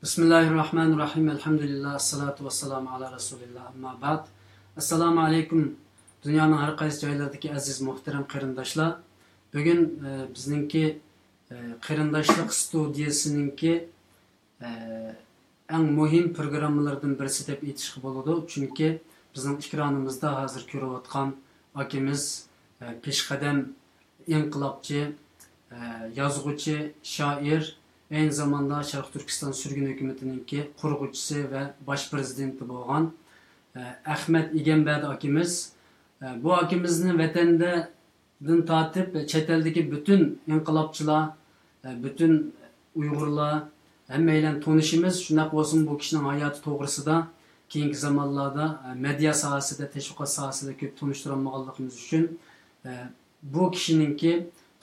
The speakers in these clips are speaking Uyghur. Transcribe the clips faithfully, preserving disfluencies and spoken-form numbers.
بىسمىللاھىررەھمانىررەھىم. ئەلھەمدۇلىللا، ئەسسالاتۇ ۋەسسالامۇ ئالا رەسۇلىللا، ئەمما بەئد. ئەسسالامۇ ئەلەيكۇم، دۇنيانىڭ ھەر قايسى جايلىرىدىكى ئەزىز مۇھتەرەم قېرىنداشلار. بۈگۈن، ئە، بىزنىڭكى، ئە، قېرىنداشلىق ستۇدىيەسىنىڭكى، ئە، ئەڭ مۇھىم پروگراممىلىرىدىن بىرسى دەپ ئېيتىشقا بولىدۇ. چۈنكى بىزنىڭ ئېكرانىمىزدا ھازىر كۆرۈۋاتقان ئاكىمىز، ئە، پېشقەدەم ئىنقىلابچى، ئە، يازغۇچى، شائىر، ئەينى زاماندا شەرقىي تۈركىستان سۈرگۈن ھۆكۈمىتىنىڭكى قۇرغۇچىسى ۋە باش پىرېزىدېنتى بولغان، ئە، ئەخمەت ئىگەمبەردى ئاكىمىز. ئە، بۇ ئاكىمىزنى ۋەتەندىن تارتىپ چەت ئەلدىكى پۈتۈن ئىنقىلابچىلار، ئە، پۈتۈن ئۇيغۇرلار، ھەممەيلەن تونۇشىمىز. شۇنداق بولسىمۇ، بۇ كىشىنىڭ ھاياتى توغرىسىدا كېيىنكى زامانلاردا، ئە، مېدىيا ساھەسىدە، تەشۋىقات ساھەسىدە كۆپ تونۇشتۇرالمىغانلىقىمىز ئۈچۈن، ئە، بۇ كىشىنىڭكى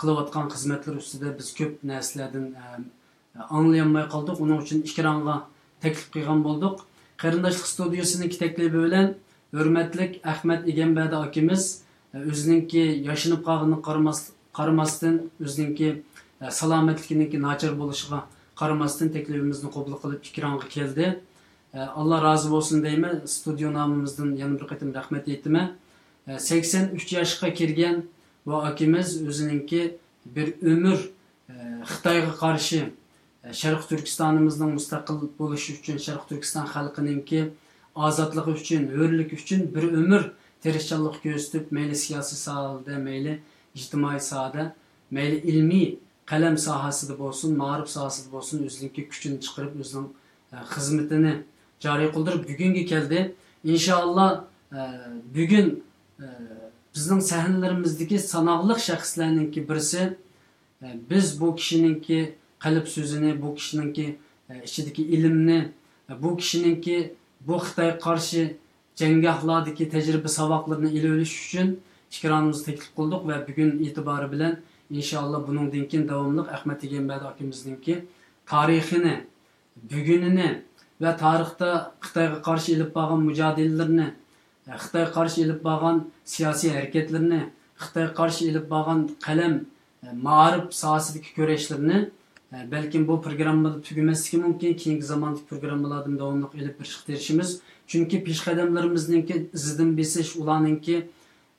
قىلىۋاتقان خىزمەتلىرى ئۈستىدە بىز كۆپ نەرسىلەردىن، ئە، ئاڭلىيالماي قالدۇق. ئۇنىڭ ئۈچۈن ئېكرانغا تەكلىپ قىلغان بولدۇق. قېرىنداشلىق ستۇدىيىسىنىڭكى تەكلىپى بىلەن ھۆرمەتلىك ئەخمەت ئىگەمبەردى ئاكىمىز، ئە، ئۆزىنىڭكى ياشىنىپ قالغىنىغا قارىماس-، قارىماستىن، ئۆزىنىڭكى، ئە، سالامەتلىكىنىڭكى ناچار بولۇشىغا قارىماستىن، تەكلىپىمىزنى قوبۇل قىلىپ ئېكرانغا كەلدى. ئە، ئاللا رازى بولسۇن دەيمەن. ستۇدىيو نامىمىزدىن يەنە بىر قېتىم رەھمەت ئېيتىمەن. ئە، سەكسەن ئۈچ ياشقا كىرگەن بۇ ئاكىمىز ئۆزىنىڭكى بىر ئۆمۈر، ئە، خىتايغا قارشى، ئە، شەرقىي تۈركىستانىمىزنىڭ مۇستەقىل بولۇشى ئۈچۈن، شەرقىي تۈركىستان خەلقىنىڭكى ئازادلىقى ئۈچۈن، ھۆرلۈكى ئۈچۈن بىر ئۆمۈر تىرىشچانلىق كۆرسىتىپ، مەيلى سىياسىي ساھەدە، مەيلى ئىجتىمائىي ساھەدە، مەيلى ئىلمىي قەلەم ساھەسىدە بولسۇن، مائارىپ ساھەسىدە بولسۇن، ئۆزىنىڭكى كۈچىنى چىقىرىپ، ئۆزىنىڭ، ئە، خىزمىتىنى جارى قىلدۇرۇپ بۈگۈنگە كەلدى. ئىنشائاللا، ئە، بۈگۈن، ئە، بىزنىڭ سەھنىلىرىمىزدىكى ساناقلىق شەخسلەرنىڭكى بىرسى، ئە، بىز بۇ كىشىنىڭكى قەلب سۆزىنى، بۇ كىشىنىڭكى، ئە، ئىچىدىكى ئىلىمنى، ئە، بۇ كىشىنىڭكى بۇ خىتايغا قارشى جەڭگاھلاردىكى تەجرىبە ساۋاقلىرىنى ئېلىۋېلىش ئۈچۈن ئېكرانىمىزغا تەكلىپ قىلدۇق ۋە بۈگۈن ئېتىبارى بىلەن ئىنشائاللا بۇنىڭدىن كېيىن داۋاملىق ئەخمەت ئىگەمبەردى ئاكىمىزنىڭكى تارىخىنى، بۈگۈنىنى ۋە تارىختا خىتايغا قارشى ئېلىپ بارغان مۇجادىلىلىرىنى، خىتايغا قارشى ئېلىپ بارغان سىياسىي ھەرىكەتلىرىنى، خىتايغا قارشى ئېلىپ بارغان قەلەم، مائارىپ ساھەسىدىكى كۈرەشلىرىنى، بەلكىم بۇ پروگراممىدا تۈگىمەسلىكى مۇمكىن، كېيىنكى زاماندىكى پروگراممىلاردىمۇ داۋاملىق ئېلىپ بېرىشقا تىرىشىمىز. چۈنكى پېشقەدەملىرىمىزنىڭكى ئىزىدىن بېسىش، ئۇلارنىڭكى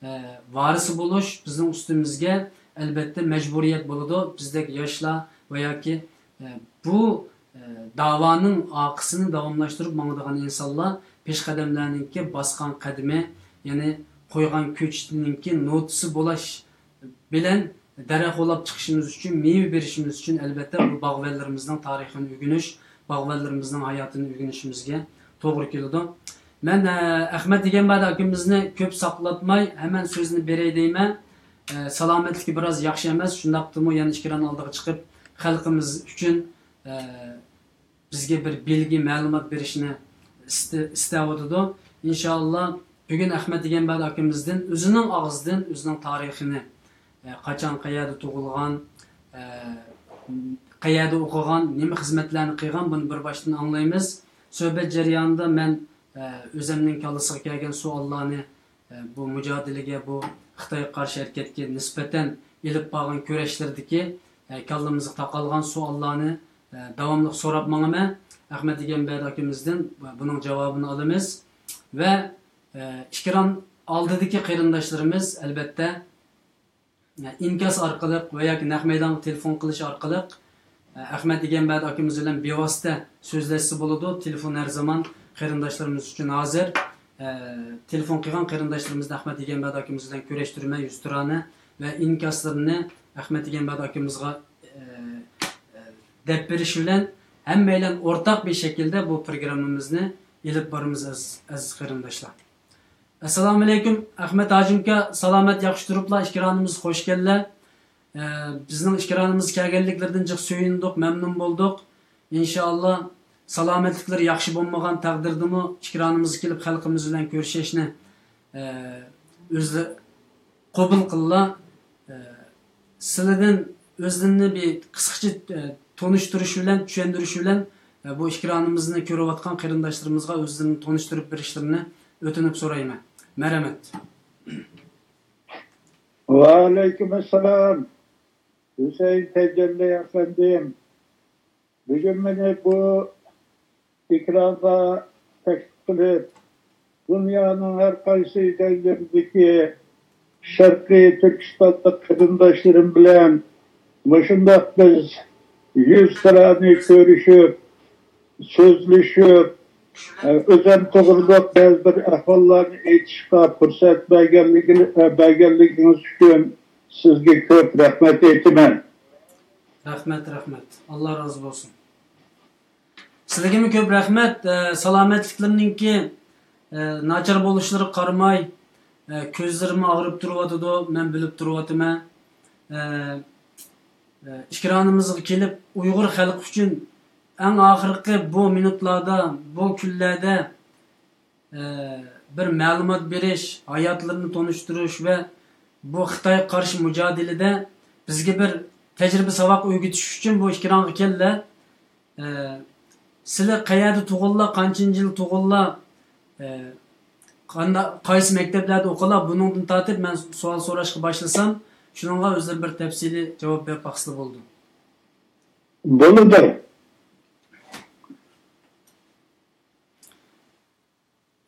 ئە، ۋارىسى بولۇش بىزنىڭ ئۈستىمىزگە ئەلبەتتە مەجبۇرىيەت بولىدۇ. بىزدەك ياشلار ۋە ياكى، ئە، بۇ، ئە، داۋانىڭ ئارقىسىنى داۋاملاشتۇرۇپ ماڭىدىغان ئىنسانلار پېشقەدەملەرنىڭكى باسقان قەدىمى، يەنى قويغان كۆچىتىنىڭكى نوتىسى بولاش بىلەن دەرەخ ئولاپ چىقىشىمىز ئۈچۈن، مېۋە بېرىشىمىز ئۈچۈن ئەلبەتتە بۇ باغۋەنلىرىمىزنىڭ تارىخىنى ئۆگىنىش، باغۋەنلىرىمىزنىڭ ھاياتىنى ئۆگىنىشىمىزگە توغرا كېلىدۇ. مەن، ئە، ئەخمەت ئىگەمبەردى ئاكىمىزنى كۆپ ساقلاتماي، ھەمەن سۆزنى بېرەي دەيمەن. ئە، سالامەتلىكى بىراز ياخشى ئەمەس، شۇنداقتىمۇ يەنە ئېكران ئالدىغا چىقىپ، خەلقىمىز ئۈچۈن، ئە، بىزگە بىر بىلگە، مەلۇمات بېرىشنى ئىستە-، ئىستەۋاتىدۇ. ئىنشائاللا، بۈگۈن ئەخمەت ئىگەمبەردى ئاكىمىزدىن ئۆزىنىڭ ئاغزىدىن ئۆزىنىڭ تارىخىنى، ئە، قاچان، قەيەردە تۇغۇلغان، ئە، قەيەردە ئوقۇغان، نېمە خىزمەتلەرنى قىلغان، بۇنى بىر باشتىن ئاڭلايمىز. سۆھبەت جەريانىدا مەن، ئە، ئۆزەمنىڭ كاللىسىغا كەلگەن سوئاللارنى، ئە، بۇ مۇجادىلىگە، بۇ خىتايغا قارشى ھەرىكەتكە نىسبەتەن ئېلىپ بارغان كۈرەشلىرىدىكى، ئە، كاللىمىزغا تاقالغان سوئاللارنى، ئە، داۋاملىق سوراپ ماڭىمەن. ئەخمەت ئىگەمبەردى ئاكىمىزدىن بۇنىڭ جاۋابىنى ئالىمىز. ۋە، ئە، ئېكران ئالدىدىكى قېرىنداشلىرىمىز، ئەلبەتتە، ئىنكاس ئارقىلىق ۋە ياكى نەق مەيدانغا تېلېفون قىلىش ئارقىلىق، ئەخمەت ئىگەمبەردى ئاكىمىز بىلەن بىۋاسىتە سۆزلەشسە بولىدۇ. تېلېفون ھەر زامان قېرىنداشلىرىمىز ئۈچۈن ھازىر. تېلېفون قىلغان قېرىنداشلىرىمىزنى ئەخمەت ئىگەمبەردى ئاكىمىز بىلەن كۆرۈشتۈرىمەن يۈزتۇرانە ۋە ئىنكاسلىرىنى ئەخمەت ئىگەمبەردى ئاكىمىزغا دەپ بېرىش بىلەن ھەممەيلەن ئورتاق بىر شەكىلدە بۇ پروگراممىمىزنى ئېلىپ بارىمىز، ئەزىز، ئەزىز قېرىنداشلار. ئەسسالامۇئەلەيكۇم، ئەخمەت ھاجىمكا، سالامەت ياخشى تۇرۇپلا، ئېكرانىمىزغا خوش كەلدىلەر. ئە، بىزنىڭ ئېكرانىمىزغا كەلگەنلىكلىرىدىن جىق سۆيۈندۇق، مەمنۇن بولدۇق. ئىنشائاللا، سالامەتلىكلىرى ياخشى بولمىغان تەقدىردىمۇ ئېكرانىمىزغا كېلىپ، خەلقىمىز بىلەن كۆرۈشۈشنى، ئە، ئۆزلە-، قوبۇل قىللا. ئە، سىلىدىن ئۆزلىرىنى بىر قىسقىچە، ئە، تونۇشتۇرۇش بىلەن، چۈشەندۈرۈش بىلەن، ئە، بۇ ئېكرانىمىزنى كۆرۈۋاتقان قېرىنداشلىرىمىزغا ئۆزلىرىنى تونۇشتۇرۇپ بېرىشلىرىنى ئۆتۈنۈپ سورايمەن. مەرھەمەت. ۋەئەلەيكۇم ئەسسالام، ھۈسەيىن تەجەللى ئەپەندىم. بۈگۈن مېنى بۇ ئېكرانغا تەكلىپ قىلىپ، دۇنيانىڭ ھەر قايسى جايلىرىدىكى شەرقىي تۈركىستانلىق قېرىنداشلىرىم بىلەن مۇشۇنداق بىز يۈزتۇرانە كۆرۈشۈپ، سۆزلىشىپ، ئۆزۈم توغرىلىق بەزى بىر ئەھۋاللارنى ئېيتىشقا پۇرسەت بەرگەنلىكىڭىز ئۈچۈن سىزگە كۆپ رەھمەت ئېيتىمەن. رەھمەت، رەھمەت. ئاللا رازى بولسۇن. سىلىگىمۇ كۆپ رەھمەت. ئە، سالامەتلىكلىرىنىڭكى، ئە، ناچار بولۇشلىرىغا قارىماي، ئە، كۆزلىرىمۇ ئاغرىپ تۇرۇۋاتىدۇ، مەن بىلىپ تۇرۇۋاتىمەن. ئە، ئە، ئېكرانىمىزغا كېلىپ، ئۇيغۇر خەلقى ئۈچۈن ئەڭ ئاخىرقى بۇ مىنۇتلاردا، بۇ كۈنلەردە، ئە، بىر مەلۇمات بېرىش، ھاياتلىرىنى تونۇشتۇرۇش ۋە بۇ خىتايغا قارشى مۇجادىلىدە بىزگە بىر تەجرىبە ساۋاق ئۆگىتىش ئۈچۈن بۇ ئېكرانغا كەلدى. ئە، سىلى قەيەردە تۇغۇللا، قانچىنچى يىل تۇغۇللا، ئە، قانداق، قايسى مەكتەپلەردە ئوقۇلا، بۇنىڭدىن تارتىپ مەن سوئال سوراشقا باشلىسام، شۇنىڭغا ئۆزلىرى بىر تەپسىلىي جاۋاب بېرىپ باقسىلا بولىدۇ. بولىدۇ.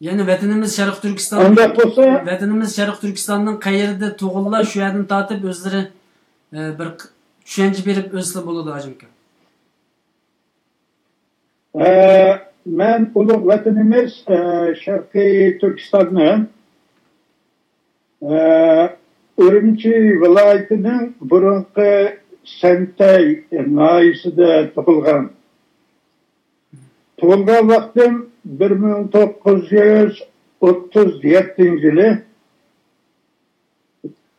يەنى ۋەتىنىمىز شەرقىي تۈركىستان، ئۇنداق بولسا، ۋەتىنىمىز شەرقىي تۈركىستاننىڭ قەيىرىدە تۇغۇللا، شۇ يەردىن تارتىپ ئۆزلىرى، ئە، بىر ق-، چۈشەنچە بېرىپ ئۆتسىلا بولىدۇ، ھاجىم ئاكا. ئە، مەن ئۇلۇغ ۋەتىنىمىز، ئە، شەرقىي تۈركىستاننىڭ، ئە، ئۈرۈمچى ۋىلايىتىنىڭ بۇرۇنقى سەنتەي ناھىيەسىدە تۇغۇلغان. تۇغۇلغان ۋاقتىم بىر مىڭ توققۇز يۈز ئوتتۇز يەتتىنچى يىلى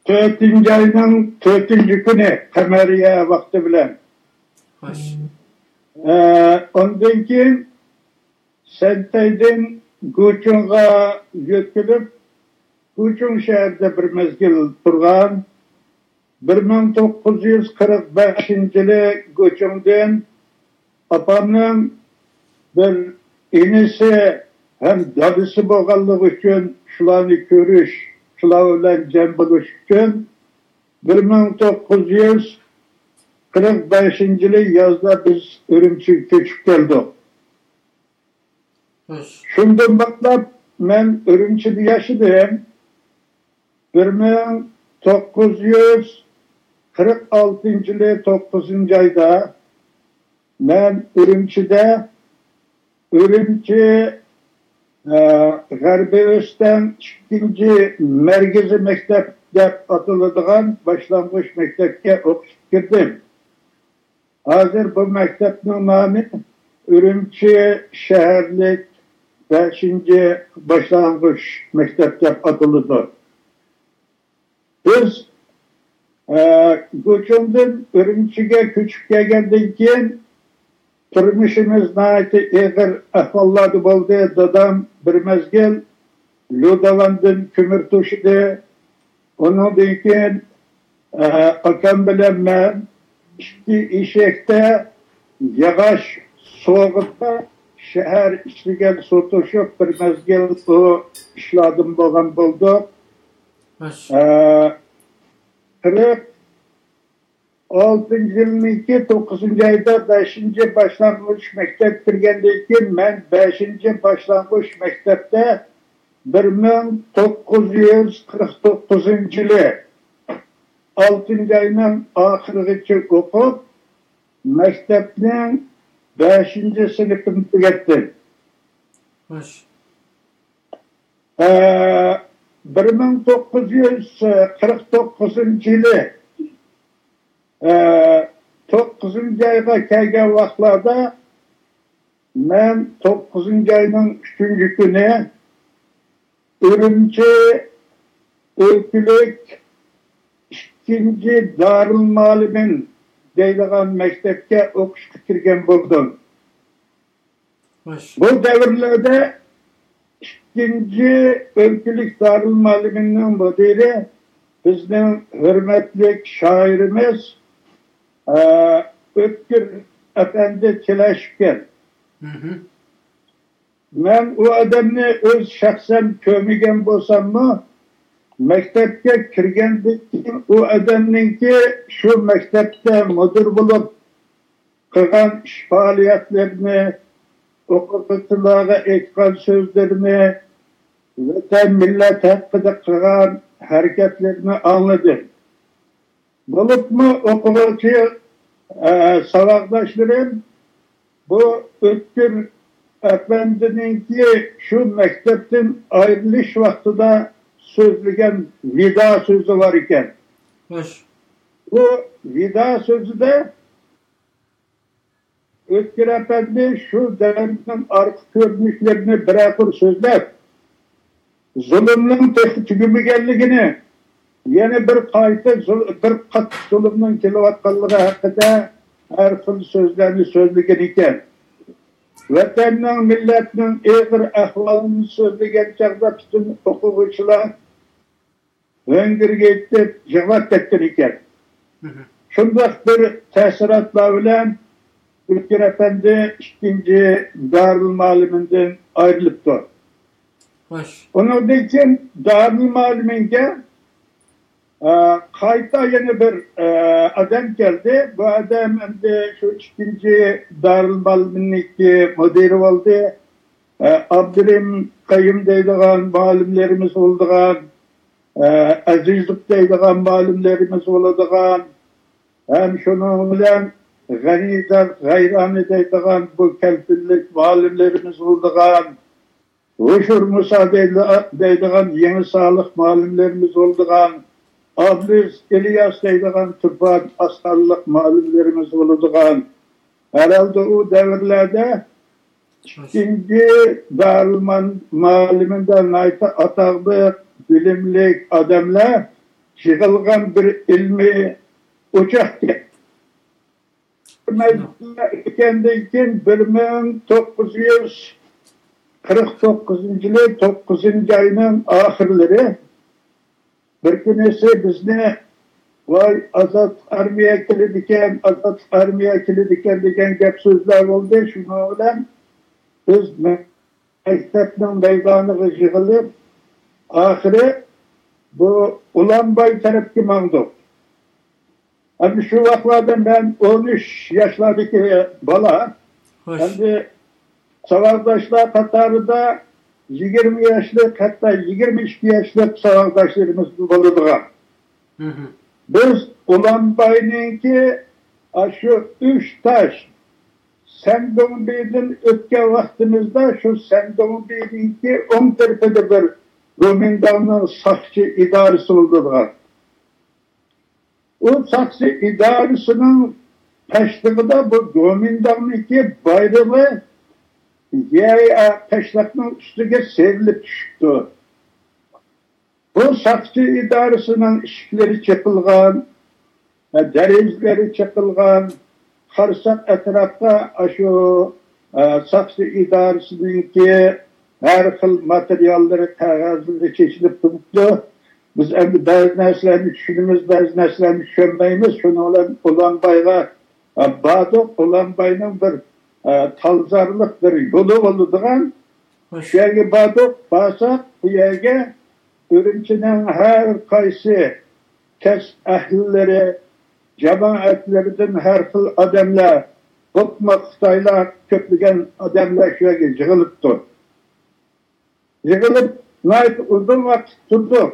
تۆتىنچى ئاينىڭ تۆتىنچى كۈنى قەمەرىيە ۋاقتى بىلەن. خوش. ئە، ئاندىن كېيىن سەنتەيدىن گۇچۇڭغا يۆتكىلىپ، گۇچۇڭ شەھىرىدە بىر مەزگىل تۇرغان. بىر مىڭ توققۇز يۈز قىرىق بەشىنچى يىلى گۇچۇڭدىن ئاپامنىڭ بىر ئىنىسى ھەم دادىسى بولغانلىقى ئۈچۈن شۇلارنى كۆرۈش، شۇلار بىلەن جەم بولۇش ئۈچۈن بىر مىڭ توققۇز يۈز قىرىق بەشىنچى يىلى يازدا بىز ئۈرۈمچىگە كۆچۈپ كەلدۇق. شۇندىن باشلاپ مەن ئۈرۈمچىدە ياشىدىم. بىر مىڭ توققۇز يۈز قىرىق ئالتىنچى يىلى توققۇزىنچى ئايدا مەن ئۈرۈمچىدە، ئۈرۈمچى، ئە، غەربىي ئۆستەڭ ئىككىنچى مەركىزىي مەكتەپ دەپ ئاتىلىدىغان باشلانغۇچ مەكتەپكە ئوقۇشقا كىردىم. ھازىر بۇ مەكتەپنىڭ نامى ئۈرۈمچى شەھەرلىك بەشىنچى باشلانغۇچ مەكتەپ دەپ ئاتىلىدۇ. بىز، ئە، گۇچۇڭدىن ئۈرۈمچىگە كۆچۈپ كەلگەندىن كېيىن، تۇرمۇشىمىز ناھايىتى ئېغىر ئەھۋاللاردا بولدى. دادام بىر مەزگىل لۇداۋاندىن كۆمۈر توشىدى. ئۇنىڭدىن كېيىن، ئە، ئاكام بىلەن مەن ئىككى ئېشەكتە ياغاچ سوغۇپ، شەھەر ئىچىگە سوتۇشۇپ، بىر مەزگىل ئۇ ئىشلاردىن بولغان بولدۇق. ئە، قىرىق ئالتىنچى يىلنىڭكى توققۇزىنچى ئايدا بەشىنچى باشلانغۇچ مەكتەپ كىرگەندىن كېيىن، مەن بەشىنچى باشلانغۇچ مەكتەپتە بىر مىڭ توققۇز يۈز قىرىق توققۇزىنچى يىلى ئالتىنچى ئاينىڭ ئاخىرىغىچە ئوقۇپ، مەكتەپنىڭ بەشىنچى سىنىپىنى تۈگەتتىم. خوش. ئە، بىر مىڭ توققۇز يۈز قىرىق توققۇزىنچى يىلى، ئە، توققۇزىنچى ئايغا كەلگەن ۋاقىتلاردا مەن توققۇزىنچى ئاينىڭ ئۈچىنچى كۈنى ئۈرۈمچى ئۆلكىلىك ئىككىنچى دارىلمۇئەللىمىن دەيدىغان مەكتەپكە ئوقۇشقا كىرگەن بولدۇم. خوش. بۇ دەۋرلەردە ئىككىنچى ئۆلكىلىك دارىلمۇئەللىمىننىڭ مۇدىرى بىزنىڭ ھۆرمەتلىك شائىرىمىز، ئە، ئۆتكۈر ئەپەندى تىلەشكەن. مەن ئۇ ئادەمنى ئۆز شەخسەن كۆرمىگەن بولساممۇ، مەكتەپكە كىرگەندىن كېيىن ئۇ ئادەمنىڭكى شۇ مەكتەپتە مۇدىر بولۇپ قىلغان ئىش پائالىيەتلىرىنى، ئوقۇغۇچىلارغا ئېيتقان سۆزلىرىنى، ۋەتەن، مىللەت ھەققىدە قىلغان ھەرىكەتلىرىنى ئاڭلىدىم. بولۇپمۇ ئوقۇغۇچى، ئە، ساۋاقداشلىرىم، بۇ ئۆتكۈر ئەپەندىنىڭكى شۇ مەكتەپتىن ئايرىلىش ۋاقتىدا سۆزلىگەن ۋىدا سۆزى بار ئىكەن. خوش. بۇ ۋىدا سۆزىدە ئۆتكۈر ئەپەندى شۇ دەۋرنىڭ ئارقا كۆرۈنۈشلىرىنى بىرەر قۇر سۆزلەپ، زۇلۇمنىڭ تېخى تۈگىمىگەنلىكىنى، يەنە بىر قايتا زۇل-، بىر قاتتىق زۇلۇمنىڭ كېلىۋاتقانلىقى ھەققىدە ھەر خىل سۆزلەرنى سۆزلىگەن ئىكەن. ۋەتەننىڭ، مىللەتنىڭ ئېغىر ئەھۋالىنى سۆزلىگەن چاغدا پۈتۈن ئوقۇغۇچىلار ھۆڭگىرگە يېتىپ يىغلاپ كەتكەن ئىكەن. مھم. شۇنداق بىر تەسىراتلار بىلەن ئۆتكۈر ئەپەندى ئىككىنچى دارىلمۇئەللىمىندىن ئايرىلىپتۇ. خوش. ئۇنىڭدىن كېيىن دارىلمۇئەللىمىنگە، ئە، قايتا يەنە بىر، ئە، ئادەم كەلدى. بۇ ئادەم ئەمدى شۇ ئىككىنچى دارىلمۇئەللىمىننىڭكى مۇدىرى بولدى. ئە، ئابدۇرېھىم قەييۇم دەيدىغان مۇئەللىملىرىمىز بولىدىغان، ئە، ئەزىزلىك دەيدىغان مۇئەللىملىرىمىز بولىدىغان، ھەم شۇنىڭ بىلەن غەنىدار غەيرانى دەيدىغان بۇ كەلپىنلىك مۇئەللىملىرىمىز بولىدىغان، ھوشۇر مۇسا دەيدىغان يېڭى سالىق مۇئەللىملىرىمىز بولىدىغان، ئابلىز ئىلياس دەيدىغان تۇرپان ئاسانلىق مۇئەللىملىرىمىز بولىدىغان، ھەرھالدا ئۇ دەۋرلەردە ئىككىنچى دارىلمۇئەللىمىندە ناھايىتى ئاتاقلىق، بىلىملىك ئادەملەر يىغىلغان بىر ئىلمىي ئوچاق ئىكەن. ئىكەندىن كېيىن، بىر مىڭ توققۇز يۈز قىرىق توققۇزىنچى يىلى توققۇزىنچى ئاينىڭ ئاخىرلىرى بىر كۈنىسى بىزنى، ۋاي، ئازادلىق ئارمىيە كېلىدىكەن، ئازادلىق ئارمىيە كېلىدىكەن دېگەن گەپ سۆزلەر بولدى. شۇنىڭ بىلەن بىز مەكتەپنىڭ مەيدانىغا يىغىلىپ، ئاخىرى بۇ ئۇلانباي تەرەپكە ماڭدۇق. ئەمدى شۇ ۋاقىتلاردا مەن ئون ئۈچ ياشلاردىكى بالا. خوش. ئەمدى ساۋاقداشلار قاتارىدا يىگىرمە ياشلىق، ھەتتا يىگىرمە ئىككى ياشلىق ساۋاقداشلىرىمىز بولىدىغان. مھم. بىز ئۇلانباينىڭكى ئاشۇ ئۈچ تاش سەندۇڭبىدىن ئۆتكەن ۋاقتىمىزدا، شۇ سەندۇڭبىنىڭكى ئوڭ تەرىپىدە بىر گومىنداڭنىڭ ساقچى ئىدارىسى بولىدىغان. ئۇ ساقچى ئىدارىسىنىڭ تاشلىقىدا بۇ گومىنداڭنىڭكى بايرىقى يەر تاشلاقنىڭ ئۈستىگە سىيرىلىپ چۈشۈپتۇ. بۇ ساقچى ئىدارىسىنىڭ ئىشىكلىرى چېقىلغان، دېرىزىلىرى چېقىلغان، قارىساق ئەتراپتا ئاشۇ، ئە، ساقچى ئىدارىسىنىڭكى ھەر خىل ماتېرىياللىرى، قەغەزلىرى چېچىلىپ تۇرۇپتۇ. بىز ئەمدى بەزى نەرسىلەرنى چۈشىنىمىز، بەزى نەرسىلەرنى چۈشەنمەيمىز. شۇنىڭ بىلەن ئۇلانبايغا، ئە، باردۇق. ئۇلانباينىڭ بىر، ئە، تالزارلىق بىر يولى بولىدىغان. شۇ يەرگە باردۇق. بارساق، بۇ يەرگە ئۈرۈمچىنىڭ ھەر قايسى كەسىپ ئەھلىلىرى، جامائەتلىرىدىن ھەر خىل ئادەملەر، بولۇپمۇ خىتايلار، كۆپلىگەن ئادەملەر شۇ يەرگە يىغىلىپتۇ. يىغىلىپ، ناھايىتى ئۇزۇن ۋاقىت تۇردۇق.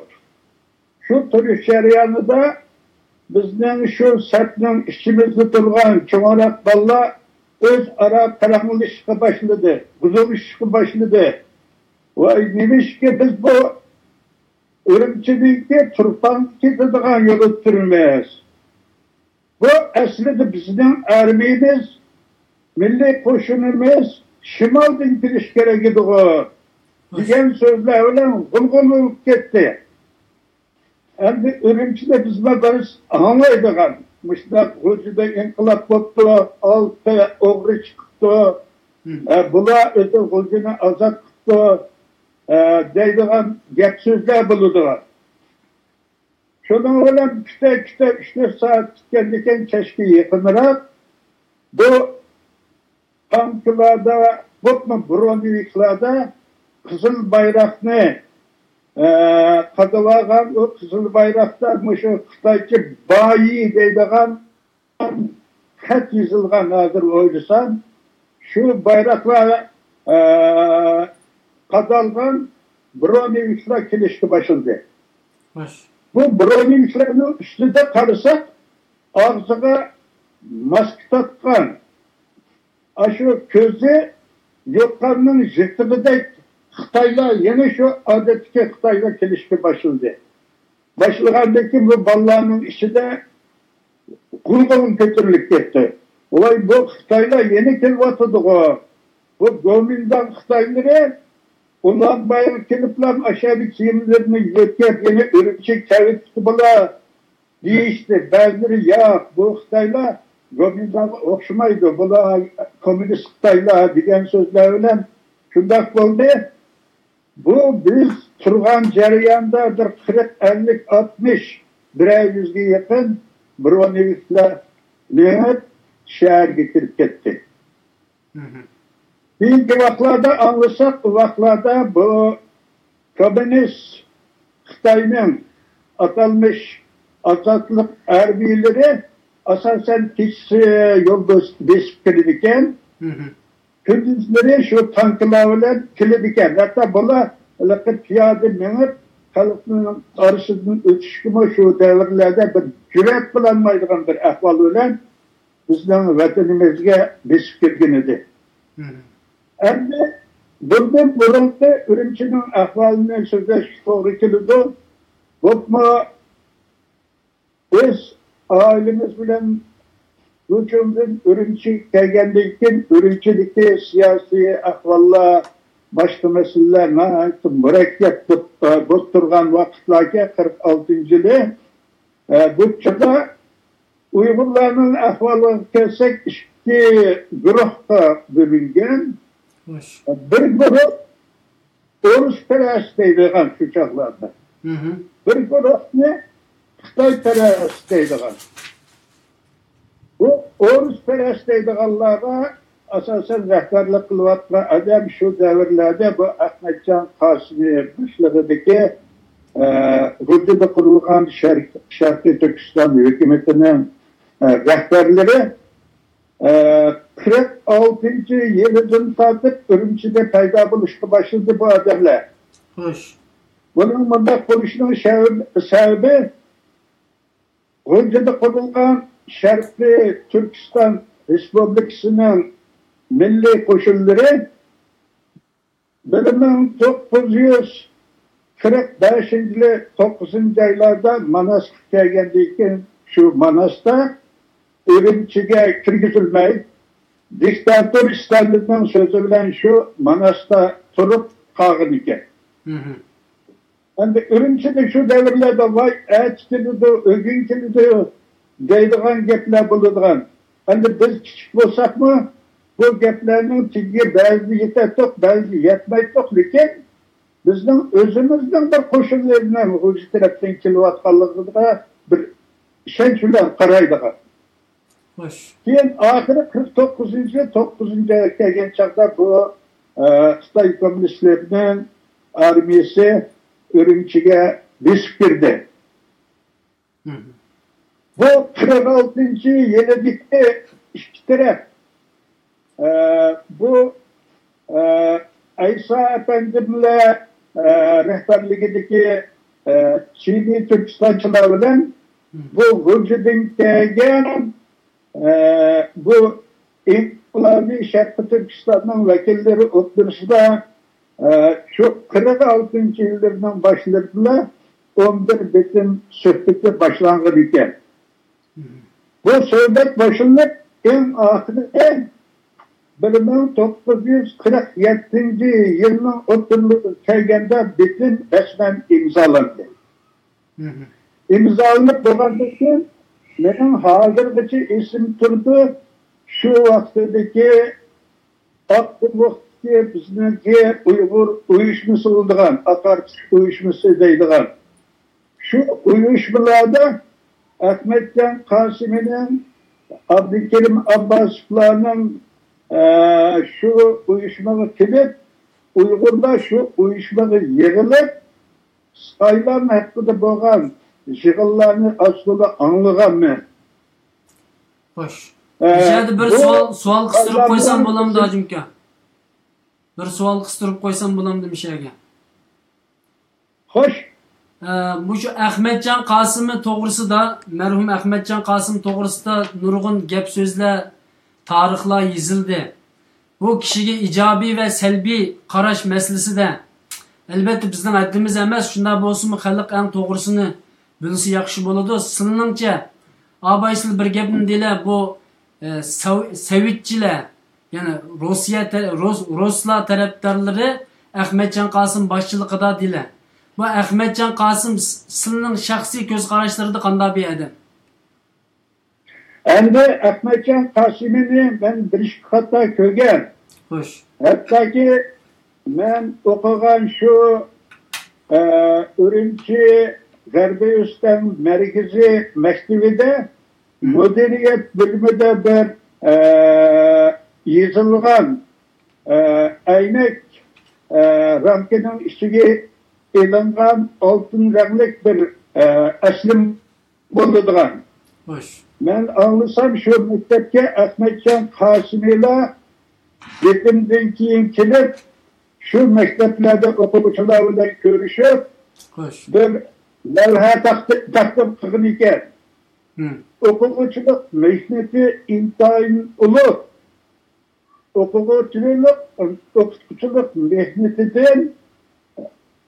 شۇ تۇرۇش جەريانىدا بىزنىڭ شۇ سەپنىڭ ئىچىمىزدە تۇرغان چوڭراق بالىلار ئۆزئارا پاراڭلىشىشقا باشلىدى، گۇدۇرلىشىشقا باشلىدى. ۋاي، نېمىشقا بىز بۇ ئۈرۈمچىدىكى تۇرپانغا كېتىدىغان يولدا تۇرىمىز؟ بۇ ئەسلىدە بىزنىڭ ئارمىيىمىز، مىللىي قوشۇنىمىز شىمالدىن كېلىش كېرەك ئىدىغۇ، دېگەن سۆزلەر بىلەن غۇلغۇلا بولۇپ كەتتى. ئەمدى ئۈرۈمچىدە بىزمۇ بىر ئاڭلايدىغان، مۇشۇنداق غۇلجىدا ئىنقىلاب بوپتۇ، ئالتە ئوغرى چىقىپتۇ، مم. ئە، بۇلار ئۆزى غۇلجىنى ئازاد قىپتۇ، ئە، دەيدىغان گەپ سۆزلەر بولىدىغان. شۇنىڭ بىلەن كۈتە-كۈتە ئۈچ تۆت سائەت كۈتكەندىكىن كەچكە يېقىنراق بۇ تانكىلاردا، بولۇپمۇ برونېۋىكلاردا قىزىل بايراقنى، ئە، قادىۋالغان، ئۇ قىزىل بايراقتا مۇشۇ خىتايچە بايى دەيدىغان خەت يېزىلغان. ھازىر ئويلىسام، شۇ بايراقلار ئە، قادالغان برونېۋىكلار كېلىشكە باشلىدى. بۇ برونېۋىكلارنىڭ ئۈستىدە قارىساق، ئاغزىغا ماسكا تارتقان، ئاشۇ كۆزى يوتقاننىڭ يىرتىقىدەك خىتايلار، يەنە شۇ ئادەتتىكى خىتايلار كېلىشكە باشلىدى. باشلىغاندىن كېيىن بۇ بالىلارنىڭ ئىچىدە غۇلغۇلا كۆتۈرۈلۈپ كەتتى. ۋاي، بۇ خىتايلار يەنە كېلىۋاتىدىغۇ. بۇ گومىنداڭ خىتايلىرى ئۇلارنىڭ بايىغى كېلىپلا ئاشۇ يەردە كىيىملىرىنى يۆتكەپ، يەنە ئۈرۈمچىگە كەۋېتىپتۇ بۇلار دېيىشتى. بەزىلىرى، ياق، بۇ خىتايلار گومىنداڭغا ئوخشىمايدۇ، بۇلار كوممۇنىست خىتايلار دېگەن سۆزلەر بىلەن شۇنداق بولدى. بۇ بىز تۇرغان جەرياندا بىر قىرىق، ئەللىك، ئاتمىش، بىرەر يۈزگە يېقىن برونېۋىكلار مېڭىپ شەھەرگە كىرىپ كەتتى. كېيىنكى ۋاقىتلاردا ئاڭلىساق، ئۇ ۋاقىتلاردا بۇ كوممۇنىست خىتاينىڭ ئاتالمىش ئازادلىق ھەربىيلىرى ئاساسەن كېچىسى يول بۆس-، بېسىپ كىرىدىكەن. كۈندۈزلىرى شۇ تانكىلار بىلەن كېلىدىكەن. ھەتتا بۇلار ھېلىقى پىيادە مېڭىپ، خەلقنىڭ ئارىسىدىن ئۆتۈشكىمۇ شۇ دەۋرلەردە بىر جۈرئەت قىلالمايدىغان بىر ئەھۋال بىلەن بىزنىڭ ۋەتىنىمىزگە بېسىپ كىرگەنىدى. ئەمدى بۇندىن بۇرۇنقى ئۈرۈمچىنىڭ ئەھۋالىنى سۆزلەشكە توغرا كېلىدۇ. بولۇپمۇ بىز ئائىلىمىز بىلەن ھۇجۇمدىن ئۈرۈمچىگە كەلگەندىن كېيىن، ئۈرۈمچىدىكى سىياسىي ئەھۋاللار، باشقا مەسىلىلەر ناھايىتى مۇرەككەپ بولۇپ، بولۇپ تۇرغان ۋاقىتلاركەن، قىرىق ئالتىنچى يىلى. ئە، بۇ چاغدا ئۇيغۇرلارنىڭ ئەھۋالىغا كەلسەك، ئىككى گۇرۇھقا بۆلۈنگەن. بىر گۇرۇھ ئورۇسپەرەس دەيدىغان شۇ چاغلاردا. بىر گۇرۇھنى خىتايپەرەس دەيدىغان. بۇ ئورۇسپەرەس دەيدىغانلارغا ئاساسەن رەھبەرلىك قىلىۋاتقان ئادەم شۇ دەۋرلەردە بۇ ئەخمەتجان قاسىمى باشلىقىدىكى، ئە، غۇلجىدا قۇرۇلغان شەرق-، شەرقىي تۈركىستان ھۆكۈمىتىنىڭ، ئە، رەھبەرلىرى، ئە، قىرىق ئالتىنچى يىلىدىن تارتىپ ئۈرۈمچىدە پەيدا بولۇشقا باشلىدى بۇ ئادەملەر. بۇنىڭ مۇنداق بولۇشىنىڭ شەۋ-، سەۋەبى، غۇلجىدا قۇرۇلغان شەرقىي تۈركىستان رېسپۇبلىكىسىنىڭ مىللىي قوشۇنلىرى بىر مىڭ توققۇز يۈز قىرىق بەشىنچى يىلى توققۇزىنچى ئايلاردا ماناسقا كەلگەندىن كېيىن، شۇ ماناستا ئۈرۈمچىگە كىرگۈزۈلمەي، دىكتاتور ستالىننىڭ سۆزى بىلەن شۇ ماناستا تۇرۇپ قالغان ئىكەن. ئەمدى ئۈرۈمچىدە شۇ دەۋرلەردە ۋاي، ئەتە كېلىدۇ، ئۆگۈن كېلىدۇ دەيدىغان گەپلەر بولىدىغان. ئەمدى بىز كىچىك بولساقمۇ، بۇ گەپلەرنىڭ تېگىگە بەزىدە يېتەتتۇق، بەزىدە يەتمەيتتۇق، لېكىن بىزنىڭ ئۆزىمىزنىڭ بىر قوشۇنلىرىنىڭ غۇلجا تەرەپتىن كېلىۋاتقانلىقىغا بىر ئىشەنچ بىلەن قارايدىغان. خوش. كېيىن ئاخىرى قىرىق توققۇزىنچى يىل، توققۇزىنچى ئايغا كەلگەن چاغدا بۇ، ئە، خىتاي كوممۇنىستلىرىنىڭ ئارمىيەسى ئۈرۈمچىگە بېسىپ كىردى. بۇ قىرىق ئالتىنچى يىلىدىكى ئىككى تەرەپ، ئە، بۇ، ئە، ئەيسا ئەپەندىملەر، ئە، رەھبەرلىكىدىكى، ئە، چىنىي تۈركىستانچىلار بىلەن بۇ غۇلجىدىن كەلگەن، ئە، بۇ ئىنقىلابىي شەرقىي تۈركىستاننىڭ ۋەكىللىرى ئوتتۇرىسىدا، ئە، شۇ قىرىق ئالتىنچى يىللىرىنىڭ باشلىرىدا ئون بىر بېتىم سۆھبىتى باشلانغان ئىكەن. بۇ سۆھبەت باشلىنىپ، ئەڭ ئاخىرى بىر مىڭ توققۇز يۈز قىرىق يەتتىنچى يىلنىڭ ئوتتۇرىلىرىغا كەلگەندە بېتىم رەسمەن ئىمزالاندى. ئىمزالىنىپ بولغاندىن كېيىن، مېنىڭ ھازىرغىچە ئېسىمدە تۇرىدۇ، شۇ ۋاقتىدىكى ئاق قۇملۇقتىكى بىزنىڭكى ئۇيغۇر ئۇيۇشمىسى بولىدىغان، ئاق ئارتىس ئۇيۇشمىسى دەيدىغان، شۇ ئۇيۇشمىلاردا ئەخمەتجان قاسىمىنىڭ، ئابدۇكېرىم ئابباسوۋلارنىڭ، ئە، شۇ ئۇيۇشمىغا كېلىپ، ئۇيغۇرلار شۇ ئۇيۇشمىغا يىغىلىپ، سايلام ھەققىدە بولغان يىغىنلارنى ئاز تولا ئاڭلىغانمەن. خوش. ئە، مۇشۇ يەردە بىر بۇ سوئال، سوئال قىستۇرۇپ قويسام بولامدۇ، ھاجىمكا؟ بىر سوئال قىستۇرۇپ قويسام بولامدۇ مۇشۇ يەرگە؟ خوش. ئە، مۇشۇ ئەخمەتجان قاسىمى توغرىسىدا، مەرھۇم ئەخمەتجان قاسىم توغرىسىدا نۇرغۇن گەپ سۆزلەر، تارىخلار يېزىلدى. بۇ كىشىگە ئىجابىي ۋە سەلبىي قاراش مەسىلىسىدە، ئەلۋەتتە، بىزنىڭ ھەددىمىز ئەمەس، شۇنداق بولسىمۇ، خەلق ئەڭ توغرىسىنى بىلسە ياخشى بولىدۇ. سىلىنىڭچە، ئاباي، سىل بىر گەپنى دېلە، بۇ، ئە، ساۋ-، سەۋىتچىلەر، يەنى روسىيە تە-، روس-، روسلار تەرەپدارلىرى ئەخمەتجان قاسىم باشچىلىقىدا دېلە. بۇ ئەخمەتجان قاسىم س-، سىلنىڭ شەخسىي كۆز قاراشلىرىدا قانداق بىر ئادەم؟ ئەمدى ئەخمەتجان قاسىمىنى مەن بىر ئىككى قېتىم كۆرگەن. خوش. ھەتتاكى مەن ئوقۇغان شۇ، ئە، ئۈرۈمچى غەربىي ئۆستەڭ مەركىزىي مەكتىۋىدە مۇدىرىيەت بۆلۈمىدە بىر، ئە، يېزىلغان، ئە، ئەينەك، ئە، رامكىنىڭ ئىچىگە ئېلىنغان ئالتۇن رەڭلىك بىر، ئە، ئەسلىم بولىدىغان. خوش. مەن ئاڭلىسام، شۇ مەكتەپكە ئەخمەتجان قاسىمىلا بېتىمدىن كېيىن كېلىپ، شۇ مەكتەپلەردە ئوقۇغۇچىلار بىلەن كۆرۈشۈپ، خوش، بىر لەۋھە تەقدىم، تەقدىم قىلغان ئىكەن. ھىم. ئوقۇغۇچىلىق مېھنىتى ئىنتايىن ئۇلۇغ. ئوقۇغۇچىلىق، ئوقۇتقۇچىلىق مېھنىتىدىن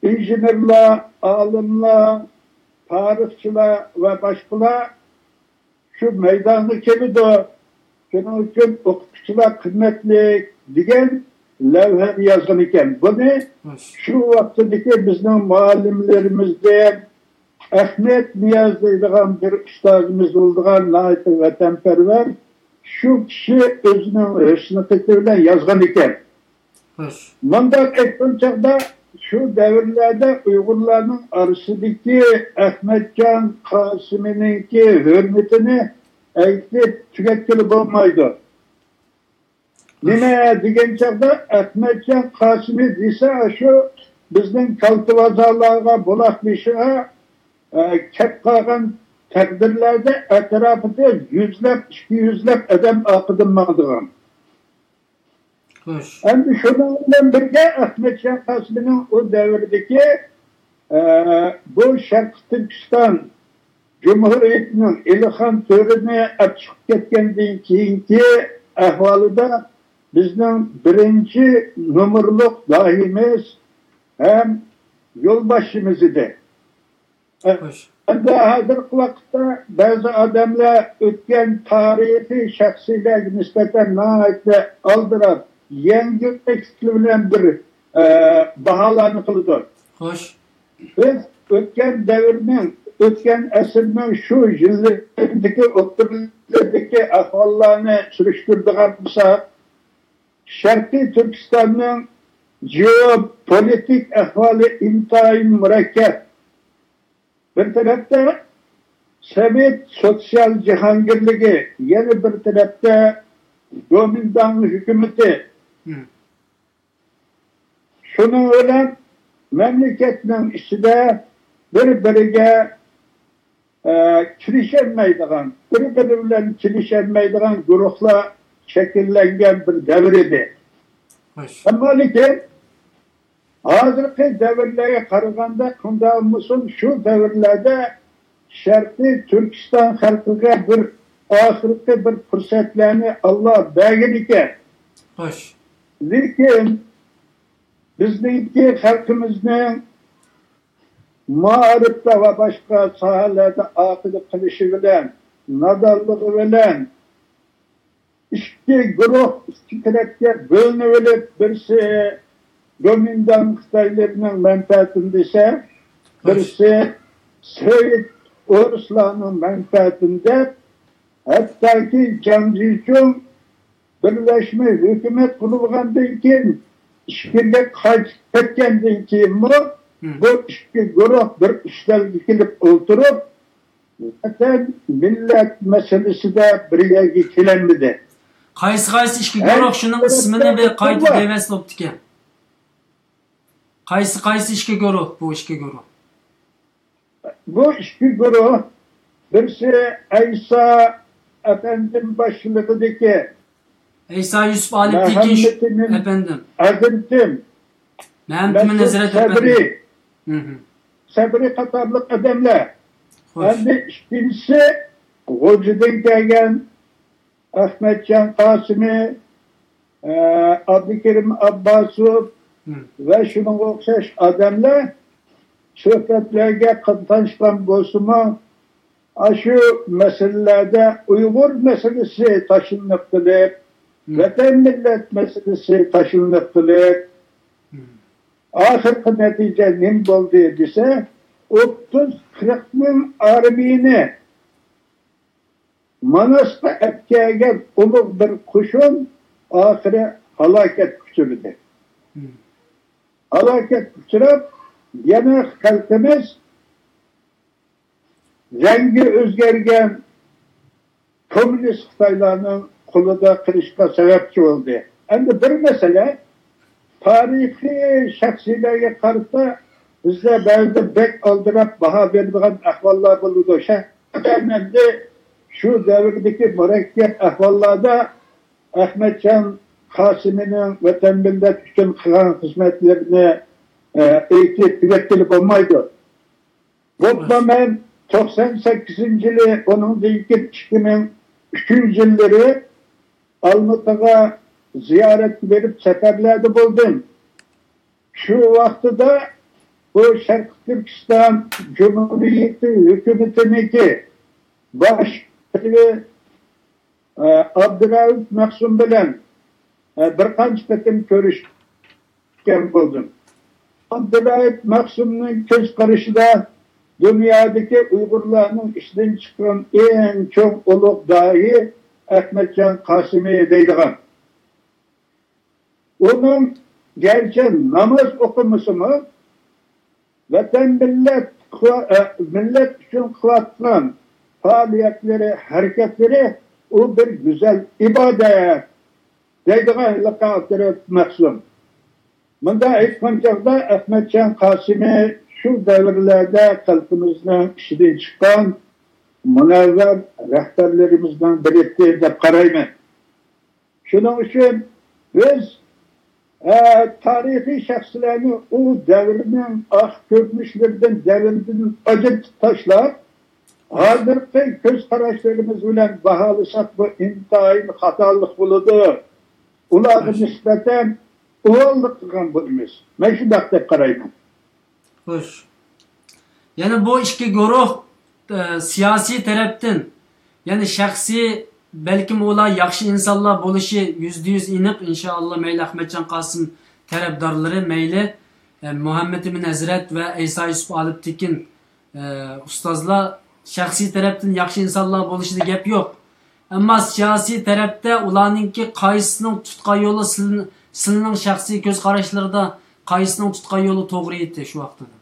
ئىنژېنېرلار، ئالىملار، تارىخچىلار ۋە باشقىلار شۇ مەيدانغا كېلىدۇ. شۇنىڭ ئۈچۈن ئوقۇتقۇچىلار قىممەتلىك دېگەن لەۋھەنى يازغان ئىكەن. بۇنى خوش، شۇ ۋاقتىدىكى بىزنىڭ مۇئەللىملىرىمىزدىن ئەخمەت نىياز دەيدىغان بىر ئۇستازىمىز بولىدىغان، ناھايىتى ۋەتەنپەرۋەر، شۇ كىشى ئۆزىنىڭ ھۆسنى خېتى بىلەن يازغان ئىكەن. خوش. مۇنداق ئېيتقان چاغدا، شۇ دەۋرلەردە ئۇيغۇرلارنىڭ ئارىسىدىكى ئەخمەتجان قاسىمىنىڭكى ھۆرمىتىنى ئېيتىپ تۈگەتكىلى بولمايدۇ. نېمە دېگەن چاغدا، ئەخمەتجان قاسىمى دېسە، شۇ بىزنىڭ كالتىۋازالارغا، بۇلاق بېشىغا، ئە، كەپ قالغان تەقدىرلەردە ئەتراپىدا يۈزلەپ، ئىككى يۈزلەپ ئادەم ئارقىدىن ماڭىدىغان. خوش. ئەمدى شۇنىڭ بىلەن بىرگە، ئەخمەتجان قاسىمىنىڭ ئۇ دەۋردىكى، ئە، بۇ شەرقىي تۈركىستان جۇمھۇرىيىتىنىڭ ئېلىخان تۆرىنى ئەپ چىقىپ كەتكەندىن كېيىنكى ئەھۋالىدا بىزنىڭ بىرىنچى نومۇرلۇق داھىيمىز ھەم يولباشچىمىز ئىدى. خوش. ئەمدى ھازىرقى ۋاقىتتا بەزى ئادەملەر ئۆتكەن تارىخىي شەخسلەرگە نىسبەتەن ناھايىتى ئالدىراپ، يەڭگىلتەكلىك بىلەن بىر، ئە، باھالارنى قىلىدۇ. خوش. بىز ئۆتكەن دەۋرنىڭ، ئۆتكەن ئەسىرنىڭ شۇ يىللىرىدىكى، ئوتتۇرىلىرىدىكى ئەھۋاللارنى سۈرۈشتۈرىدىغان بولساق، شەرقىي تۈركىستاننىڭ جېئوپولىتىك ئەھۋالى ئىنتايىن مۇرەككەپ. بىر تەرەپتە سوۋېت سوتسىيال جاھانگىرلىكى، يەنە بىر تەرەپتە گومىنداڭ ھۆكۈمىتى. ھىم. شۇنىڭ بىلەن مەملىكەتنىڭ ئىچىدە بىر-بىرىگە، ئە، كېلىشەلمەيدىغان، بىر-بىرى بىلەن كېلىشەلمەيدىغان گۇرۇھلار شەكىللەنگەن بىر دەۋر ئىدى. خوش. ئەمما لېكىن ھازىرقى دەۋرلەرگە قارىغاندا، قانداق بولمىسۇن، شۇ دەۋرلەردە شەرقىي تۈركىستان خەلقىگە بىر ئاخىرقى بىر پۇرسەتلەرنى ئاللا بەرگەن ئىكەن. خوش. لېكىن بىزنىڭكى خەلقىمىزنىڭ مائارىپتا ۋە باشقا ساھەلەردە ئاقىللىق قىلىشى بىلەن، نادانلىقى بىلەن، ئىككى گۇرۇھ ئىككى تەرەپكە بۆلۈنۈۋېلىپ، بىرسى گومىنداڭ خىتايلىرىنىڭ مەنپەئەتىنى دېسە، بىرسى سوۋېت ئورۇسلارنىڭ مەنپەئەتىنى دەپ، ھەتتاكى جاڭ جىچۈڭ بىرلەشمە ھۆكۈمەت قۇرۇلغاندىن كېيىن، ئىچكىرىگە قايتىپ كەتكەندىن كېيىنمۇ، بۇ ئىككى گۇرۇھ بىر ئۈستەلگە كېلىپ ئولتۇرۇپ، ۋەتەن، مىللەت مەسىلىسىدە بىر يەرگە كېلەلمىدى. قايسى قايسى ئىككى گۇرۇھ، شۇنىڭ ئىسمىنى بىر قايتا دەۋەرسە بوپتىكەن. قايسى قايسى ئىككى گۇرۇھ، بۇ ئىككى گۇرۇھ؟ بۇ ئىككى گۇرۇھ، بىرسى ئەيسا ئەپەندىم باشچىلىقىدىكى ئەيسا يۈسۈپ ئالىپ تېكىن، مەھەممىتىمىن ئەپەندىم. ھەزرىتىم، مەھەممىتىمىن مەسئۇد ھەزرەت سەبرى، ئەپەندىم. مم. سەبرى قاتارلىق ئادەملەر. خوش. ئەمدى ئىككىنچىسى، غۇلجىدىن كەلگەن ئەخمەتجان قاسىمى، ئە، ئابدۇكېرىم ئابباسوف مم. ۋە شۇنىڭغا ئوخشاش ئادەملەر سۆھبەتلەرگە قاتناشقان بولسىمۇ، ئاشۇ مەسىلىلەردە ئۇيغۇر مەسىلىسى تاشلىنىپ قېلىپ، مم. ۋەتەن مىللەت مەسىلىسى تاشلىنىپ قېلىپ، مم. ئاخىرقى نەتىجە نېمە بولدى دېسە، ئوتتۇز قىرىق مىڭ ئارمىيىنى ماناسقا ئەپكەلگەن ئۇلۇغ بىر قوشۇن ئاخىرى ھالاكەتكە ئۇچرىدى. مم. ھالاكەتكە ئۇچراپ، يەنە خەلقىمىز رەڭگى ئۆزگەرگەن كوممۇنىست خىتايلارنىڭ قولىدا قېلىشقا سەۋەبچى بولدى. ئەمدى بىر مەسىلە، تارىخىي شەخسلەرگە قارىسا، بىزدە بەزىدە بەك ئالدىراپ باھا بېرىدىغان ئەھۋاللار بولىدۇ. شەخسەن مەندە شۇ دەۋردىكى مۇرەككەپ ئەھۋاللاردا ئەخمەتجان قاسىمىنىڭ ۋەتەن مىللەت ئۈچۈن قىلغان خىزمەتلىرىنى، ئە، ئېيتىپ تۈگەتكىلى بولمايدۇ. بولۇپمۇ مەن توقسان سەككىزىنچى يىلى، ئۇنىڭدىن كېيىن ئىككى مىڭ ئۈچىنچى يىللىرى ئالمۇتىغا زىيارەتكە بېرىپ سەپەرلەردە بولدۇم. شۇ ۋاقتىدا بۇ شەرقىي تۈركىستان جۇمھۇرىيىتى ھۆكۈمىتىنىڭكى باش ئابدۇرائۇپ مەخسۇم بىلەن، ئە، بىر قانچە قېتىم كۆرۈشكەن بولدۇم. ئابدۇرائۇپ مەخسۇمنىڭ كۆز قارىشىدا دۇنيادىكى ئۇيغۇرلارنىڭ ئىچىدىن چىققان ئەڭ چوڭ ئۇلۇغ داھىي ئەخمەتجان قاسىمى دەيدىغان. ئۇنىڭ گەرچە ناماز ئوقۇمىسىمۇ، ۋەتەن مىللەت، مىللەت ئۈچۈن قىلىۋاتقان پائالىيەتلىرى، ھەرىكەتلىرى ئۇ بىر گۈزەل ئىبادەت دەيدىغان ھېلىقى ئابدۇرائۇپ مەخسۇم. مۇنداق ئېيتقان چاغدا ئەخمەتجان قاسىمى شۇ دەۋرلەردە خەلقىمىزنىڭ ئىچىدىن چىققان مۇنەۋۋەر رەھبەرلىرىمىزنىڭ بىرى دەپ قارايمەن. شۇنىڭ ئۈچۈن بىز، ئە، تارىخىي شەخسلەرنى ئۇ دەۋرنىڭ ئاق كۆرمۈشلىرىدىن، دەۋردىن ئاجرىتىپ تاشلاپ، ھازىرقى كۆز قاراشلىرىمىز بىلەن باھالىساق، بۇ ئىنتايىن خاتالىق بولىدۇ. ئۇلارغا نىسبەتەن ئۇۋاللىق قىلغان بولىمىز. مەن شۇنداق دەپ قارايمەن. خوش. يەنە بۇ ئىككى گۇرۇھ، ئە، سىياسىي تەرەپتىن، يەنى شەخسىي، بەلكىم ئۇلار ياخشى ئىنسانلار بولۇشى يۈزدە يۈز ئېنىق، ئىنشائاللا، مەيلى ئەخمەتجان قاسىم تەرەپدارلىرى، مەيلى، ئە، مۇھەممەد ئىمىن ھەزرەت ۋە ئەيسا يۈسۈپ ئالىپ تېكىن، ئە، ئۇستازلار شەخسىي تەرەپتىن ياخشى ئىنسانلار بولۇشىدا گەپ يوق. ئەمما سىياسىي تەرەپتە ئۇلارنىڭكى قايسىسىنىڭ تۇتقان يولى سىل-، سىلىنىڭ شەخسىي كۆز قاراشلىرىدا قايسىنىڭ تۇتقان يولى توغرا ئىدى شۇ ۋاقتىدا؟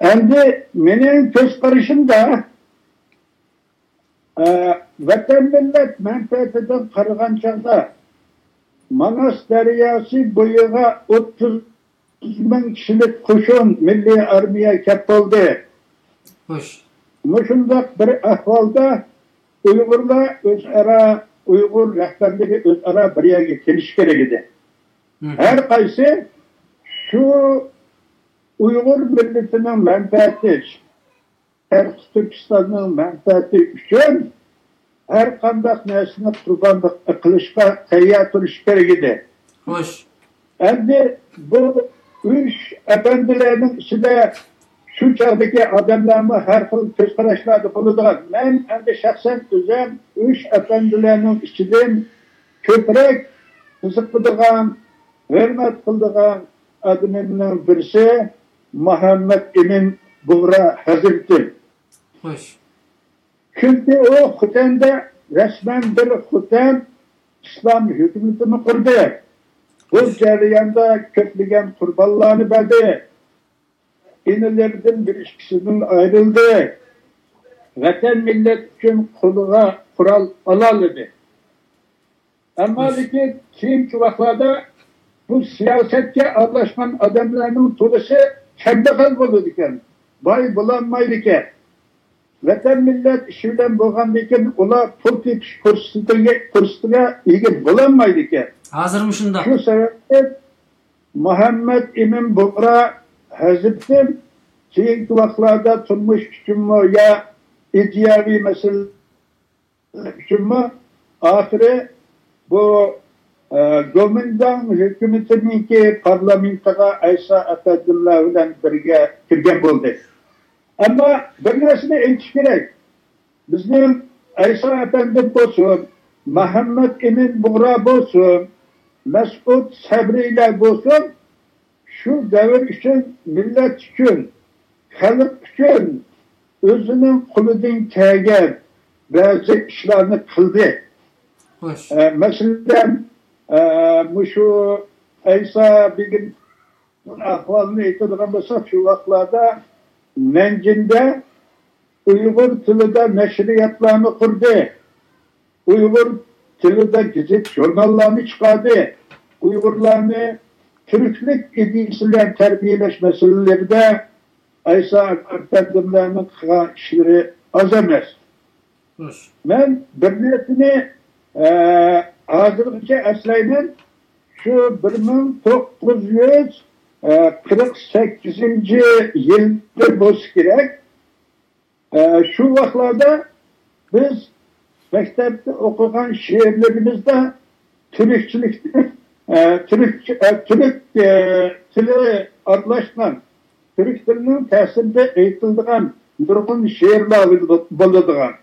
ئەمدى مېنىڭ كۆز قارىشىمدا، ئە، ۋەتەن مىللەت مەنپەئەتىدىن قارىغان چاغدا، ماناس دەرياسى بويىغا ئوتتۇز مىڭ كىشىلىك قوشۇن، مىللىي ئارمىيە كەپ بولدى. خوش. مۇشۇنداق بىر ئەھۋالدا ئۇيغۇرلار ئۆزئارا، ئۇيغۇر رەھبەرلىرى ئۆزئارا بىر يەرگە كېلىشى كېرەك ئىدى. مم. ھەر قايسى شۇ ئۇيغۇر مىللىتىنىڭ مەنپەئەتى، شەرقىي تۈركىستاننىڭ مەنپەئەتى ئۈچۈن ھەر قانداق نەرسىنى قۇربانلىق قىلىشقا تەييار تۇرۇشى كېرەك ئىدى. خوش. ئەمدى بۇ ئۈچ ئەپەندىلەرنىڭ ئىچىدە شۇ چاغدىكى ئادەملەرمۇ ھەر خىل كۆز قاراشلاردا بولىدىغان. مەن ئەمدى شەخسەن ئۆزۈم ئۈچ ئەپەندىلەرنىڭ ئىچىدىن كۆپرەك قىزىقىدىغان، ھۆرمەت قىلىدىغان ئادىمىمنىڭ بىرسى مۇھەممەد ئىمىن بۇغرا ھەزرىتى. خوش. چۈنكى ئۇ خوتەندە رەسمەن بىر خوتەن ئىسلام ھۆكۈمىتىنى قۇردى. بۇ جەرياندا كۆپلىگەن قۇربانلارنى بەردى. ئىنىلىرىدىن بىر ئىككىسىدىن ئايرىلدى. ۋەتەن، مىللەت ئۈچۈن قولىغا قورال ئالالىدى. ئەمما لېكىن كېيىنكى ۋاقىتلاردا بۇ سىياسەتكە ئارىلاشقان ئادەملەرنىڭ تولىسى كەمبەغەل بولىدىكەن، باي بولالمايدىكەن. ۋەتەن مىللەت ئىشى بىلەن بولغاندىن كېيىن ئۇلار پۇل تېپىش پۇرسىتىگە، پۇرسىتىگە ئىگە بولالمايدىكەن. ھازىرمۇ شۇنداق. شۇ سەۋەبتىن مۇھەممەد ئىمىن بۇغرا ھەزرىتىم كېيىنكى ۋاقىتلاردا تۇرمۇش ئۈچۈنمۇ يا ئىدىيەۋى مەسىلە ئۈچۈنمۇ ئاخىرى بۇ، ئە، گومىنداڭ ھۆكۈمىتىنىڭكى پارلامېنتىغا ئەيسا ئەپەندىملەر بىلەن بىرگە كىرگەن بولدى. ئەمما بىر نەرسىنى ئېيتىش كېرەك. بىزنىڭ ئەيسا ئەپەندىم بولسۇن، مەھەممەت ئىمىن بۇغرا بولسۇن، مەسئۇد سەبرىيلەر بولسۇن، شۇ دەۋر ئۈچۈن، مىللەت ئۈچۈن، خەلق ئۈچۈن ئۆزىنىڭ قولىدىن كەلگەن بەزى ئىشلارنى قىلدى. خوش. ئە، مەسىلەن، ئە، مۇشۇ ئەيسا بېگىم ئەھۋالىنى ئېيتىدىغان بولساق، شۇ ۋاقىتلاردا نەنجىڭدە ئۇيغۇر تىلىدا نەشرىياتلارنى قۇردى. ئۇيغۇر تىلىدا گېزىت-ژۇرناللارنى چىقاردى. ئۇيغۇرلارنى تۈركلۈك ئىدىيىسى بىلەن تەربىيەلەش مەسىلىلىرىدە ئەيسا ئەپەندىملەرنىڭ قىلغان ئىشلىرى ئاز ئەمەس. خوش. مەن بىر نەرسىنى، ئە، ھازىرغىچە ئەسلەيمەن. شۇ بىر مىڭ توققۇز يۈز قىرىق سەككىزىنچى يىلدا بولسا كېرەك. ئە، شۇ ۋاقىتلاردا بىز مەكتەپتە ئوقۇغان شېئىرلىرىمىزدا تۈركچىلىكنى، ئە، تۈرك، ئە، تۈرك، ئە، تىلى ئارىلاشقان، تۈرك تىلىنىڭ تەسىرىدە ئېيتىلىدىغان نۇرغۇن شېئىرلار بولىدىغان.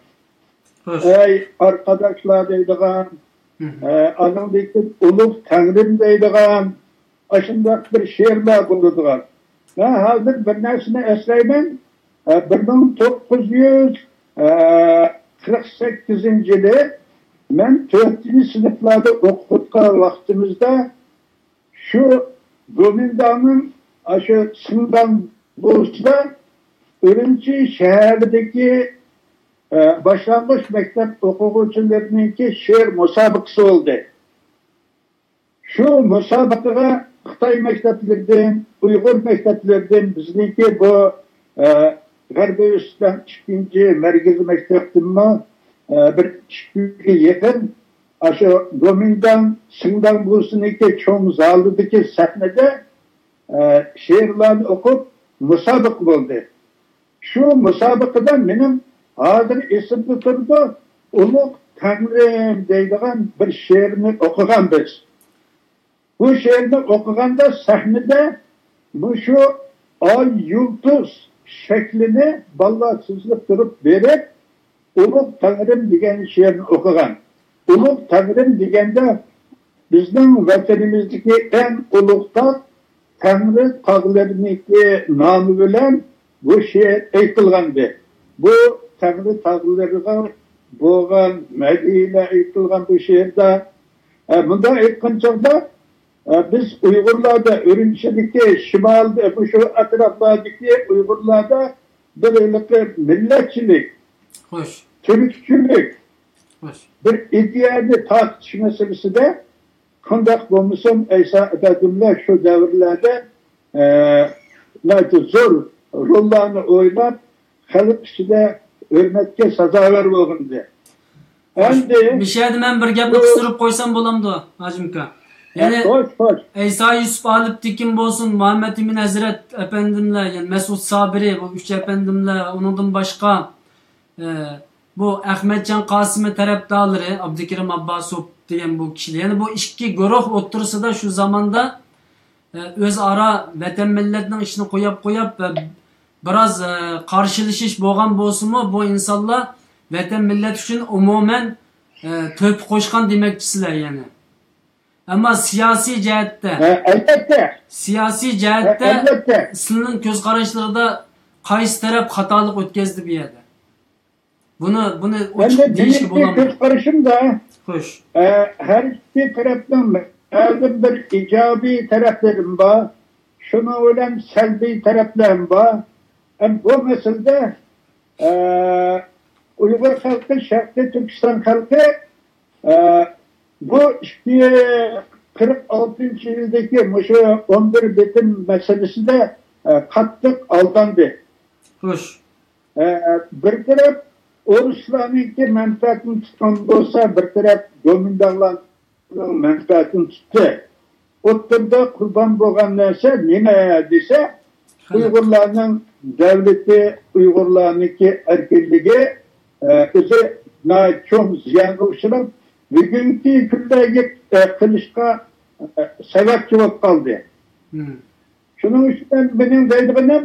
خوش. ئەي ئارقىداشلار دەيدىغان، مھم. ئە، ئانىڭدىن كېيىن ئۇلۇغ تەڭرىم دەيدىغان، ئاشۇنداق بىر شېئىرلار بولىدىغان. مەن ھازىر بىر نەرسىنى ئەسلەيمەن. ئە، بىر مىڭ توققۇز يۈز قىرىق سەككىزىنچى يىلى مەن تۆتىنچى سىنىپلاردا ئوقۇۋاتقان ۋاقتىمىزدا شۇ گومىنداڭنىڭ ئاشۇ سىڭداڭ بوسىدا ئۈرۈمچى شەھىرىدىكى، ئە، باشلانغۇچ مەكتەپ ئوقۇغۇچىلىرىنىڭكى شېئىر مۇسابىقىسى بولدى. شۇ مۇسابىقىگە خىتاي مەكتەپلىرىدىن، ئۇيغۇر مەكتەپلىرىدىن، بىزنىڭكى بۇ، ئە، غەربىي ئىسلام ئىككىنچى مەركىزىي مەكتەپتىنمۇ، ئە، بىر ئىككى يۈزگە يېقىن ئاشۇ گومىنداڭ سىڭداڭ بوسىنىڭكى چوڭ زالىدىكى سەھنىدە، ئە، شېئىرلارنى ئوقۇپ مۇسابىقە بولدى. شۇ مۇسابىقىدە مېنىڭ ھازىر ئېسىمدە تۇرىدۇ، ئۇلۇغ تەڭرىم دەيدىغان بىر شېئىرنى ئوقۇغان بىز. بۇ شېئىرنى ئوقۇغاندا سەھنىدە مۇشۇ ئاي يۇلتۇز شەكلىنى بالىلار تىزىلىپ تۇرۇپ بېرىپ، ئۇلۇغ تەڭرىم دېگەن شېئىرنى ئوقۇغان. ئۇلۇغ تەڭرىم دېگەندە بىزنىڭ ۋەتىنىمىزدىكى ئەڭ ئۇلۇغ تاغ تەڭرى تاغلىرىنىڭكى نامى بىلەن بۇ شېئىر ئېيتىلغانىدى. بۇ تەڭرى تاغلىرىغا بولغان مەدھىيەلەر ئېيتىلغان بۇ شېئىردا. ئە، مۇنداق ئېيتقان چاغدا، ئە، بىز ئۇيغۇرلاردا، ئۈرۈمچىدىكى، شىمالدا، مۇشۇ ئەتراپلاردىكى ئۇيغۇرلاردا بىر ھېلىقى مىللەتچىلىك، خوش. تۈركچىلىك، خوش. بىر ئىدىيەنى تارقىتىش مەسىلىسىدە قانداق بولمىسۇن، ئەيسا ئەپەندىملەر شۇ دەۋرلەردە، ئە، ناھايىتى زور روللارنى ئويناپ، خەلق ئىچىدە ھۆرمەتكە سازاۋەر بولغانىدى. ئەمدى مۇشۇ يەردە مەن بىر گەپنى بۇ قىستۇرۇپ قويسام بولامدۇ، ھاجىم ئاكا؟ يەنى خوش، خوش. ئەيسا يۈسۈپ ئالىپتېكىن بولسۇن، مۇھەممەد ئىمىن ھەزرەت ئەپەندىملەر، يەنى مەسئۇد سابىرى، بۇ ئۈچ ئەپەندىملەر، ئۇنىڭدىن باشقا، ئە، بۇ ئەخمەتجان قاسىمى تەرەپدارلىرى، ئابدۇكېرىم ئابباسوف دېگەن بۇ كىشىلەر. يەنى بۇ ئىككى گۇرۇھ ئوتتۇرىسىدا شۇ زاماندا، ئە، ئۆزئارا ۋەتەن مىللەتنىڭ ئىشىنى قوياپ قوياپ، ئە، بىراز، ئە، قارشىلىشىش بولغان بولسىمۇ، بۇ ئىنسانلار ۋەتەن مىللەت ئۈچۈن ئومۇمەن، ئە، تۆھپە قوشقان دېمەكچىسىلەر يەنى. ئەمما سىياسىي جەھەتتە، ھە، ئەلۋەتتە. سىياسىي ھە، جەھەتتە ئەلۋەتتە. سىلىنىڭ كۆز قاراشلىرىدا قايسى تەرەپ خاتالىق ئۆتكەزدى بۇ يەردە؟ بۇنى، بۇنى ئوچۇق دېيىشكە بولامدۇ؟ كۆز قارىشىمدا، خوش. ئە، ھەر ئىككى تەرەپنىڭ مەلۇم بىر ئىجابىي تەرەپلىرىمۇ بار. شۇنىڭ بىلەن سەلبىي تەرەپلەرمۇ بار. ھەم بۇ مەسىلىدە، ئە، ئۇيغۇر خەلقى، شەرقىي تۈركىستان خەلقى، ئە، بۇ ئىككى، قىرىق ئالتىنچى يىلدىكى مۇشۇ ئون بىر بېتىم مەسىلىسىدە، ئە، قاتتىق ئالداندى. خوش. ئە، بىر تەرەپ ئورۇسلارنىڭكى مەنپەئەتىنى تۇتقان بولسا، بىر تەرەپ گومىنداڭلارنىڭ مەنپەئەتىنى تۇتتى. ئوتتۇرىدا قۇربان بولغان نەرسە نېمە دېسە، خەلق. ئۇيغۇرلارنىڭ دۆلىتى، ئۇيغۇرلارنىڭكى ئەركىنلىكى، ئە، ئۆزى ناھايىتى چوڭ زىيانغا ئۇچراپ، بۈگۈنكى كۈندە گەپ، ئە، قىلىشقا، ئە، سەۋەبچى بولۇپ قالدى. مم. شۇنىڭ ئۈچۈن مېنىڭ دەيدىغىنىم،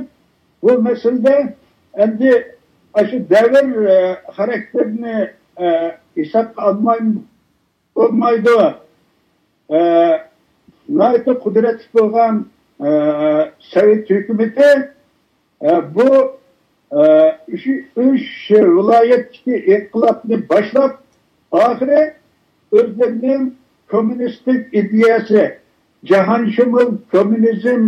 بۇ مەسىلىدە ئەمدى ئاشۇ دەۋر، ئە، خاراكتېرىنى، ئە، ھېسابقا ئالماي بولمايدۇ. ئە، ناھايىتى قۇدرەتلىك بولغان، ئە، سوۋېت ھۆكۈمىتى، ئە، بۇ، ئە، ئۈچ، ئۈچ ۋىلايەتتىكى ئىنقىلابنى باشلاپ، ئاخىرى ئۆزلىرىنىڭ كوممۇنىستىك ئىدىيەسى، جاھانشۇمۇل كوممۇنىزم،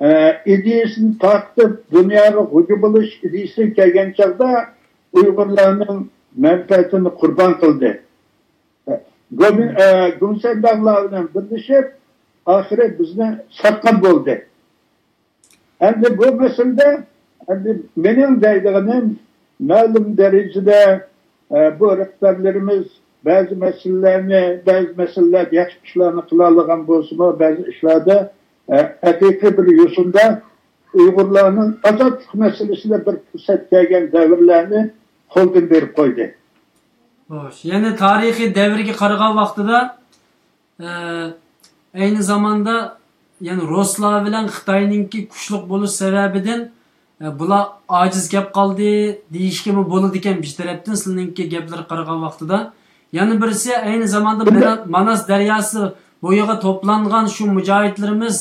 ئە، ئىدىيەسىنى تارقىتىپ، دۇنياغا غۇلجا بولۇش ئىدىيەسىگە كەلگەن چاغدا ئۇيغۇرلارنىڭ مەنپەئەتىنى قۇربان قىلدى. گومىن-، ئە، گومىنداڭلار بىلەن بىرلىشىپ، ئاخىرى بىزنى ساتقان بولدى. ئەمدى بۇ مەسىلىدە، ئەمدى مېنىڭ دەيدىغىنىم، مەلۇم دەرىجىدە، ئە، بۇ رەھبەرلىرىمىز بەزى مەسىلىلەرنى، بەزى مەسىلىلەردە ياخشى ئىشلارنى قىلالىغان بولسىمۇ، بەزى ئىشلاردا، ئە، ھەقىقىي بىر يوسۇندا ئۇيغۇرلارنىڭ ئازادلىق مەسىلىسىدە بىر پۇرسەت كەلگەن دەۋرلەرنى قولدىن بېرىپ قويدى. خوش، يەنى تارىخىي دەۋرگە قارىغان ۋاقتىدا، ئە، ئەينى زاماندا، يەنى رۇسلار بىلەن خىتاينىڭكى كۈچلۈك بولۇش سەۋەبىدىن، ئە، بۇلار ئاجىز كەپ قالدى دېيىشكىمۇ بولىدىكەن بىر تەرەپتىن سىلىنىڭكى گەپلىرىگە قارىغان ۋاقتىدا. يەنە بىرسى، ئەينى زاماندا مانا-، ماناس دەرياسى بويىغا توپلانغان شۇ مۇجاھىدلىرىمىز،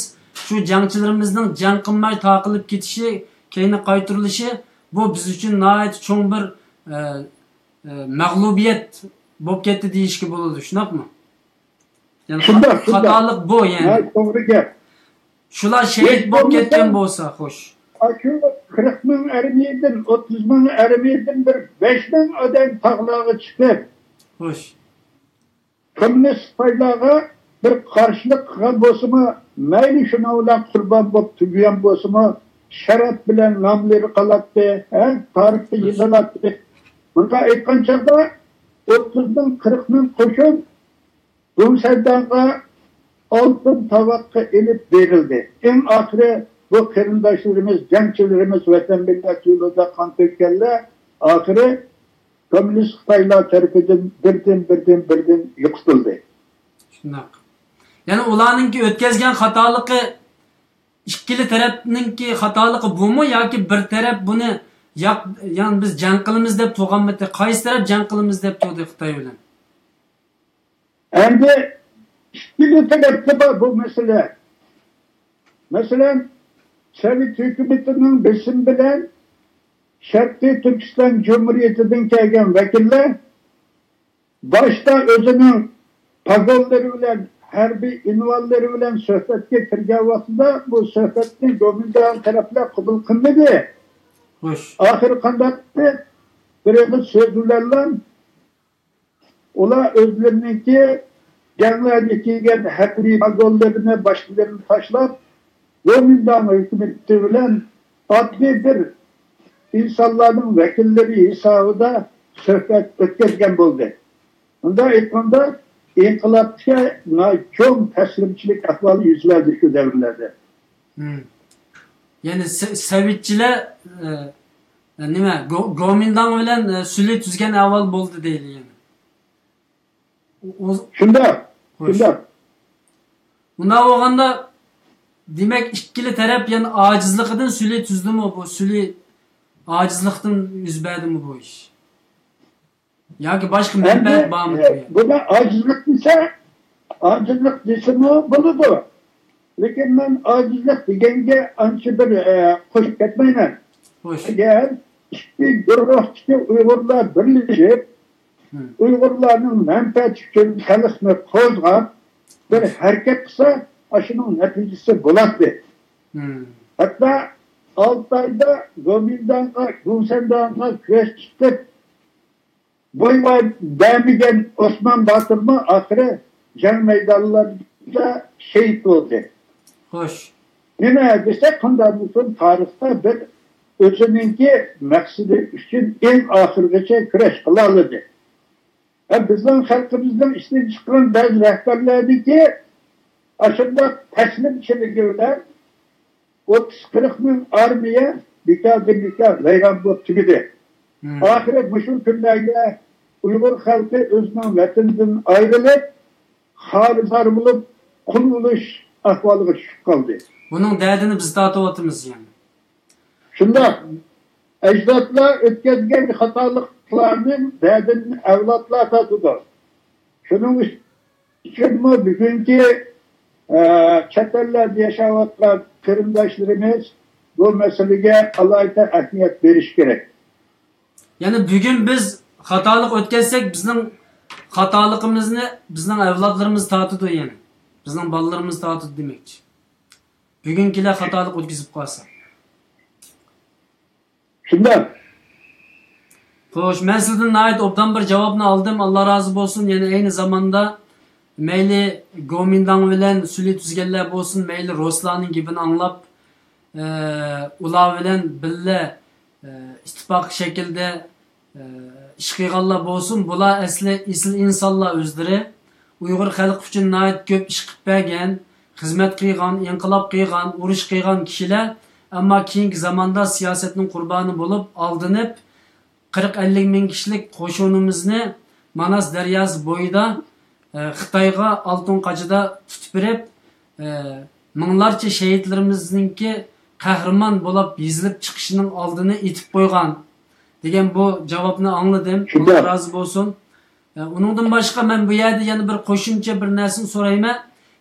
شۇ جەڭچىلىرىمىزنىڭ جەڭ قىلماي تارقىلىپ كېتىشى، كەينىگە قايتۇرۇلۇشى، بۇ بىز ئۈچۈن ناھايىتى چوڭ بىر، ئە، ئە، مەغلۇبىيەت بولۇپ كەتتى دېيىشكە بولىدۇ، شۇنداقمۇ؟ يەنى شۇنداق، شۇنداق. خاتالىق بۇ، يەنى. ھە، توغرا گەپ. شۇلار شېھىت بولۇپ كەتكەن بولسا، خوش. ئاشۇ قىرىق مىڭ ئارمىيەدىن، ئوتتۇز مىڭ ئارمىيەدىن بىر بەش مىڭ ئادەم تاغلارغا چىقىپ، خوش. كوممۇنىست خىتايلارغا بىر قارشىلىق قىلغان بولسىمۇ، مەيلى شۇنىڭ بىلەن قۇربان بولۇپ تۈگىگەن بولسىمۇ، شەرەپ بىلەن ناملىرى قالاتتى، ھە، تارىختا يېزىلاتتى. بۇنداق ئېيتقان چاغدا، ئوتتۇز مىڭ، قىرىق مىڭ قوشۇن گۇڭسەنداڭغا ئالتۇن تاۋاققا ئېلىپ بېرىلدى. ئەڭ ئاخىرى بۇ قېرىنداشلىرىمىز، جەڭچىلىرىمىز، ۋەتەن مىللەت يولىدا قان تۆككەنلەر ئاخىرى كوممۇنىست خىتايلار تەرىپىدىن بىردىن، بىردىن، بىردىن يوقىتىلدى. شۇنداق. يەنى ئۇلارنىڭكى ئۆتكەزگەن خاتالىقى، ئىككىلا تەرەپنىڭكى خاتالىقى بۇمۇ ياكى بىر تەرەپ بۇنى ياق، يەنى بىز جەڭ قىلىمىز دەپ تۇرغانمىدى؟ قايسى تەرەپ جەڭ قىلىمىز دەپ تۇردى خىتاي بىلەن؟ ئەمدى ئىككىلا تەرەپتە بار بۇ مەسىلە. مەسىلەن، سوۋېت ھۆكۈمىتىنىڭ بېسىمى بىلەن شەرقىي تۈركىستان جۇمھۇرىيىتىدىن كەلگەن ۋەكىللەر باشتا ئۆزىنىڭ پاگونلىرى بىلەن، ھەربىي ئۇنۋانلىرى بىلەن سۆھبەتكە كىرگەن ۋاقتىدا بۇ سۆھبەتنى گومىنداڭ تەرەپلەر قوبۇل قىلمىدى. خوش. ئاخىرى قانداق قىلدى؟ بىر ئېغىز سۆز بىلەنلا ئۇلار ئۆزلىرىنىڭكى جەڭلەردە كىيگەن ھەربىي پاگونلىرىنى، باشلىرىنى تاشلاپ، گومىنداڭ ھۆكۈمىتى بىلەن ئاددىي بىر ئىنسانلارنىڭ ۋەكىللىرى ھېسابىدا سۆھبەت ئۆتكۈزگەن بولدى. مۇنداق ئېيتقاندا، ئىنقىلابتىكى ناھايىتى چوڭ تەسلىمچىلىك ئەھۋالى يۈز بەردى شۇ دەۋرلەردە. مم. يەنى سە-، سەۋىتچىلەر، ئە، ئە، نېمە، گو-، گومىنداڭ بىلەن، ئە، سۈلھى تۈزگەن ئەھۋال بولدى دەيلى يەنى. ئۇ-، ئۇ-، شۇنداق، خوش. شۇنداق. ئۇنداق بولغاندا، دېمەك، ئىككىلا تەرەپ يەنە ئاجىزلىقىدىن سۈلھى تۈزدىمۇ بۇ؟ سۈلھى ئاجىزلىقتىن يۈز بەردىمۇ بۇ ئىش؟ ياكى باشقا مەنپەئەت بارمۇ بۇ يەردە؟ بۇنى ئاجىزلىق دېسە، ئاجىزلىق دېسىمۇ بولىدۇ. لېكىن مەن ئاجىزلىق دېگەنگە ئانچە بىر، ئە، قوشۇپ كەتمەيمەن. خوش. ئەگەر ئىككى گۇرۇھتىكى ئۇيغۇرلار بىرلىشىپ، مم. ئۇيغۇرلارنىڭ مەنپەئەتى ئۈچۈن خەلقنى قوزغاپ، بىر ھەرىكەت قىلسا، ئاشۇنىڭ نەتىجىسى بولاتتى. مم. ھەتتا ئالتايدا گومىنداڭغا، گۇڭسەنداڭغا كۈرەش چىقىپ، بوي بەرمىگەن ئوسمان باتۇرمۇ ئاخىرى جەڭ مەيدانلىرىدا شېھىت بولدى. خوش. نېمە دېسەك، قانداق بولسۇن، تارىختا بىر ئۆزىنىڭكى مەقسىتى ئۈچۈن ئەڭ ئاخىرغىچە كۈرەش قىلالىدى. ھەم بىزنىڭ خەلقىمىزنىڭ ئىشتىن چىققان بەزى رەھبەرلەرنىڭكى ئاشۇنداق تەسلىمچىلىكى بىلەن ئوتتۇز قىرىق مىڭ ئارمىيە بىكاردىن بىكار ۋەيران بولۇپ تۈگىدى. مم. ئاخىرى مۇشۇ كۈنلەردە ئۇيغۇر خەلقى ئۆزىنىڭ ۋەتىنىدىن ئايرىلىپ، خارىزار بولۇپ، قۇل بولۇش ئەھۋالىغا چۈشۈپ قالدى. بۇنىڭ دەردىنى بىز تارتىۋاتىمىز يەنە. شۇنداق. ئەجدادلار ئۆتكەزگەن خاتالىقلارنىڭ دەردىنى ئەۋلادلار تارتىدۇ. شۇنىڭ ئۈچۈنمۇ بۈگۈنكى، ئە، چەت ئەللەردە ياشاۋاتقان قېرىنداشلىرىمىز بۇ مەسىلىگە ئالاھىدە ئەھمىيەت بېرىشى كېرەك. يەنى بۈگۈن بىز خاتالىق ئۆتكەزسەك، بىزنىڭ خاتالىقىمىزنى بىزنىڭ ئەۋلادلىرىمىز تارتىدۇ يەنى. بىزنىڭ بالىلىرىمىز تارتىدۇ دېمەكچى. بۈگۈنكىلەر خاتالىق ئۆتكۈزۈپ قالسا. شۇنداق. خوش، مەن سىزدىن ناھايىتى ئوبدان بىر جاۋابنى ئالدىم. ئاللا رازى بولسۇن. يەنە ئەينى زاماندا مەيلى گومىنداڭ بىلەن سۈلھى تۈزگەنلەر بولسۇن، مەيلى رۇسلارنىڭ گېپىنى ئاڭلاپ، ئە، ئۇلار بىلەن بىللە، ئە، ئىتتىپاق شەكلىدە، ئە، ئىش قىلغانلار بولسۇن، بۇلار ئەسلى ئېسىل ئىنسانلار ئۆزلىرى. ئۇيغۇر خەلقى ئۈچۈن ناھايىتى كۆپ ئىش قىلىپ بەرگەن، خىزمەت قىلغان، ئىنقىلاب قىلغان، ئۇرۇش قىلغان كىشىلەر. ئەمما كېيىنكى زاماندا سىياسەتنىڭ قۇربانى بولۇپ، ئالدىنىپ، قىرىق ئەللىك مىڭ كىشىلىك قوشۇنىمىزنى ماناس دەرياسى بويىدا، ئە، خىتايغا ئالتۇن قاچىدا تۇتۇپ بېرىپ، ئە، مىڭلارچە شېھىتلىرىمىزنىڭكى قەھرىمان بولۇپ يېزىلىپ چىقىشىنىڭ ئالدىنى ئېتىپ قويغان، دېگەن بۇ جاۋابنى ئاڭلىدىم. شۇنداق. ئاللا رازى بولسۇن. ئە، ئۇنىڭدىن باشقا مەن بۇ يەردە يەنە بىر قوشۇمچە بىر نەرسىنى سورايمەن.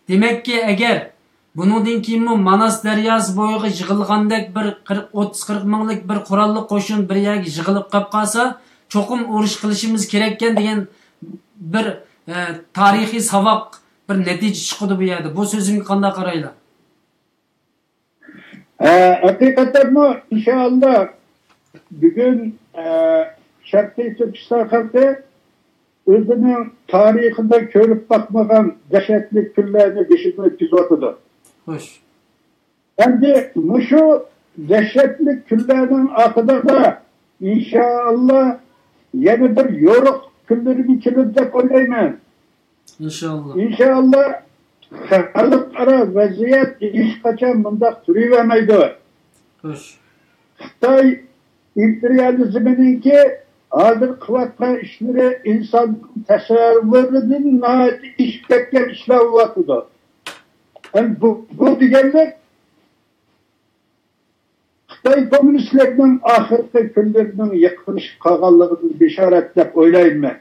دېمەككى، ئەگەر بۇنىڭدىن كېيىنمۇ ماناس دەرياسى بويىغا يىغىلغاندەك بىر قىرىق، ئوتتۇز قىرىق مىڭلىك بىر قوراللىق قوشۇن بىر يەرگە يىغىلىپ قېلىپ قالسا، چوقۇم ئۇرۇش قىلىشىمىز كېرەككەن دېگەن بىر، ئە، تارىخىي ساۋاق، بىر نەتىجە چىقىدۇ بۇ يەردە. بۇ سۆزۈمگە قانداق قارايلا؟ ئە، ھەقىقەتەنمۇ، ئىنشائاللا، بۈگۈن، ئە، شەرقىي تۈركىستان خەلقى ئۆزىنىڭ تارىخىدا كۆرۈپ باقمىغان دەھشەتلىك كۈنلەرنى بېشىدىن ئۆتكۈزۈۋاتىدۇ. خوش. ئەمدى مۇشۇ دەھشەتلىك كۈنلەرنىڭ ئارقىدا، ئىنشائاللا، يەنە بىر يورۇق كۈنلىرىمۇ كېلىدۇ دەپ ئويلايمەن. ئىنشائاللا. ئىنشائاللا، خەلقئارا ۋەزىيەت ھېچقاچان مۇنداق تۇرۇۋەرمەيدۇ. خوش. خىتاي ئىمپېرىيالىزمىنىڭكى ھازىر قىلىۋاتقان ئىشلىرى ئىنسان تەسەۋۋۇرىدىن ناھايىتى ئېشىپ كەتكەن ئىشلار بولۇۋاتىدۇ. ھەم بۇ، بۇ دېگەنلىك خىتاي كوممۇنىستلىرىنىڭ ئاخىرقى كۈنلىرىنىڭ يېقىنلىشىپ قالغانلىقىدىن بېشارەت دەپ ئويلايمەن مەن.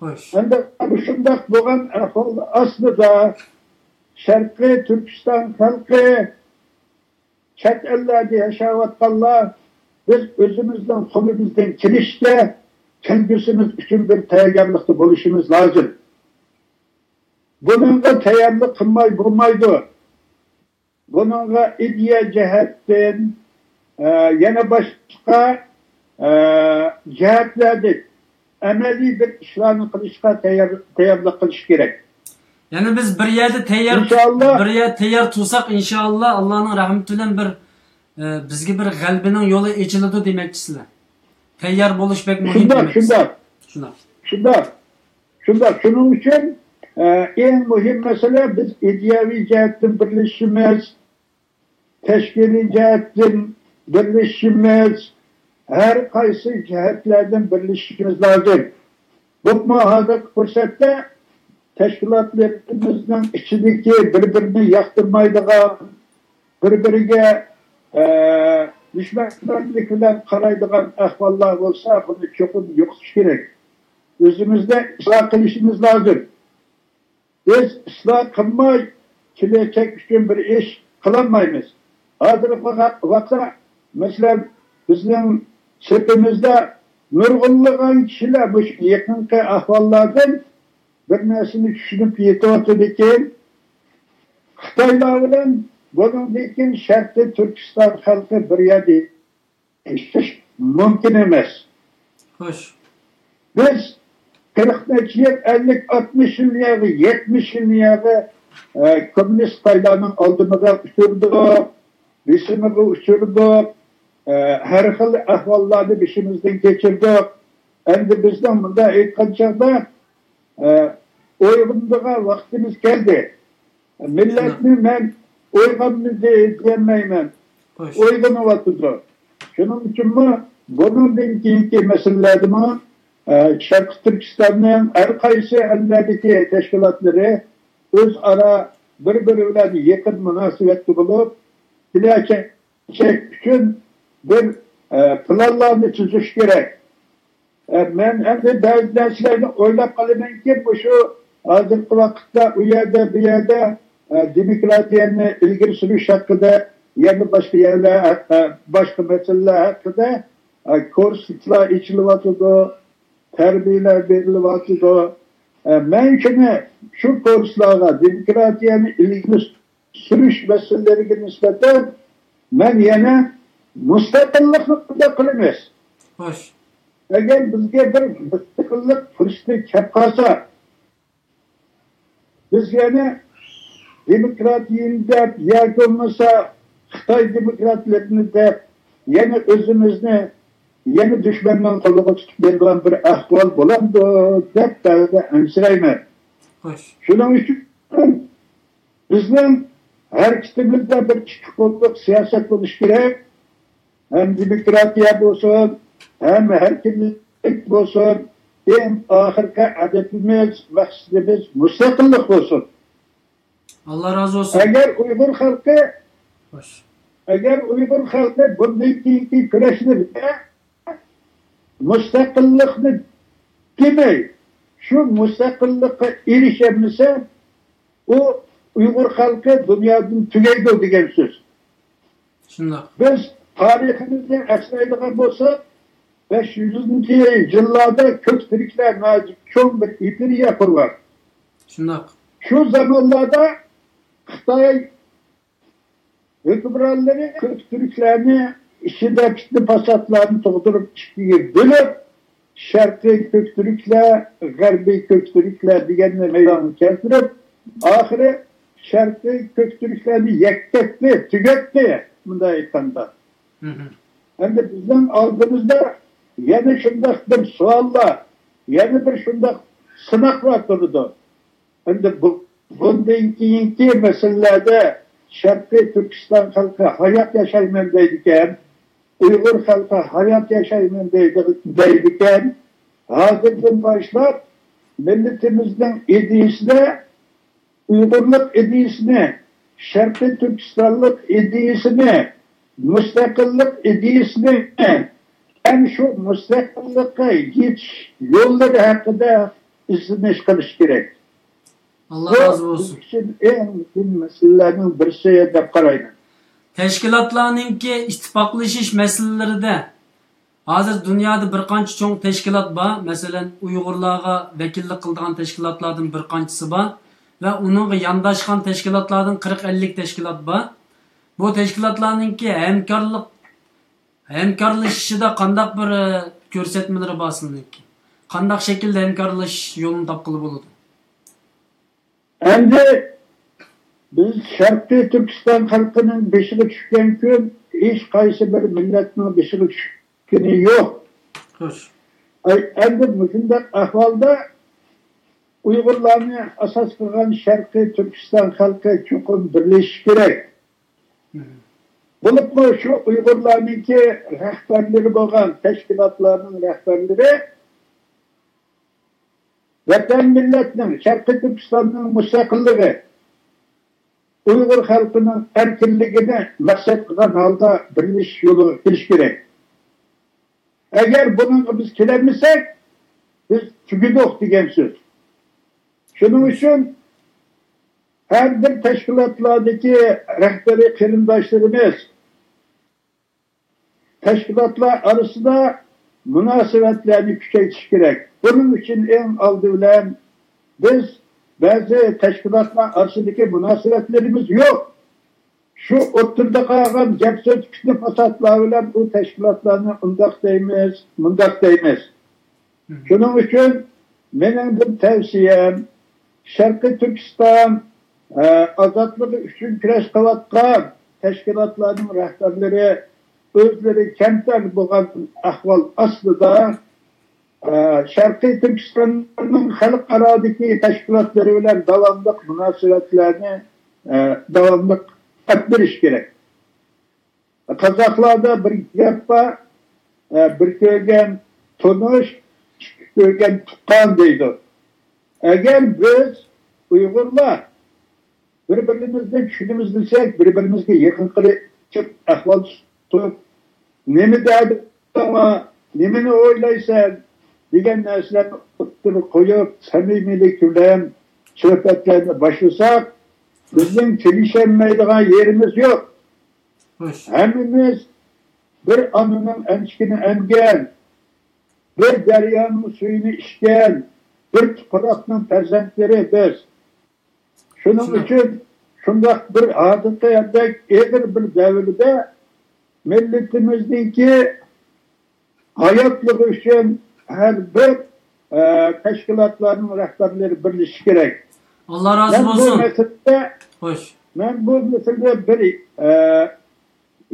خوش. ئەمدى مۇشۇنداق بولغان ئەھۋال ئاستىدا شەرقىي تۈركىستان خەلقى، چەت ئەللەردە ياشاۋاتقانلار، بىز ئۆزىمىزنىڭ قولىمىزدىن كېلىشىچە كەلگۈسىمىز ئۈچۈن بىر تەييارلىقتا بولۇشىمىز لازىم. بۇنىڭغا تەييارلىق قىلماي بولمايدۇ. بۇنىڭغا ئىدىيە جەھەتتىن، ئە، يەنە باشقا، ئە، جەھەتلەردىن ئەمەلىي بىر ئىشلارنى قىلىشقا تەييار، تەييارلىق قىلىش كېرەك. يەنى بىز بىر يەردە تەييار، ئىنشائاللا. بىر يەردە تەييار تۇرساق، ئىنشائاللا، ئاللانىڭ رەھمىتى بىلەن بىر، ئە، بىزگە بىر غەلىبىنىڭ يولى ئېچىلىدۇ دېمەكچىسىلەر. تەييار بولۇش بەك مۇھىم شۇنداق، دېمەكچىسىلەر. شۇنداق. شۇنداق. شۇنداق. شۇنداق، شۇنىڭ ئۈچۈن، ئە، ئەڭ مۇھىم مەسىلە، بىز ئىدىيەۋى جەھەتتىن بىرلىشىشىمىز، تەشكىلىي جەھەتتىن بىرلىشىشىمىز، ھەر قايسى جەھەتلەردىن بىرلىشىشىمىز لازىم. بولۇپمۇ ھازىرقى پۇرسەتتە تەشكىلاتلىرىمىزنىڭ ئىچىدىكى بىر-بىرىنى ياقتۇرمايدىغان، بىر-بىرىگە، ئە، دۈشمەنلىك بىلەن قارايدىغان ئەھۋاللار بولسا، بۇنى چوقۇم يوقىتىش كېرەك. ئۆزىمىزدە ئىسلاھ قىلىشىمىز لازىم. بىز ئىسلاھ قىلماي، كېلەچەك ئۈچۈن بىر ئىش قىلالمايمىز. ھازىرقى ۋاق-، ۋاقىتتا، مەسىلەن، بىزنىڭ سېپىمىزدە نۇرغۇنلىغان كىشىلەر مۇشۇ يېقىنقى ئەھۋاللاردىن بىر نەرسىنى چۈشىنىپ يېتىۋاتىدىكەن. خىتايلار بىلەن بۇنىڭدىن كېيىن شەرقىي تۈركىستان خەلقى بىر يەردە ياشاش مۇمكىن ئەمەس. خوش. بىز قىرىق نەچچە يىل، ئەللىك، ئاتمىش يىل ياغى، يەتمىش يىل ياغى، ئە، كوممۇنىست خىتايلارنىڭ ئالدىمىغا ئۇچرىدۇق، بېسىمىغا ئۇچرىدۇق، ھەر خىل ئەھۋاللارنى بېشىمىزدىن كەچۈردۇق. ئەمدى بىزنىڭ مۇنداق ئېيتقان چاغدا، ئە، ئويغىنىدىغان ۋاقتىمىز كەلدى. مىللەتنى مەن ئويغانمىدى دېيەلمەيمەن. ئويغىنىۋاتىدۇ. شۇنىڭ ئۈچۈنمۇ بۇنىڭدىن كېيىنكى مەسىلىلەردىمۇ، ئە، شەرقىي تۈركىستاننىڭ ھەر قايسى ئەللەردىكى تەشكىلاتلىرى ئۆزئارا بىر-بىرى بىلەن يېقىن مۇناسىۋەتتە بولۇپ، كېلەچەك ئۈچۈن بىر، ئە، پىلانلارنى تۈزۈش كېرەك. ئە، مەن ئەمدى بەزى نەرسىلەرنى ئويلاپ قالىمەنكى، مۇشۇ ھازىرقى ۋاقىتتا ئۇ يەردە، بۇ يەردە، ئە، دېموكراتىيەنى ئىلگىرى سۈرۈش ھەققىدە، يەنە باشقا يەرلەر ھەققە، باشقا مەسىلىلەر ھەققىدە، ئە، كۇرسلار ئېچىلىۋاتىدۇ، تەربىيەلەر بېرىلىۋاتىدۇ. ئە، مەن شۇنى، شۇ كۇرسلارغا دېموكراتىيەنى ئىلگىرى سۈرۈش مەسىلىلىرىگە نىسبەتەن مەن يەنە مۇستەقىللىقنى قىلىمىز. خوش. ئەگەر بىزگە بىر مۇستەقىللىق پۇرسىتى كەپ قالسا، بىز يەنە دېموكراتىيىنى دەپ ياكى بولمىسا خىتاي دېموكراتلىرىنى دەپ يەنە ئۆزىمىزنى يەنە دۈشمەننىڭ قولىغا تۇتۇپ بېرىدىغان بىر ئەھۋال بولامدۇ دەپ بەزىدە ئەنسىرەيمەن. خوش. شۇنىڭ ئۈچۈن بىزنىڭ ھەرىكىتىمىزدە بىر ئىككى قوللۇق سىياسەت بولۇشى كېرەك. ھەم دېموكراتىيە بولسۇن، ھەم ئەركىنلىك بولسۇن، ئەڭ ئاخىرقى ھەدىپىمىز، مەقسىتىمىز مۇستەقىللىق بولسۇن. ئاللا رازى بولسۇن. ئەگەر ئۇيغۇر خەلقى، خوش. ئەگەر ئۇيغۇر خەلقى بۇندىن كېيىنكى كۈرەشلىرىدە مۇستەقىللىقنى دېمەي، شۇ مۇستەقىللىققا ئېرىشەلمىسە، ئۇ ئۇيغۇر خەلقى دۇنيادىن تۈگەيدۇ دېگەن سۆز. شۇنداق. بىز تارىخىمىزنى ئەسلەيدىغان بولساق، بەش يۈزىنچى يىللاردا كۆك تۈركلەر ناھايىتى چوڭ بىر ئىمپېرىيە قۇرغان. شۇنداق. شۇ زامانلاردا خىتاي ھۆكۈمرانلىرى كۆك تۈركلەرنى ئىچىدە پىتنە-پاساتلارنى تۇغدۇرۇپ، ئىككىگە بۆلۈپ، شەرقىي كۆك تۈركلەر، غەربىي كۆك تۈركلەر دېگەننى مەيدانغا كەلتۈرۈپ، ئاخىرى شەرقىي كۆك تۈركلەرنى يەككە ئەتتى، تۈگەتتى، مۇنداق ئېيتقاندا. ئەمدى بىزنىڭ ئالدىمىزدا يەنە شۇنداق بىر سوئاللار، يەنە بىر شۇنداق سىناقلار تۇرىدۇ. ئەمدى بۇ، بۇندىن كېيىنكى مەسىلىلەردە شەرقىي تۈركىستان خەلقى ھايات ياشايمەن دەيدىكەن، ئۇيغۇر خەلقى ھايات ياشايمەن دەيدۇ-، دەيدىكەن. ھازىردىن باشلاپ مىللىتىمىزنىڭ ئىدىيىسىدە ئۇيغۇرلۇق ئىدىيىسىنى، شەرقىي تۈركىستانلىق ئىدىيىسىنى، مۇستەقىللىق ئىدىيىسىنى ھەم شۇ مۇستەقىللىققا يېتىش يوللىرى ھەققىدە ئىزدىنىش قىلىش كېرەك. ئاللا بۇ رازى بولسۇن. بىز ئۈچۈن ئەڭ مۇھىم مەسىلىلەرنىڭ بىرسى دەپ قارايمەن. تەشكىلاتلارنىڭكى ئىتتىپاقلىشىش مەسىلىلىرىدە ھازىر دۇنيادا بىر قانچە چوڭ تەشكىلات بار. مەسىلەن، ئۇيغۇرلارغا ۋەكىللىك قىلىدىغان تەشكىلاتلاردىن بىر قانچىسى بار ۋە ئۇنىڭغا يانداشقان تەشكىلاتلاردىن قىرىق ئەللىك تەشكىلات بار. بۇ تەشكىلاتلارنىڭكى ھەمكارلىق، ھەمكارلىشىشىدا قانداق بىر، ئە، كۆرسەتمىلىرى بار سىلىنىڭكى؟ قانداق شەكىلدە ھەمكارلىشىش يولىنى تاپقىلى بولىدۇ؟ ئەمدى بىز شەرقىي تۈركىستان خەلقىنىڭ بېشىغا چۈشكەن كۈن ھېچ قايسى بىر مىللەتنىڭ بېشىغا چۈشكىنى يوق. خوش. ئەي، ئەمدى مۇشۇنداق ئەھۋالدا ئۇيغۇرلارنى ئاساس قىلغان شەرقىي تۈركىستان خەلقى چوقۇم بىرلىشىشى كېرەك. بولۇپمۇ شۇ ئۇيغۇرلارنىڭكى رەھبەرلىرى بولغان تەشكىلاتلارنىڭ رەھبەرلىرى ۋەتەن مىللەتنىڭ، شەرقىي تۈركىستاننىڭ مۇستەقىللىقى، ئۇيغۇر خەلقىنىڭ ئەركىنلىكىنى مەقسەت قىلغان ھالدا بىرلىشىش يولىغا كېلىش كېرەك. ئەگەر بۇنىڭغا بىز كېلەلمىسەك، بىز تۈگىدۇق دېگەن سۆز. شۇنىڭ ئۈچۈن ھەر بىر تەشكىلاتلاردىكى رەھبىرىي قېرىنداشلىرىمىز تەشكىلاتلار ئارىسىدا مۇناسىۋەتلەرنى كۈچەيتىش كېرەك. بۇنىڭ ئۈچۈن ئەڭ ئالدى بىلەن بىز بەزى تەشكىلاتلار ئارىسىدىكى مۇناسىۋەتلىرىمىز يوق. شۇ ئوتتۇرىدا قالغان گەپ سۆز پىتنە پاساتلار بىلەن بۇ تەشكىلاتلارنى ئۇنداق دەيمىز، مۇنداق دەيمىز. شۇنىڭ ئۈچۈن مېنىڭ بىر تەۋسىيەم، شەرقىي تۈركىستان، ئە، ئازادلىقى ئۈچۈن كۈرەش قىلىۋاتقان تەشكىلاتلارنىڭ رەھبەرلىرى ئۆزلىرى كەمتەر بولغان ئەھۋال ئاستىدا، ئە، شەرقىي تۈركىستاننىڭ خەلقئارادىكى تەشكىلاتلىرى بىلەن داۋاملىق مۇناسىۋەتلەرنى، ئە، داۋاملىق ئېلىپ بېرىش كېرەك. قازاقلاردا بىر گەپ بار، ئە، «بىر كۆرگەن تونۇش، ئىككى كۆرگەن تۇغقان» دەيدۇ. ئەگەر بىز ئۇيغۇرلار بىر-بىرىمىزنى چۈشىنىمىز دېسەك، بىر-بىرىمىزگە يېقىنقىلىشىپ ئەھۋال سوراپ، «نېمە دەردىڭ بار؟ نېمىنى ئويلايسەن؟» دېگەن نەرسىلەرنى ئوتتۇرىغا قويۇپ، سەمىمىيلىك بىلەن سۆھبەتلەرنى باشلىساق، بىزنىڭ كېلىشەلمەيدىغان يېرىمىز يوق. خوش. ھەممىمىز بىر ئانىنىڭ ئەنچۈكىنى ئەمگەن، بىر دەريانىڭ سۈيىنى ئىچكەن، بىر تۇپراقنىڭ پەرزەنتلىرى بىز. شۇنىڭ ئۈچۈن شۇنداق بىر ھازىرقىدەك ئېغىر بىر دەۋردە مىللىتىمىزنىڭكى ھاياتلىقى ئۈچۈن ھەر بىر، ئە، تەشكىلاتلارنىڭ رەھبەرلىرى بىرلىشىشى كېرەك. ئاللا رازى بولسۇن. مەسىلىدە، خوش. مەن بۇ مەسىلىدە بىر، ئە،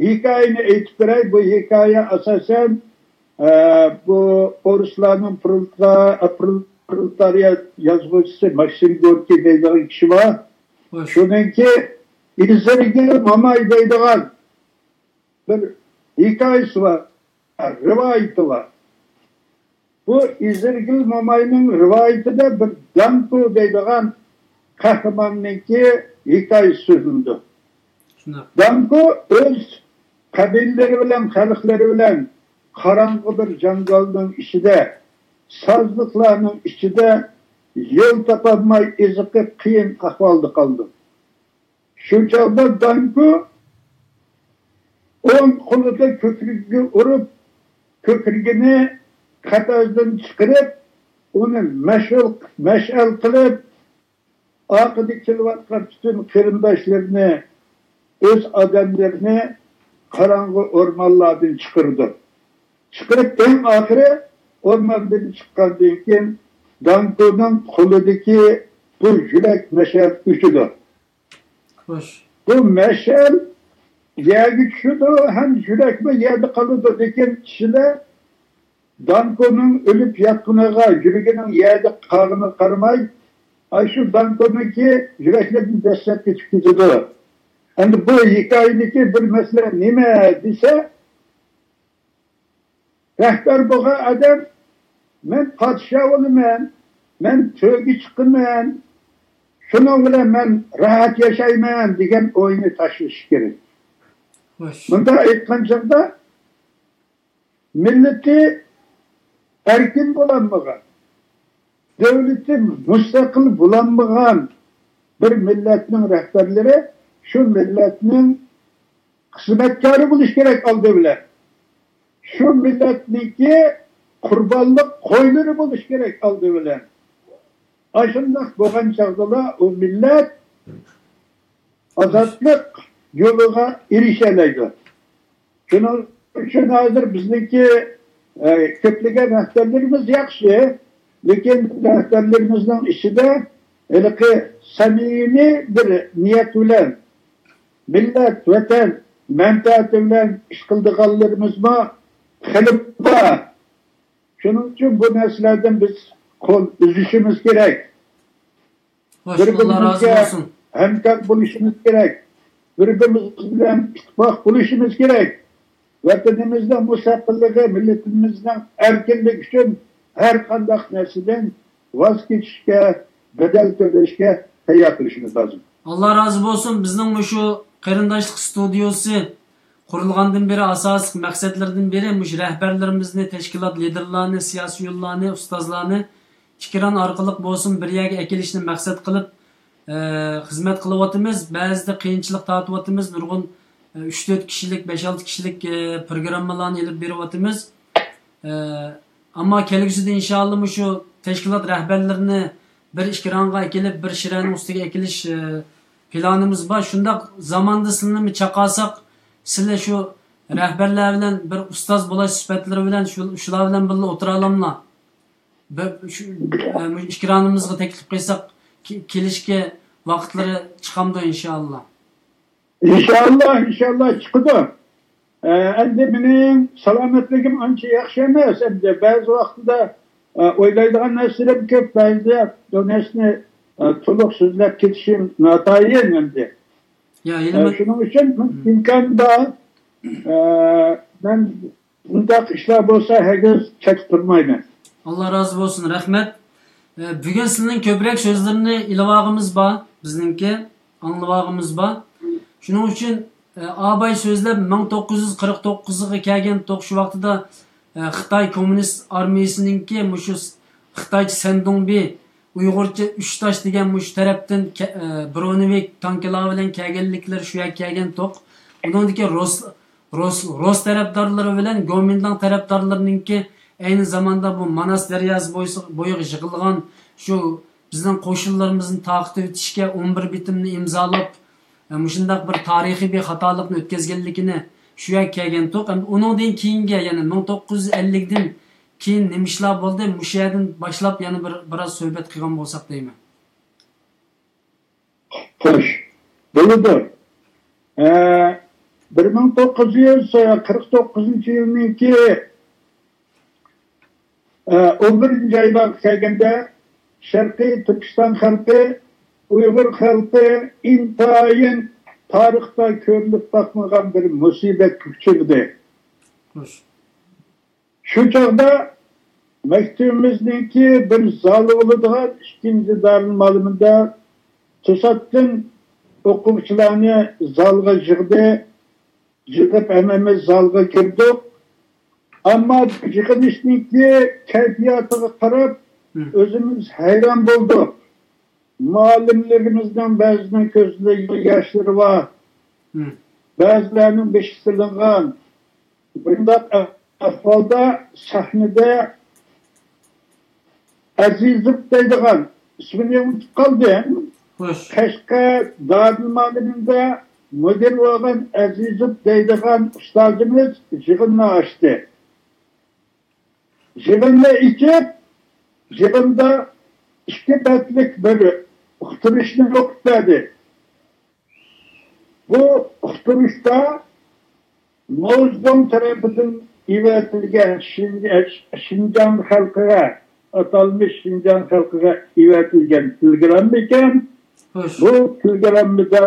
ھېكايىنى ئېيتىپ بېرەي. بۇ ھېكايە ئاساسەن، ئە، بۇ ئورۇسلارنىڭ پرولېتا-، پرول-، پرولېتارىيات يازغۇچىسى ماكسىم گوركىي دەيدىغان كىشى بار. خوش. شۇنىڭكى ئىزىرگىل ماماي دەيدىغان بىر ھېكايىسى بار، رىۋايىتى بار. بۇ ئىزىرگىل ماماينىڭ رىۋايىتىدە بىر دانكو دەيدىغان قەھرىماننىڭكى ھېكايىسى سۆزلىنىدۇ. شۇنداق. دانكو ئۆز قەبىلىلىرى بىلەن، خەلقلىرى بىلەن قاراڭغۇ بىر جاڭگالنىڭ ئىچىدە، سازلىقلارنىڭ ئىچىدە يول تاپالماي ئېزىقىپ قىيىن ئەھۋالدا قالىدۇ. شۇ چاغدا دانكو ئوڭ قولىدا كۆكرىكىگە ئۇرۇپ، كۆكرىكىنى قەپەستىن چىقىرىپ، ئۇنى مەشئەل، مەشئەل قىلىپ، ئارقىدا كېلىۋاتقان پۈتۈن قېرىنداشلىرىنى، ئۆز ئادەملىرىنى قاراڭغۇ ئورمانلاردىن چىقىرىدۇ. چىقىرىپ، ئەڭ ئاخىرى ئورماندىن چىققاندىن كېيىن، دانكونىڭ قولىدىكى بۇ يۈرەك مەشئەل ئۆچىدۇ. خوش. بۇ مەشئەل يەرگە چۈشىدۇ ھەم يۈرەكمۇ يەردە قالىدۇ. لېكىن كىشىلەر دانكونىڭ ئۆلۈپ ياتقىنىغا، يۈرىكىنىڭ يەردە قالغىنىغا قارىماي، ئاشۇ دانكونىڭكى يۈرەكلىرىدىن دەسسەپ كېتىپ كېتىدۇ. ئەمدى بۇ ھېكايىدىكى بىر مەسىلە نېمە دېسە، رەھبەر بولغان ئادەم، «مەن پادىشاھ بولىمەن، مەن تۆرگە چىقىمەن، شۇنىڭ بىلەن مەن راھەت ياشايمەن» دېگەن ئوينى تاشلىشى كېرەك. خوش. مۇنداق ئېيتقان چاغدا، مىللىتى ئەركىن بولالمىغان، دۆلىتى مۇستەقىل بولالمىغان بىر مىللەتنىڭ رەھبەرلىرى شۇ مىللەتنىڭ خىزمەتكارى بولۇش كېرەك ئالدى بىلەن. شۇ مىللەتنىڭكى قۇربانلىق قويلىرى بولۇش كېرەك ئالدى بىلەن. ئاشۇنداق بولغان چاغدىلا ئۇ مىللەت ئازادلىق يولىغا ئېرىشەلەيدۇ. شۇنىڭ ئۈچۈن ھازىر بىزنىڭكى، ئە، كۆپلىگەن رەھبەرلىرىمىز ياخشى، لېكىن رەھبەرلىرىمىزنىڭ ئىچىدە ھېلىقى سەمىمىي بىر نىيەت بىلەن، مىللەت، ۋەتەن مەنپەئەتى بىلەن ئىش قىلىدىغانلىرىمىزمۇ خېلى بار. شۇنىڭ ئۈچۈن بۇ نەرسىلەردىن بىز قول ئۈزۈشىمىز كېرەك. خوش، ئاللا رازى بولسۇن. بىر-بىرىمىزگە ھەمكار بولۇشىمىز كېرەك. بىر-بىرىمىز بىلەن ئىتتىپاق بولۇشىمىز كېرەك. ۋەتىنىمىزنىڭ مۇستەقىللىقى، مىللىتىمىزنىڭ ئەركىنلىكى ئۈچۈن ھەر قانداق نەرسىدىن ۋاز كېچىشكە، بەدەل تۆلەشكە تەييار تۇرۇشىمىز لازىم. ئاللا رازى بولسۇن. بىزنىڭ مۇشۇ قېرىنداشلىق ستۇدىيوسى قۇرۇلغاندىن بېرى ئاساسلىق مەقسەتلىرىدىن بىرى مۇشۇ رەھبەرلىرىمىزنى، تەشكىلات لىدېرلارنى، سىياسىيونلارنى، ئۇستازلارنى ئېكران ئارقىلىق بولسۇن بىر يەرگە ئەكېلىشنى مەقسەت قىلىپ، ئە، خىزمەت قىلىۋاتىمىز. بەزىدە قىيىنچىلىق تارتىۋاتىمىز. نۇرغۇن، ئە، ئۈچ تۆت كىشىلىك، بەش ئالتە كىشىلىك، ئە، پروگراممىلارنى ئېلىپ بېرىۋاتىمىز. ئە، ئەمما كەلگۈسىدە ئىنشائاللا مۇشۇ تەشكىلات رەھبەرلىرىنى بىر ئېكرانغا ئەكېلىپ، بىر شىرەنىڭ ئۈستىگە ئەكېلىش، ئە، پىلانىمىز بار. شۇنداق زاماندا سىلىنىمۇ چاقىرساق، سىلەر شۇ رەھبەرلەر بىلەن بىر ئۇستاز بولاش سۈپەتلىرى بىلەن شۇ، شۇلار بىلەن بىللە ئولتۇرالاملا؟ بىر شۇ، ئە، مۇشۇ ئېكرانىمىزغا تەكلىپ قىلساق، كې-، كېلىشكە ۋاقىتلىرى چىقامدۇ ئىنشائاللا؟ ئىنشائاللا، ئىنشائاللا چىقىدۇ. ئە، ئەمدى مېنىڭ سالامەتلىكىم ئانچە ياخشى ئەمەس. ئەمدى بەزى ۋاقتىدا، ئە، ئويلايدىغان نەرسىلىرىم كۆپ، بەزىدە بۇ نەرسىنى، ئە، تولۇق سۆزلەپ كېتىشىم ناتايىن ئەمدى. يا، ئە، شۇنىڭ ئۈچۈن ئىمكان بار. ئە، مەن بۇنداق ئىشلار بولسا ھەرگىز چەتتە تۇرمايمەن. ئاللا رازى بولسۇن، رەھمەت. ئە، بۈگۈن سىلىنىڭ كۆپرەك سۆزلىرىنى ئېلىۋالغىمىز بار، بىزنىڭكى ئاڭلىۋالغىمىز بار. شۇنىڭ ئۈچۈن، ئە، ئاباي سۆزلەپ، مىڭ توققۇز يۈز قىرىق توققۇزغا كەلگەن توق شۇ ۋاقتىدا، ئە، خىتاي كوممۇنىست ئارمىيىسىنىڭكى مۇشۇ س-، خىتايچە سەندۇڭبى، ئۇيغۇرچە ئۈچ تاش دېگەن مۇشۇ تەرەپتىن كە-، ئە، برونېۋىك تانكىلار بىلەن كەلگەنلىكلىرى شۇ يەرگە كەلگەن توق. ئۇنىڭدىكى رۇس، رۇس، رۇس تەرەپدارلىرى بىلەن گومىنداڭ تەرەپدارلىرىنىڭكى ئەينى زاماندا بۇ ماناس دەرياسى بويسى-، بويىغا يىغىلغان شۇ بىزنىڭ قوشۇنلىرىمىزنى تارقىتىۋېتىشكە ئون بىر بېتىمنى ئىمزالاپ، ئە، مۇشۇنداق بىر تارىخىي بىر خاتالىقنى ئۆتكۈزگەنلىكىنى شۇ يەرگە كەلگەنتۇق. ئەمدى ئۇنىڭدىن كېيىنگە، يەنى مىڭ توققۇز يۈز ئەللىكتىن كېيىن نېمە ئىشلار بولدى؟ مۇشۇ يەردىن باشلاپ يەنە بىر، بىراز سۆھبەت قىلغان بولساق دەيمەن. خوش، بولىدۇ. ئە، بىر مىڭ توققۇز يۈز قىرىق توققۇزىنچى يىلنىڭكى، ئە، ئون بىرىنچى ئايلارغا كەلگەندە، شەرقىي تۈركىستان خەلقى، ئۇيغۇر خەلقى ئىنتايىن تارىختا كۆرۈلۈپ باقمىغان بىر مۇسىبەتكە ئۇچرىدى. خوش. شۇ چاغدا مەكتىپىمىزنىڭكى بىر زالى بولىدىغان ئىككىنچى دارىلمۇئەللىمىدە توساتتىن ئوقۇغۇچىلارنى زالغا يىغدى. يىغىپ ھەممىمىز زالغا كىردۇق. ئەمما بۇ يىغىلىشنىڭكى كەيپىياتىغا قاراپ، ئۆزىمىز ھەيران بولدۇق. مۇئەللىملىرىمىزنىڭ بەزىنىڭ كۆزىدە ياشلىرى بار. بەزىلەرنىڭ بېشى سېلىنغان. بۇنداق ئەھۋالدا سەھنىدە ئەزىزوف دەيدىغان، ئىسمىنى ئۇنتۇپ قالدىم. خوش. قەشقەر دارىلمۇئەللىمىنىڭ مۇدىرى بولغان ئەزىزوف دەيدىغان ئۇستازىمىز يىغىننى ئاچتى. يىغىننى ئېچىپ، يىغىندا ئىككى بەتلىك بىر ئۇقتۇرۇشنى ئوقۇپ بەردى. بۇ ئۇقتۇرۇشتا موزدوڭ تەرىپىدىن ئېۋەتىلگەن شىنج-، شىنجاڭ خەلقىگە، ئاتالمىش شىنجاڭ خەلقىگە ئېۋەتىلگەن تېلېگرامما ئىكەن. خوش. بۇ تېلېگراممىدا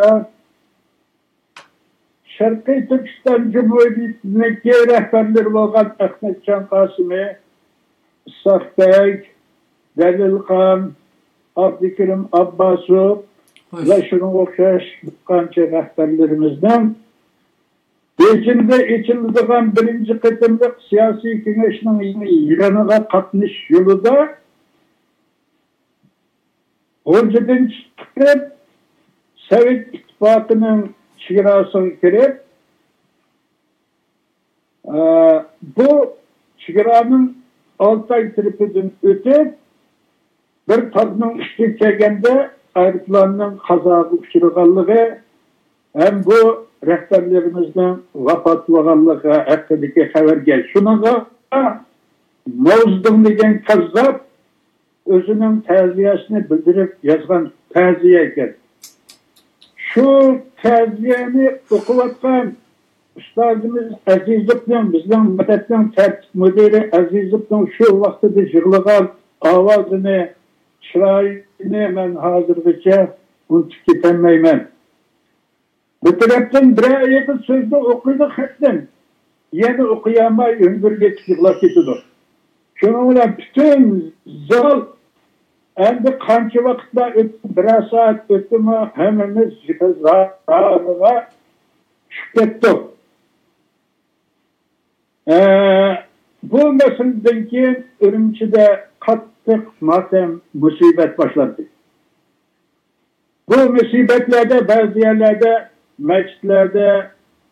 شەرقىي تۈركىستان جۇمھۇرىيىتىنىڭكى رەھبەرلىرى بولغان ئەخمەتجان قاسىمى، ئىسھاق بەگ، دەلىل خان، ئابدۇكېرىم ئابباسوف خوش. ۋە شۇنىڭغا ئوخشاش بىر قانچە رەھبەرلىرىمىزنىڭ بېيجىڭدا ئېچىلىدىغان بىرىنچى قېتىملىق سىياسىي كېڭەشنىڭ يىغىنىغا قاتنىشىش يولىدا غۇلجىدىن چىقىپ، سوۋېت ئىتتىپاقىنىڭ چېگراسىغا كىرىپ، ئە، بۇ چېگرانىڭ ئالتاي تەرىپىدىن ئۆتۈپ، بىر تاغنىڭ ئۈستىگە كەلگەندە ئايروپىلاننىڭ قازاغا ئۇچرىغانلىقى ھەم بۇ رەھبەرلىرىمىزنىڭ ۋاپات بولغانلىقى ھەققىدىكى خەۋەرگە، شۇنىڭغا ماۋزېدۇڭ دېگەن كاززاپ ئۆزىنىڭ تەزىيەسىنى بىلدۈرۈپ يازغان تەزىيە ئىكەن. شۇ تەزىيەنى ئوقۇۋاتقان ئۇستازىمىز ئەزىزوفنىڭ، بىزنىڭ مەكتەپنىڭ تەرتىپ مۇدىرى ئەزىزوفنىڭ شۇ ۋاقتىدا يىغلىغان ئاۋازىنى، چىرايىنى مەن ھازىرغىچە ئۇنتۇپ كېتەلمەيمەن. بىر تەرەپتىن بىرەر ئېغىز سۆزنى ئوقۇيدۇ خەتتىن، يەنە ئوقۇيالماي ھۆڭگۈرگىچە يىغلاپ كېتىدۇ. شۇنىڭ بىلەن پۈتۈن زال ئەمدى قانچە ۋاقىتلار ئۆتتى، بىرەر سائەت ئۆتتىمۇ، ھەممىمىز يىغا زارىغا چۈشۈپ كەتتۇق. ئە، بۇ مەسىلىدىن كېيىن ئۈرۈمچىدە قاتتىق ماتەم، مۇسىبەت باشلاندى. بۇ مۇسىبەتلەردە بەزى يەرلەردە مەسچىتلەردە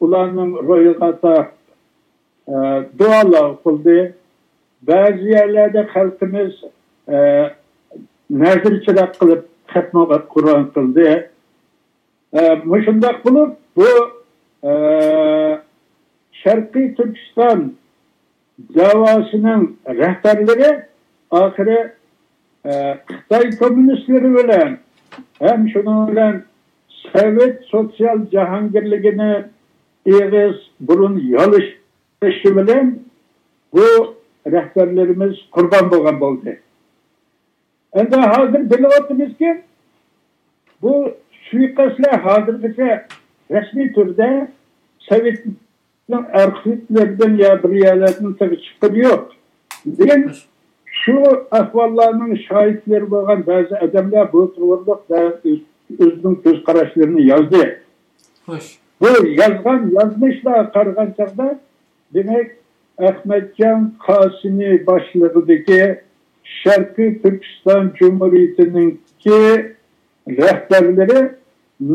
ئۇلارنىڭ روھىغا ئاتاپ، ئە، دۇئالار قىلدى. بەزى يەرلەردە خەلقىمىز، ئە، نەزىر چىراغ قىلىپ خەتمە قۇرئان قىلدى. ئە، مۇشۇنداق بولۇپ، بۇ، ئە، شەرقىي تۈركىستان دەۋاسىنىڭ رەھبەرلىرى ئاخىرى، ئە، خىتاي كوممۇنىستلىرى بىلەن ھەم شۇنىڭ بىلەن سوۋېت سوتسىيال جاھانگىرلىكىنى ئېغىز، بۇرۇن يالىشىشى بىلەن بۇ رەھبەرلىرىمىز قۇربان بولغان بولدى. ئەمدى ھازىر بىلىۋاتىمىزكى، بۇ سۇيىقەستلەر ھازىرغىچە رەسمىي تۈردە سوۋېتنىڭ ئارخىپلىرىدىن يا بىر يەرلەردىن تېخى چىققىنى يوق. لېكىن شۇ ئەھۋاللارنىڭ شاھىتلىرى بولغان بەزى ئادەملەر بۇ توغرىلىق بەزى ئۆز-، ئۆزىنىڭ كۆز قاراشلىرىنى يازدى. خوش. بۇ يازغان يازمىشلارغا قارىغان چاغدا، دېمەك، ئەخمەتجان قاسىمى باشلىقىدىكى شەرقىي تۈركىستان جۇمھۇرىيىتىنىڭكى رەھبەرلىرى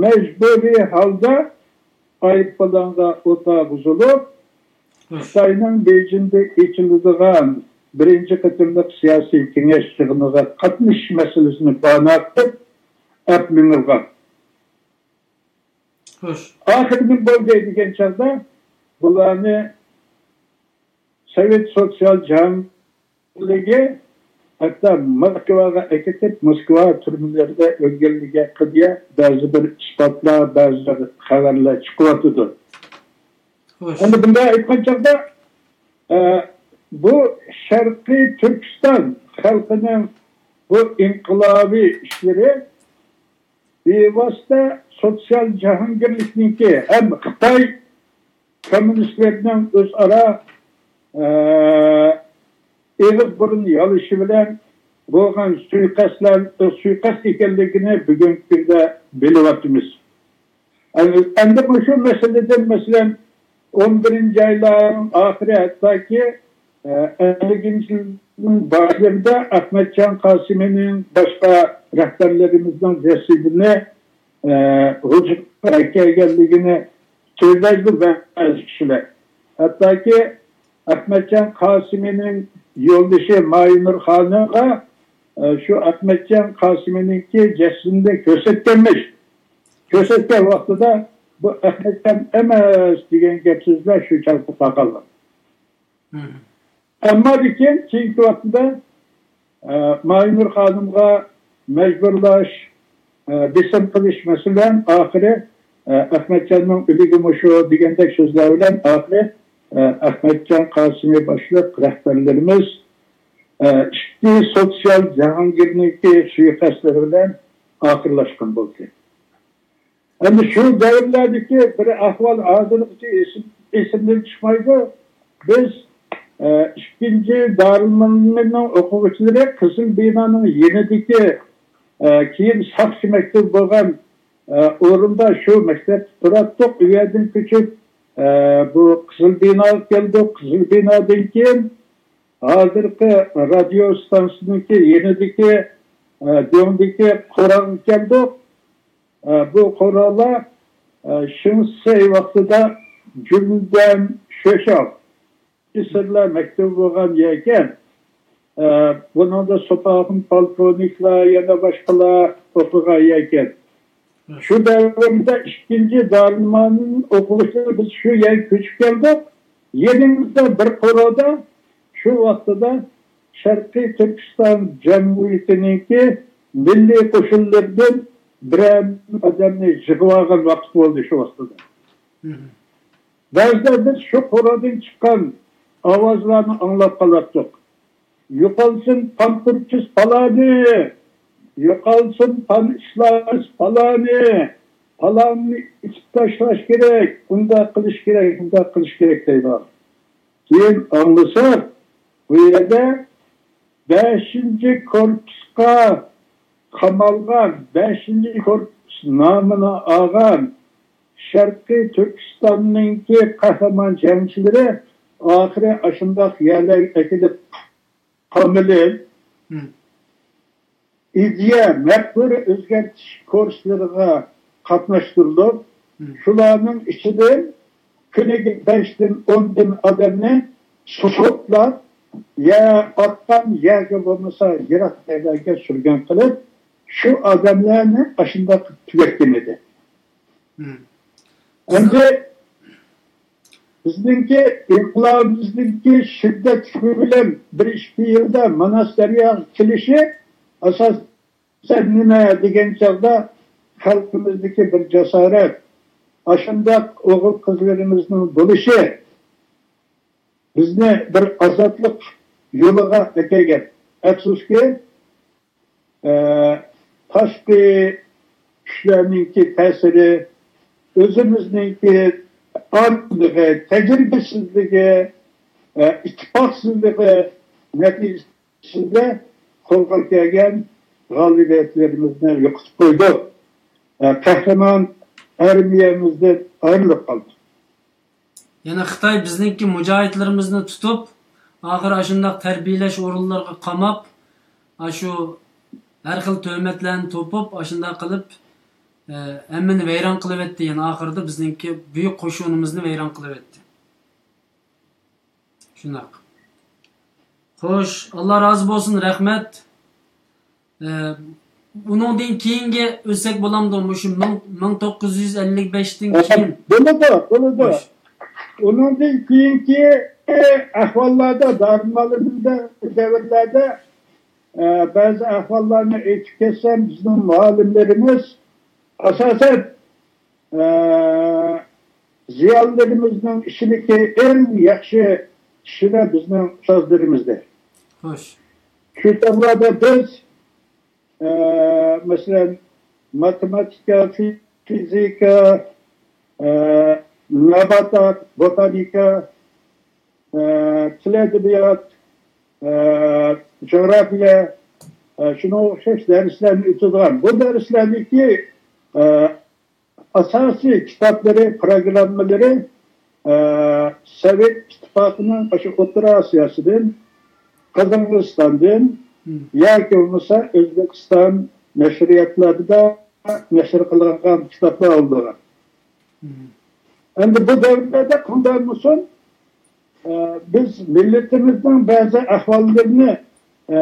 مەجبۇرىي ھالدا ئايروپىلانغا ئولتۇرغۇزۇلۇپ، خوش. خىتاينىڭ بېيجىڭدا ئېچىلىدىغان بىرىنچى قېتىملىق سىياسىي كېڭەش يىغىنىغا قاتنىشىش مەسىلىسىنى باھانە قىلىپ، ئەپ مېڭىلغان. خوش. ئاخىرى نېمە بولدى دېگەن چاغدا، بۇلارنى سوۋېت سوتسىيال جەڭگىلىكى ھەتتا موسكۋاغا ئەكېتىپ، موسكۋا تۈرمىلىرىدە ئۆلگەنلىكى ھەققىدە بەزى بىر ئىسپاتلار، بەزى بىر خەۋەرلەر چىقىۋاتىدۇ. خوش. ئەمدى بۇنداق ئېيتقان چاغدا، ئە، بۇ شەرقىي تۈركىستان خەلقىنىڭ بۇ ئىنقىلابىي ئىشلىرى بىۋاسىتە سوتسىيال جاھانگىرلىكنىڭكى ھەم خىتاي كوممۇنىستلىرىنىڭ ئۆزئارا، ئە، ئېغىز بۇرۇن يالىشى بىلەن بولغان سۇيىقەستلەر، سۇيىقەست ئىكەنلىكىنى بۈگۈنكى كۈندە بىلىۋاتىمىز. ئەمدى مۇشۇ مەسىلىدىن، مەسىلەن، ئون بىرىنچى ئايلارنىڭ ئاخىرى، ھەتتاكى، ئە، ئەللىكىنچى يىلنىڭ باشلىرىدا ئەخمەتجان قاسىمىنىڭ باشقا رەھبەرلىرىمىزنىڭ جەسىتىنى، ئە، ھۇجرىغا ئەكەلگەنلىكىنى سۆزلەيدۇ بەزى كىشىلەر. ھەتتاكى ئەخمەتجان قاسىمىنىڭ يولدىشى مايىنۇر خانىمغا، ئە، شۇ ئەخمەتجان قاسىمىنىڭكى جەسىتىنى كۆرسەتكەنمىش. كۆرسەتكەن ۋاقتىدا بۇ ئەخمەتجان ئەمەس دېگەن گەپ سۆزلەر شۇ چاغدا تارقالغان. مم. ئەمما لېكىن كېيىنكى ۋاقتىدا، ئە، مايىنۇر خانىمغا مەجبۇرلاش، ئە، بېسىم قىلىش، مەسىلەن، ئاخىرى، ئە، ئەخمەتجاننىڭ ئۆلۈكى مۇشۇ دېگەندەك سۆزلەر بىلەن ئاخىرى، ئە، ئەخمەتجان قاسىمى باشلىق رەھبەرلىرىمىز، ئە، ئىككى سوتسىيال جاھانگىرنىڭكى سۇيىقەستلىرى بىلەن ئاخىرلاشقان بولدى. ئەمدى شۇ دەۋرلەردىكى بىر ئەھۋال ھازىرغىچە ئېسىم-، ئېسىمدىن چىقمايدۇ. بىز، ئە، ئىككىنچى دارىلمۇئەللىمىننىڭ ئوقۇغۇچىلىرى قىزىل بىنانىڭ يېنىدىكى، ئە، كېيىن ساقچى مەكتىپى بولغان، ئە، ئورۇندا شۇ مەكتەپتە تۇراتتۇق. ئۇ يەردىن كۆچۈپ، ئە، بۇ قىزىل بىناغا كەلدۇق. قىزىل بىنادىن كېيىن ھازىرقى رادىيو ئىستانسىسىنىڭكى يېنىدىكى، ئە، دۆڭدىكى قوراغا كەلدۇق. ئە، بۇ قوراللار، ئە، شىڭسەي ۋاقتىدا جۈندەن شۆشاۋ ئوفىتسېرلار مەكتىپى بولغان يەركەن. ئە، بۇنىڭدا سوپاخۇن پالكوۋنىكلار، يەنە باشقىلار ئوقۇغان يەركەن. شۇ دەۋردە ئىككىنچى دارىلمانىن ئوقۇغۇچىلىرى بىز شۇ يەرگە كۆچۈپ كەلدۇق. يېنىمىزدا بىر قورۇدا شۇ ۋاقتىدا شەرقىي تۈركىستان جەمھۇرىيىتىنىڭكى مىللىي قوشۇنلىرىدىن بىرەر ئادەمنى يىغىۋالغان ۋاقىت بولدى شۇ ۋاقتىدا. مم. بەزىدە بىز شۇ قورۇدىن چىققان ئاۋازلارنى ئاڭلاپ قالاتتۇق. يوقالسۇن پانتۇركىس پالانى، يوقالسۇن پانئىسلامىست پالانى، پالاننى ئېتىپ تاشلاش كېرەك، ئۇنداق قىلىش كېرەك، ئۇنداق قىلىش كېرەك دەيدىغان. كېيىن ئاڭلىساق، بۇ يەردە بەشىنچى كورپۇسقا قامالغان، بەشىنچى كورپۇس نامىنى ئالغان شەرقىي تۈركىستاننىڭكى قەھرىمان جەڭچىلىرى ئاخىرى ئاشۇنداق يەرلەرگە ئەكېلىپ قامىلىپ، مم. ئىدىيە، مەپكۇرە ئۆزگەرتىش كۇرسلىرىغا قاتناشتۇرۇلۇپ، مم. شۇلارنىڭ ئىچىدىن كۈنىگە بەشتىن ئوندىن ئادەمنى سوتلاپ، يا ئاتقان ياكى بولمىسا يىراق جايلارغا سۈرگۈن قىلىپ، شۇ ئادەملەرنى ئاشۇنداق تۈگەتكەن ئىدى. مم. ئەمدى بىزنىڭكى ئىنقىلابىمىزنىڭكى شىددەتلىكى بىلەن بىر ئىككى يىلدا ماناس دەرياغا كېلىشى ئاساسەن نېمە دېگەن چاغدا خەلقىمىزدىكى بىر جاسارەت، ئاشۇنداق ئوغۇل-قىزلىرىمىزنىڭ بولۇشى بىزنى بىر ئازادلىق يولىغا ئەكەلگەن. ئەپسۇسكى، ئە، تاشقى كۈچلەرنىڭكى تەسىرى، ئۆزىمىزنىڭكى ئاجىزلىقى، تەجرىبىسىزلىكى، ئە، ئىتتىپاقسىزلىقى نەتىجىسىدە قولغا كەلگەن غالىبىيەتلىرىمىزنى يوقىتىپ قويدۇق. ئە، قەھرىمان ئارمىيەمىزدىن ئايرىلىپ قالدۇق. يەنە خىتاي بىزنىڭكى مۇجاھىدلىرىمىزنى تۇتۇپ، ئاخىر ئاشۇنداق تەربىيەلەش ئورۇنلىرىغا قاماپ، ئاشۇ ھەر خىل تۆھمەتلەرنى توپۇپ، ئاشۇنداق قىلىپ، ئە، ھەممىنى ۋەيران قىلىۋەتتى. يەنە ئاخىرىدا بىزنىڭكى بۈيۈك قوشۇنىمىزنى ۋەيران قىلىۋەتتى. شۇنداق. خوش، ئاللا رازى بولسۇن، رەھمەت. ئە، ئۇنىڭدىن كېيىنگە ئۆتسەك بولامدۇ؟ مۇشۇ مىڭ، مىڭ توققۇز يۈز ئەللىك بەشتىن كېيىن. بولىدۇ، بولىدۇ. خوش. ئۇنىڭدىن كېيىنكى ئەھۋاللاردا، دارىمالىمىزدا دەۋرلەردە، ئە، بەزى ئەھۋاللارنى ئېيتىپ كەتسەم، بىزنىڭ مۇئەللىملىرىمىز ئاساسەن، ئە، زىيالىيلىرىمىزنىڭ ئىچىدىكى ئەڭ ياخشى كىشىلەر بىزنىڭ ئۇستازلىرىمىزدى. خوش. شۇ چاغلاردا بىز، ئە، مەسىلەن، ماتېماتىكا، فىزىكا، ئە، ناباتات، بوتانىكا، ئە، تىل ئەدەبىيات، ئە، جۇغراپىيە، ئە، شۇنىڭغا ئوخشاش دەرسلەرنى ئۆتىدىغان. بۇ دەرسلەردىكى، ئە، ئاساسىي كىتابلىرى، پىروگراممىلىرى، ئە، سوۋېت ئىتتىپاقىنىڭ ئاشۇ ئوتتۇرا ئاسىياسىدىن، قازاقىستاندىن ياكى بولمىسا ئۆزبېكىستان نەشرىياتلىرىدا نەشر قىلىنغان كىتابلار بولىدىغان. ئەمدى بۇ دەۋرلەردە قانداق بولسۇن، ئە، بىز مىللىتىمىزنىڭ بەزى ئەھۋاللىرىنى، ئە،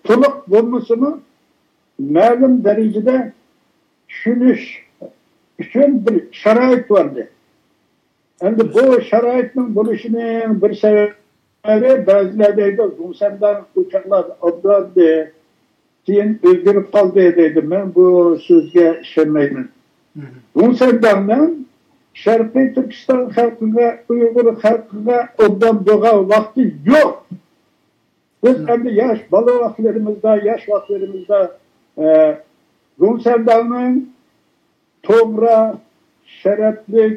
تولۇق بولمىسىمۇ، مەلۇم دەرىجىدە چۈشىنىش ئۈچۈن بىر شارائىت بار ئىدى. ئەمدى بۇ شارائىتنىڭ بولۇشىنىڭ بىر سەۋەبى، بەزىلەر دەيدۇ، گۇڭسەنداڭ ئۇ چاغلاردا ئوبدان ئىدى، كېيىن ئۆزگىرىپ قالدى دەيدۇ. مەن بۇ سۆزگە ئىشەنمەيمەن. گۇڭسەنداڭنىڭ شەرقىي تۈركىستان خەلقىگە، ئۇيغۇر خەلقىگە ئوبدان بولغان ۋاقتى يوق. بىز ئەمدى ياش بالا ۋاقىتلىرىمىزدا، ياش ۋاقىتلىرىمىزدا، ئە، گۇڭسەنداڭنىڭ توغرا، شەرەپلىك،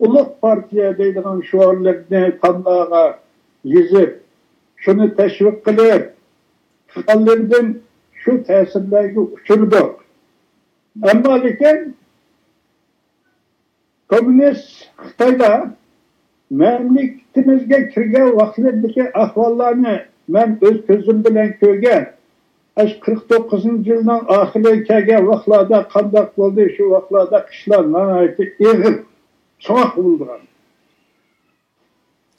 ئۇلۇغ پارتىيە دەيدىغان شوئارلىرىنى تاملارغا يېزىپ، شۇنى تەشۋىق قىلىپ، خىياللىرىدىن شۇ تەسىرلەرگە ئۇچرىدۇق. ئەمما لېكىن كوممۇنىست خىتايلار مەملىكىتىمىزگە كىرگەن ۋاقىتلىرىدىكى ئەھۋاللارنى مەن ئۆز كۆزۈم بىلەن كۆرگەن. ئاشۇ قىرىق توققۇزىنچى يىلنىڭ ئاخىرىغا كەلگەن ۋاقىتلاردا قانداق بولدى؟ شۇ ۋاقىتلاردا قىشلار ناھايىتى ئېغىر، سوغۇق بولىدىغان.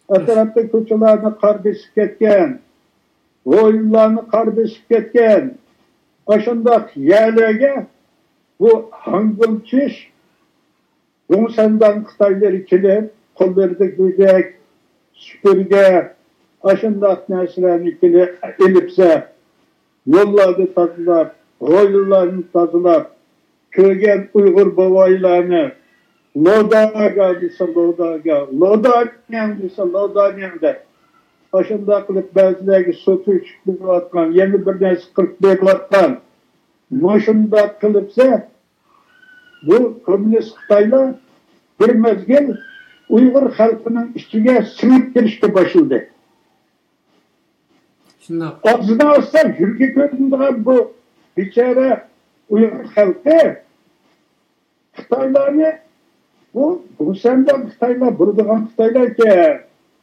ئەتراپتا كوچىلارنى قار بېسىپ كەتكەن، ھويلىلارنى قار بېسىپ كەتكەن. ئاشۇنداق يەرلەرگە بۇ ھاڭگۈلچىش، گۇڭسەنداڭ خىتايلىرى كېلىپ، قوللىرىدا گۆدەك، سۈپۈرگە، ئاشۇنداق نەرسىلەرنى كېلىپ ئېلىپسە، يوللارنى تازىلاپ، ھويلىلارنى تازىلاپ، كۆرگەن ئۇيغۇر بوۋايلارنى لوداگا دېسە لوداگا، لودانياڭ دېسە لودانياڭ دەپ، ئاشۇنداق قىلىپ بەزىلەرگە سوتۇ ئىچىپ بېرىۋاتقان، يەنە بىر نەرسە قىلىپ بېرىۋاتقان. مۇشۇنداق قىلىپسە، بۇ كوممۇنىست خىتايلار بىر مەزگىل ئۇيغۇر خەلقىنىڭ ئىچىگە سىڭىپ كىرىشكە باشلىدى. شۇنداق. ئاغزىدىن ئاچسا يۈرىكى كۆرۈنىدىغان بۇ بىچارە ئۇيغۇر خەلقى خىتايلارنى، بۇ گۇڭسەنداڭ خىتايلار بولىدىغان خىتايلاركەن،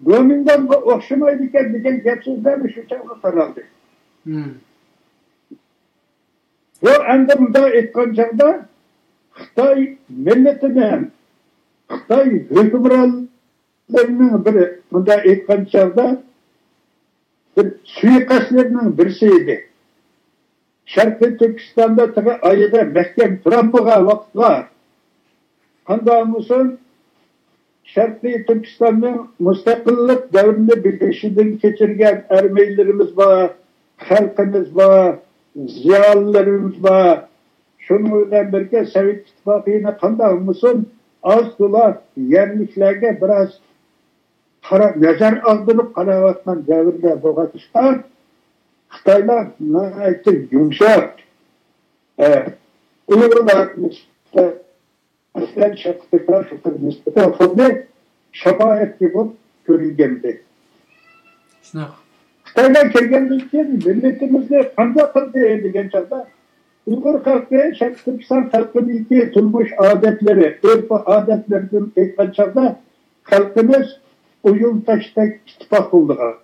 گومىنداڭغا ئوخشىمايدىكەن دېگەن گەپ سۆزلەرنى شۇ چاغدا قىلالدى. بۇ ئەمدى مۇنداق ئېيتقان چاغدا خىتاي مىللىتىنىڭ، خىتاي ھۆكۈمرانلىرىنىڭ بىر، مۇنداق ئېيتقان چاغدا بىر سۇيىقەستلىرىنىڭ بىرسى ئىدى. شەرقىي تۈركىستاندا تېخى ئايىغى مەھكەم تۇرالمىغان ۋاقىتلار، قانداق بولسۇن، شەرقىي تۈركىستاننىڭ مۇستەقىللىق دەۋرىنى بېشىدىن كەچۈرگەن ئەرمەنلىرىمىز بار، خەلقىمىز بار، زىيالىيلىرىمىز بار. شۇنىڭ بىلەن بىرگە سوۋېت ئىتتىپاقى يەنە قانداق بولسۇن، ئاز تولا يەرلىكلەرگە بىراز قارا-، نەزەر ئاغدۇرۇپ قاراۋاتقان دەۋرلەر بولغاچقا، خىتايلار ناھايىتى يۇمشاق، ئە، ئۇيغۇرلار نىسبەتەن، مەسىلەن، شەرقىي تۈركلەر خەلقىگە نىسبەتەن خۇددى شاپائەتچى بولۇپ كۆرۈنگەنىدى. شۇنداق. خىتايلار كەلگەندىن كېيىن مىللىتىمىزنى قانداق قىلدى دېگەن چاغدا، ئۇيغۇر خەلقى شەرقىي تۈركىستان خەلقىنىڭكى تۇرمۇش ئادەتلىرى، ئۆرپ-ئادەتلىرىدىن ئېيتقان چاغدا، خەلقىمىز ئويۇن تاشتەك ئىتتىپاق بولىدىغان.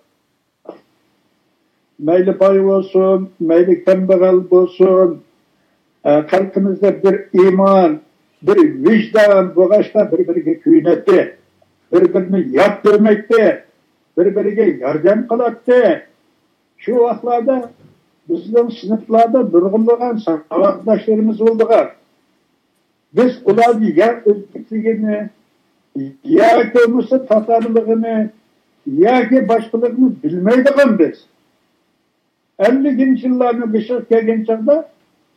مەيلى باي بولسۇن، مەيلى كەمبەغەل بولسۇن، ئە، خەلقىمىزدە بىر ئىمان، بىر ۋىجدان بولغاچقا بىر-بىرىگە كۆيۈنەتتى، بىر-بىرىنى يات كۆرمەيتتى، بىر-بىرىگە ياردەم قىلاتتى. شۇ ۋاقىتلاردا بىزنىڭ سىنىپلاردا نۇرغۇنلىغان ساۋاقداشلىرىمىز بولىدىغان. بىز ئۇلارنى يا ئۆزبېكلىكىنى، ياكى بولمىسا تاتارلىقىنى، ياكى باشقىلىقىنى بىلمەيدىغان بىز. ئەللىكىنچى يىللارنىڭ بېشىغا كەلگەن چاغدا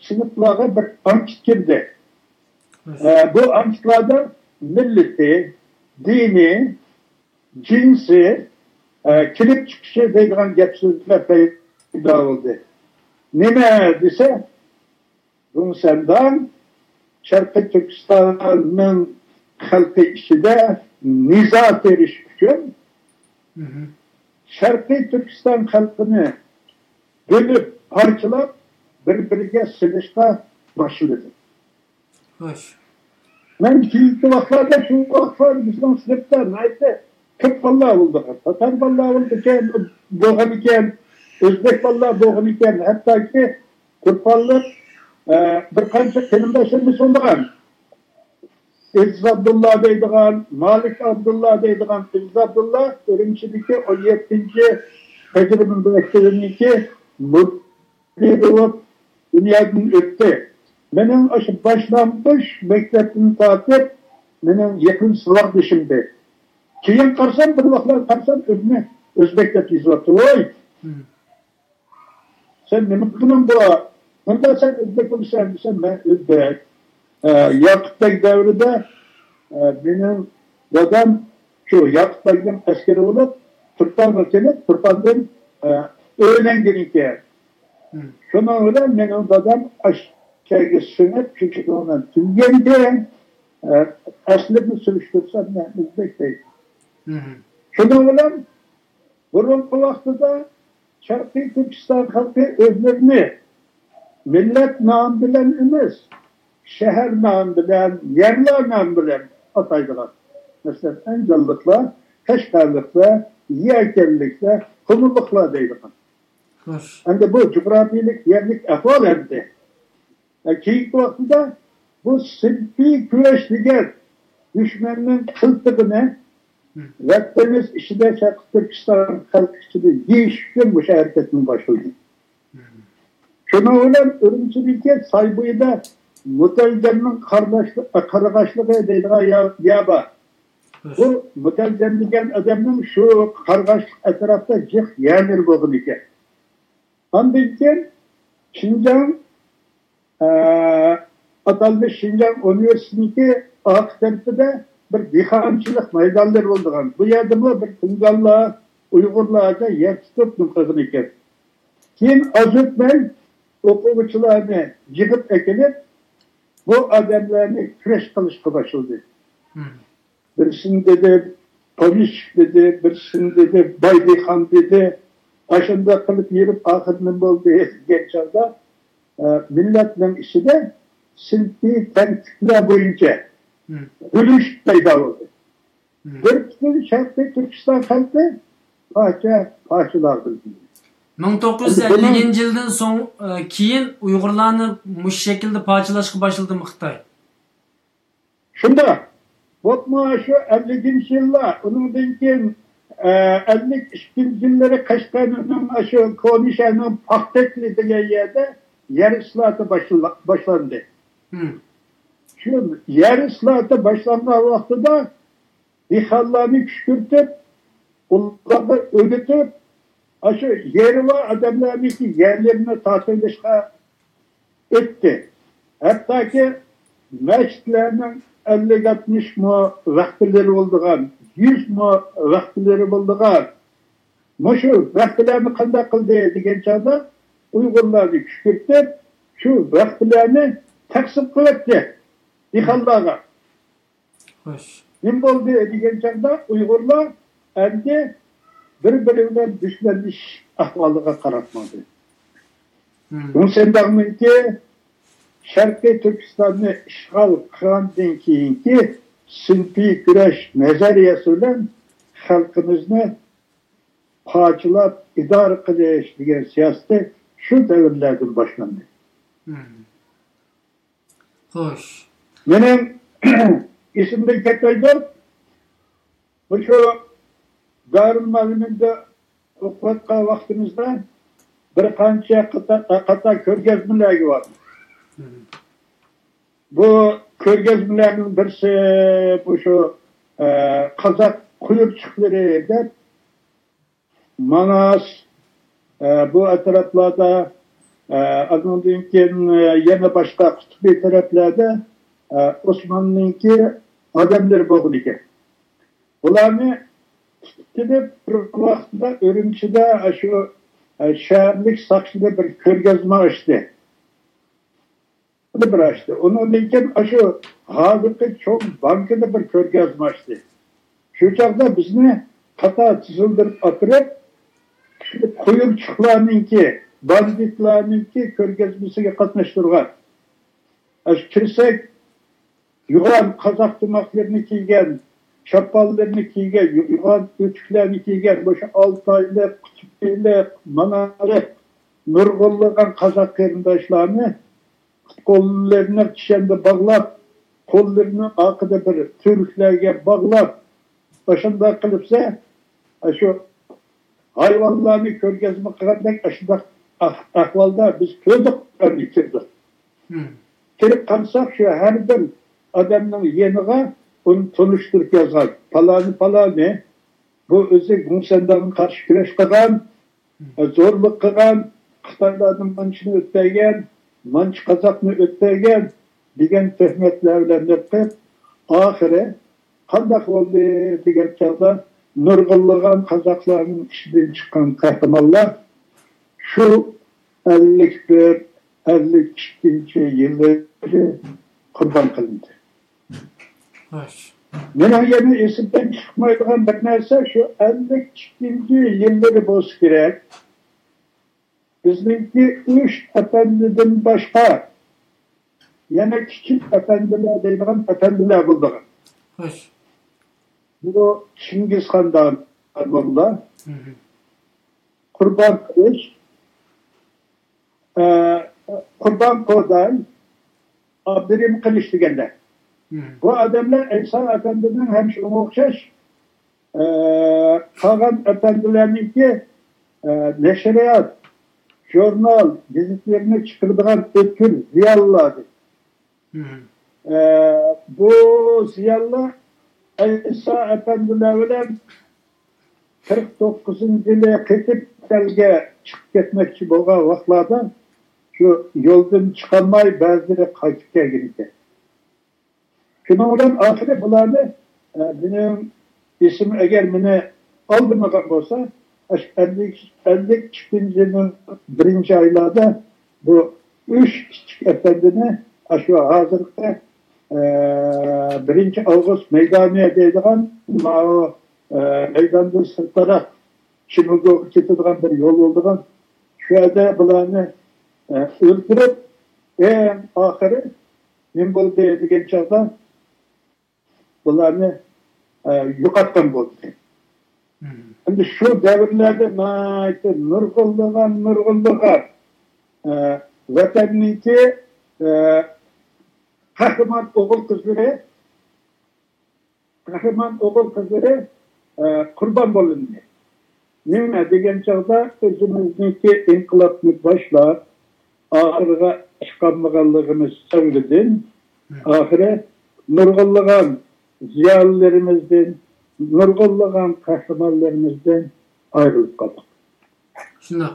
سىنىپلارغا بىر ئانكېت كىردى. ئە، بۇ ئانكېتلاردا مىللىتى، دىنى، جىنسى، ئە، كېلىپ چىقىشى دەيدىغان گەپ سۆزلەر پەيدا بولدى. نېمە دېسە، گۇڭسەنداڭ شەرقىي تۈركىستاننىڭ خەلقى ئىچىدە نىزا تېرىش ئۈچۈن شەرقىي تۈركىستان خەلقىنى بۆلۈپ، پارچىلاپ، بىر-بىرىگە سېلىشقا باشلىدى. خوش. مەن كېيىنكى ۋاقىتلاردا، شۇ ۋاقىتلار بىزنىڭ سىنىپتا ناھايىتى كۆپ بالىلار بولىدىكەن. تاتار بالىلار بولىدىكەن، بولغانىكەن، ئۆزبېك بالىلار بولغانىكەن، ھەتتاكى تۇرپانلىق، ئە، بىر قانچە قېرىنداشلىرىمىز بولىدىغان. ئەزىز ئابدۇللا دەيدىغان، مالىك ئابدۇللا دەيدىغان، ئەزىز ئابدۇللا ئۈرۈمچىدىكى ئون يەتتىنچى تەجرىبە مەكتىپىنىڭكى مۇدىرى بولۇپ دۇنيادىن ئۆتتى. مېنىڭ ئاشۇ باشلانغۇچ مەكتەپتىن تارتىپ مېنىڭ يېقىن ساۋاقدىشىمدى. كېيىن قارىسام، بىر ۋاقىتلار قارىسام، ئۆزىنى ئۆزبەك دەپ يېزىۋاپتۇ. ۋوي! سەن نېمە قىلدىڭ بۇ؟ مۇنداق سەن ئۆزبەك بولىسەن دېسەم، مەن ئۆزبەك. ئە، ياقۇپ بەگ دەۋرىدە، ئە، مېنىڭ دادام شۇ ياقۇپ بەگنىڭ ئەسكىرى بولۇپ، تۇرپانغا كېلىپ، تۇرپاندىن، ئە، ئۆيلەنگەن ئىكەن. شۇنىڭ بىلەن مېنىڭ دادام ئاشۇ يەرگە سىڭىپ، شۇ شېكىلدە تۈگىگەن ئىكەن. ئە، ئەسلىمنى سۈرۈشتۈرسەم، مەن ئۆزبەك دەيدۇ. شۇنىڭ بىلەن بۇرۇنقى ۋاقتىدا شەرقىي تۈركىستان خەلقى ئۆزلىرىنى مىللەت نامى بىلەن ئەمەس، شەھەر نامى بىلەن، يەرلەر نامى بىلەن ئاتايدىغان. مەسىلەن، ئەنجانلىقلار، قەشقەرلىكلەر، يەكەنلىكلەر، قۇمۇللۇقلار دەيدىغان. خوش. ئەمدى بۇ جۇغراپىيەلىك يەرلىك ئەھۋال ئەمدى. ئە، كېيىنكى ۋاقتىدا بۇ سىنىپىي كۈرەش دېگەن دۈشمەننىڭ قىلتىقىنى ۋەتىنىمىز ئىچىدە شەرقىي تۈركىستان خەلقى ئىچىدە يېيىش ئۈچۈن مۇشۇ ھەرىكەتنى باشلىدى. شۇنىڭ بىلەن ئۈرۈمچىدىكى ساي بويىدا مۇتەلجەمنىڭ قارىداشلىقى، قارىغاشلىقى دەيدىغان يا-، يەر بار. بۇ مۇتەلجەم دېگەن ئادەمنىڭ شۇ قارىغاشلىق ئەتراپتا جىق يەرلىرى بولغان ئىكەن. ئاندىن كېيىن شىنجاڭ، ئە، ئاتالمىش شىنجاڭ ئۇنىۋېرسىتېتىنىڭكى ئارقا تەرىپىدە بىر دېھقانچىلىق مەيدانلىرى بولىدىغان. بۇ يەردىمۇ بىر تۇڭگانلار، ئۇيغۇرلارچە يەر تۇتۇپ نېمە قىلغان ئىكەن. كېيىن ئاز ئۆتمەي ئوقۇغۇچىلارنى يىغىپ ئەكېلىپ، بۇ ئادەملەرنى كۈرەش قىلىشقا باشلىدى. بىرسىنى دېدى، پومېشچىك دېدى، بىرسىنى دېدى، باي دېھقان دېدى. ئاشۇنداق قىلىپ يۈرۈپ، ئاخىرى نېمە بولدى دېگەن چاغدا، ئە، مىللەتنىڭ ئىچىدە سىنىپىي تەڭلىكلەر بويىچە بۆلۈنۈش پەيدا بولدى. بىر پۈتۈن شەرقىي تۈركىستان خەلقى پارچە-پارچىلار بولدى. مىڭ توققۇز يۈز ئەللىكىنچى يىلدىن سوڭ، ئە، كېيىن ئۇيغۇرلارنى مۇشۇ شەكىلدە پارچىلاشقا باشلىدىمۇ خىتاي؟ شۇنداق. بولۇپمۇ شۇ ئەللىكىنچى يىللار، ئۇنىڭدىن كېيىن، ئە، ئەللىك ئىككىنچى يىللىرى قەشقەرنىڭ ئاشۇ كونا شەھەرنىڭ پاختەكلى دېگەن يەردە يەر ئىسلاھاتى باشلا-، باشلاندى. شۇ يەر ئىسلاھاتى باشلانغان ۋاقتىدا دېھقانلارنى كۈشكۈرتۈپ، ئۇلارغا ئۆگىتىپ، ئاشۇ يېرى بار ئادەملەرنىڭكى يەرلىرىنى تارتىۋېلىشقا ئۆتتى. ھەتتاكى مەسچىتلەرنىڭ ئەللىك ئاتمىشمۇ ۋەخپىلىرى بولىدىغان، يۈزمۇ ۋەخپىلىرى بولىدىغان، مۇشۇ ۋەخپىلەرنى قانداق قىلدى دېگەن چاغدا، ئۇيغۇرلارنى كۈشكۈرتۈپ، شۇ ۋەخپىلەرنى تەقسىم قىلىۋەتتى دېھقانلارغا. خوش. نېمە بولدى دېگەن چاغدا، ئۇيغۇرلار ئەمدى بىر-بىرى بىلەن دۈشمەنلىشىش ئەھۋالىغا قاراپ ماڭدى. گۇڭسېنداڭنىڭكى شەرقىي تۈركىستاننى ئىشغال قىلغاندىن كېيىنكى سىنىپىي كۈرەش نەزەرىيەسى بىلەن خەلقىمىزنى پارچىلاپ ئىدارە قىلىش دېگەن سىياسىتى شۇ دەۋرلەردىن باشلاندى. خوش. مېنىڭ ئېسىمدىن كەتمەيدۇ، مۇشۇ دارۇلمۇئەللىمىندا ئوقۇۋاتقان ۋاقتىمىزدا بىر قانچە قاتار، قاتار كۆرگەزمىلەرگە باردۇق. بۇ كۆرگەزمىلەرنىڭ بىرسى مۇشۇ، ئە، قازاق قۇيرۇقچۇقلىرى دەپ، ماناس، ئە، بۇ ئەتراپلاردا، ئە، ئاندىن كېيىن، ئە، يەنە باشقا قۇتۇبى تەرەپلەردە، ئە، ئوسماننىڭكى ئادەملىرى بولغان ئىكەن. بۇلارنى تۇتۇپ كېلىپ، بىر ۋاقىتتا ئۈرۈمچىدە ئاشۇ، ئە، شەھەرلىك ساقچىدا بىر كۆرگەزمە ئاچتى. بىر ئاچتى. ئۇنىڭدىن كېيىن ئاشۇ ھازىرقى چوڭ بانكىدا بىر كۆرگەزمە ئاچتى. شۇ چاغدا بىزنى قاتار تىزىلدۇرۇپ ئاپىرىپ، شۇ قۇيرۇقچۇقلارنىڭكى، باندىتلارنىڭكى كۆرگەزمىسىگە قاتناشتۇرغان. ئاشۇ كىرسەك، يوغان قازاق تۇماقلىرىنى كىيگەن، چاپانلىرىنى كىيگەن، يوغان ئۆتۈكلەرنى كىيگەن، مۇشۇ ئالتايلىق، قۇتۇپىلىق، مانالىق نۇرغۇنلىغان قازاق قېرىنداشلارنى پۇت-قوللىرىنى كىشەندە باغلاپ، قوللىرىنى ئارقىدا بىر تۈۋرۈكلەرگە باغلاپ، ئاشۇنداق قىلىپسە، ئاشۇ ھايۋانلارنى كۆرگەزمە قىلغاندەك ئاشۇنداق ئەھ-، ئەھۋالدا بىز كۆردۇق، كىردۇق. كىرىپ قارىساق، شۇ ھەر بىر ئادەمنىڭ يېنىغا ئۇنى تونۇشتۇرۇپ يازغان. پالانى، پالانى، بۇ ئۆزى گۇڭسەنداڭغا قارشى كۈرەش قىلغان، زورلۇق قىلغان، خىتايلاردىن مانچىنى ئۆتكەزگەن، مانچى قازاقنى ئۆتكەزگەن دېگەن تۆھمەتلەر بىلەن نېقىپ، ئاخىرى قانداق بولدى دېگەن چاغدا، نۇرغۇنلىغان قازاقلارنىڭ ئىچىدىن چىققان قەھرىمانلار شۇ ئەللىك بىر، ئەللىك ئىككىنچى يىلى قۇربان قىلىندى. خوش. مېنىڭ يەنە ئېسىمدىن چىقمايدىغان بىر نەرسە، شۇ ئەللىك ئىككىنچى يىللىرى بولسا كېرەك، بىزنىڭكى ئۈچ ئەپەندىدىن باشقا يەنە كىچىك ئەپەندىلەر دەيدىغان ئەپەندىلەر بولىدىغان. خوش. بۇ چىڭگىزخان داموللا، قۇربان قىلىش، ئە، قۇربان قودان، ئابدۇرېھىم قىلىچ دېگەندە. بۇ ئادەملەر ئەيسا ئەپەندىنىڭ ھەم شۇنىڭغا ئوخشاش، ئە، قالغان ئەپەندىلەرنىڭكى، ئە، نەشرىيات، ژۇرنال، گېزىتلىرىنى چىقىرىدىغان ئۆتكۈر زىيالىيلاردىن. ئە، بۇ زىيالىيلار ئەيسا ئەپەندىلەر بىلەن قىرىق توققۇزىنچى يىلى قېتىپ ئەلگە چىقىپ كەتمەكچى بولغان ۋاقىتلاردا شۇ يولدىن چىقالماي بەزىلىرى قايتىپ كەلگەن ئىكەن. شۇنىڭ بىلەن ئاخىرى بۇلارنى، ئە، مېنىڭ ئېسىم ئەگەر مېنى ئالدىمىغان بولسا، ئاشۇ ئەللىك، ئەللىك ئىككىنچى يىلنىڭ بىرىنچى ئايلاردا بۇ ئۈچ كىچىك ئەپەندىنى ئاشۇ ھازىرقى، ئە، بىرىنچى ئاۋغۇست مەيدانى دەيدىغان، ماۋۇ، ئە، مەيداندىن سىرتراق چىمىلدوغا كېتىدىغان بىر يول بولىدىغان، شۇ يەردە بۇلارنى، ئە، ئۆلتۈرۈپ، ئەڭ ئاخىرى نېمە بولدى دېگەن چاغدا، بۇلارنى، ئە، يوقاتقان بولدى. ئەمدى شۇ دەۋرلەردە ناھايىتى نۇرغۇنلىغان، نۇرغۇنلىغان، ئە، ۋەتەننىڭكى، ئە، قەھرىمان ئوغۇل قىزلىرى، قەھرىمان ئوغۇل قىزلىرى، ئە، قۇربان بولۇندى. نېمە دېگەن چاغدا ئۆزىمىزنىڭكى ئىنقىلابنى باشلاپ، ئاخىرىغا چىقالمىغانلىقىمىز سەۋەبىدىن، ئاخىرى نۇرغۇنلىغان زىيالىيلىرىمىزدىن، نۇرغۇنلىغان قەھرىمانلىرىمىزدىن ئايرىلىپ قالدۇق. شۇنداق.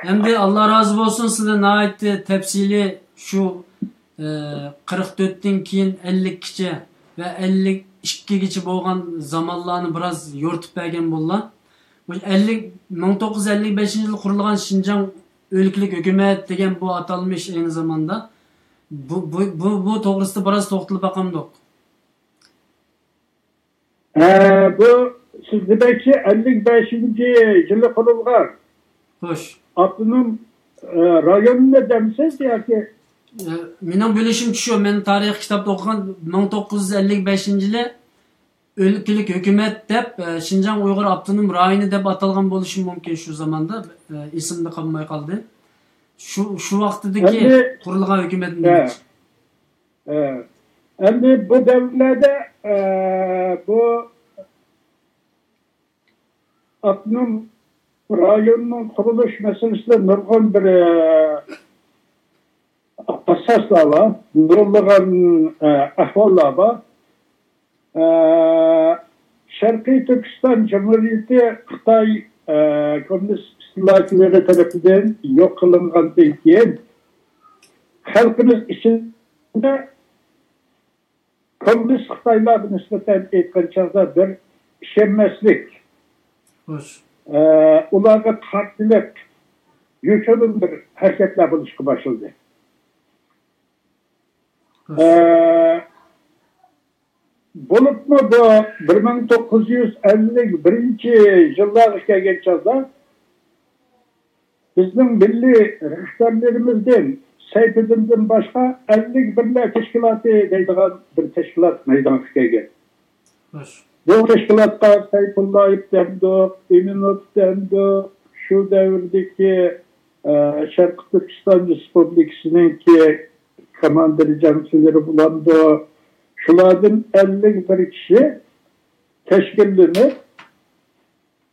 ئەمدى ئاللا رازى بولسۇن، سىلەر ناھايىتى تەپسىلىي شۇ، ئە، قىرىق تۆتتىن كېيىن ئەللىككىچە ۋە ئەللىك ئىككىگىچە بولغان زامانلارنى بىراز يورۇتۇپ بەرگەن بوللا. مۇشۇ ئەللىك، مىڭ توققۇز يۈز ئەللىك بەشىنچى يىلى قۇرۇلغان شىنجاڭ ئۆلكىلىك ھۆكۈمەت دېگەن بۇ ئاتالمىش ئەينى زاماندا. بۇ، بۇ، بۇ، بۇ توغرىسىدا بىراز توختىلىپ باقامدۇق. ھە، بۇ سىز دېمەكچى ئەللىك بەشىنچى يىلى قۇرۇلغان خوش. ئاپتونوم، ئە، رايوننى دەمسىز ياكى؟ ئە، مېنىڭ بىلىشىمچە شۇ، مەن تارىخ كىتابتا ئوقۇغان، مىڭ توققۇز يۈز ئەللىك بەشىنچى يىلى ئۆلكىلىك ھۆكۈمەت دەپ، ئە، شىنجاڭ ئۇيغۇر ئاپتونوم رايونى دەپ ئاتالغان بولۇشى مۇمكىن شۇ زاماندا، ئە، ئېسىمدە قالماي قالدى. شۇ، شۇ ۋاقتىدىكى ئەمدى قۇرۇلغان ھۆكۈمەتنى ھە. دېمەكچى. ئە، ئەمدى بۇ دەۋرلەردە، ئە، بۇ ئاپتونوم رايوننىڭ قۇرۇلۇش مەسىلىسىدە نۇرغۇن بىر، ئە، ئاساسلار بار، نۇرغۇنلىغان، ئە، ئەھۋاللار بار. ئە، شەرقىي تۈركىستان جۇمھۇرىيىتى خىتاي، ئە، كوممۇنىست ئىستىلاچىلىرى تەرىپىدىن يوق قىلىنغاندىن كېيىن، خەلقىمىز ئىچىدە كوممۇنىست خىتايلارغا نىسبەتەن ئېيتقان چاغدا بىر ئىشەنمەسلىك، خوش. ئە، ئۇلارغا قارشىلىق يوشۇرۇن بىر ھەرىكەتلەر بولۇشقا باشلىدى. خوش. ئە، بولۇپمۇ بۇ بىر مىڭ توققۇز يۈز ئەللىك بىرىنچى يىللارغا كەلگەن چاغدا بىزنىڭ مىللىي رەھبەرلىرىمىزدىن سەيپىدىندىن باشقا ئەللىك بىرلەر تەشكىلاتى دەيدىغان بىر تەشكىلات مەيدانغا كەلگەن. خوش. بۇ تەشكىلاتقا سەيپۇللايېف دەمدۇق، ئىمىنوف دەمدۇق، شۇ دەۋردىكى، ئە، شەرقىي تۈركىستان رېسپۇبلىكىسىنىڭكى كوماندىر جەڭچىلىرى بولامدۇ؟ شۇلاردىن ئەللىك بىر كىشى تەشكىللىنىپ،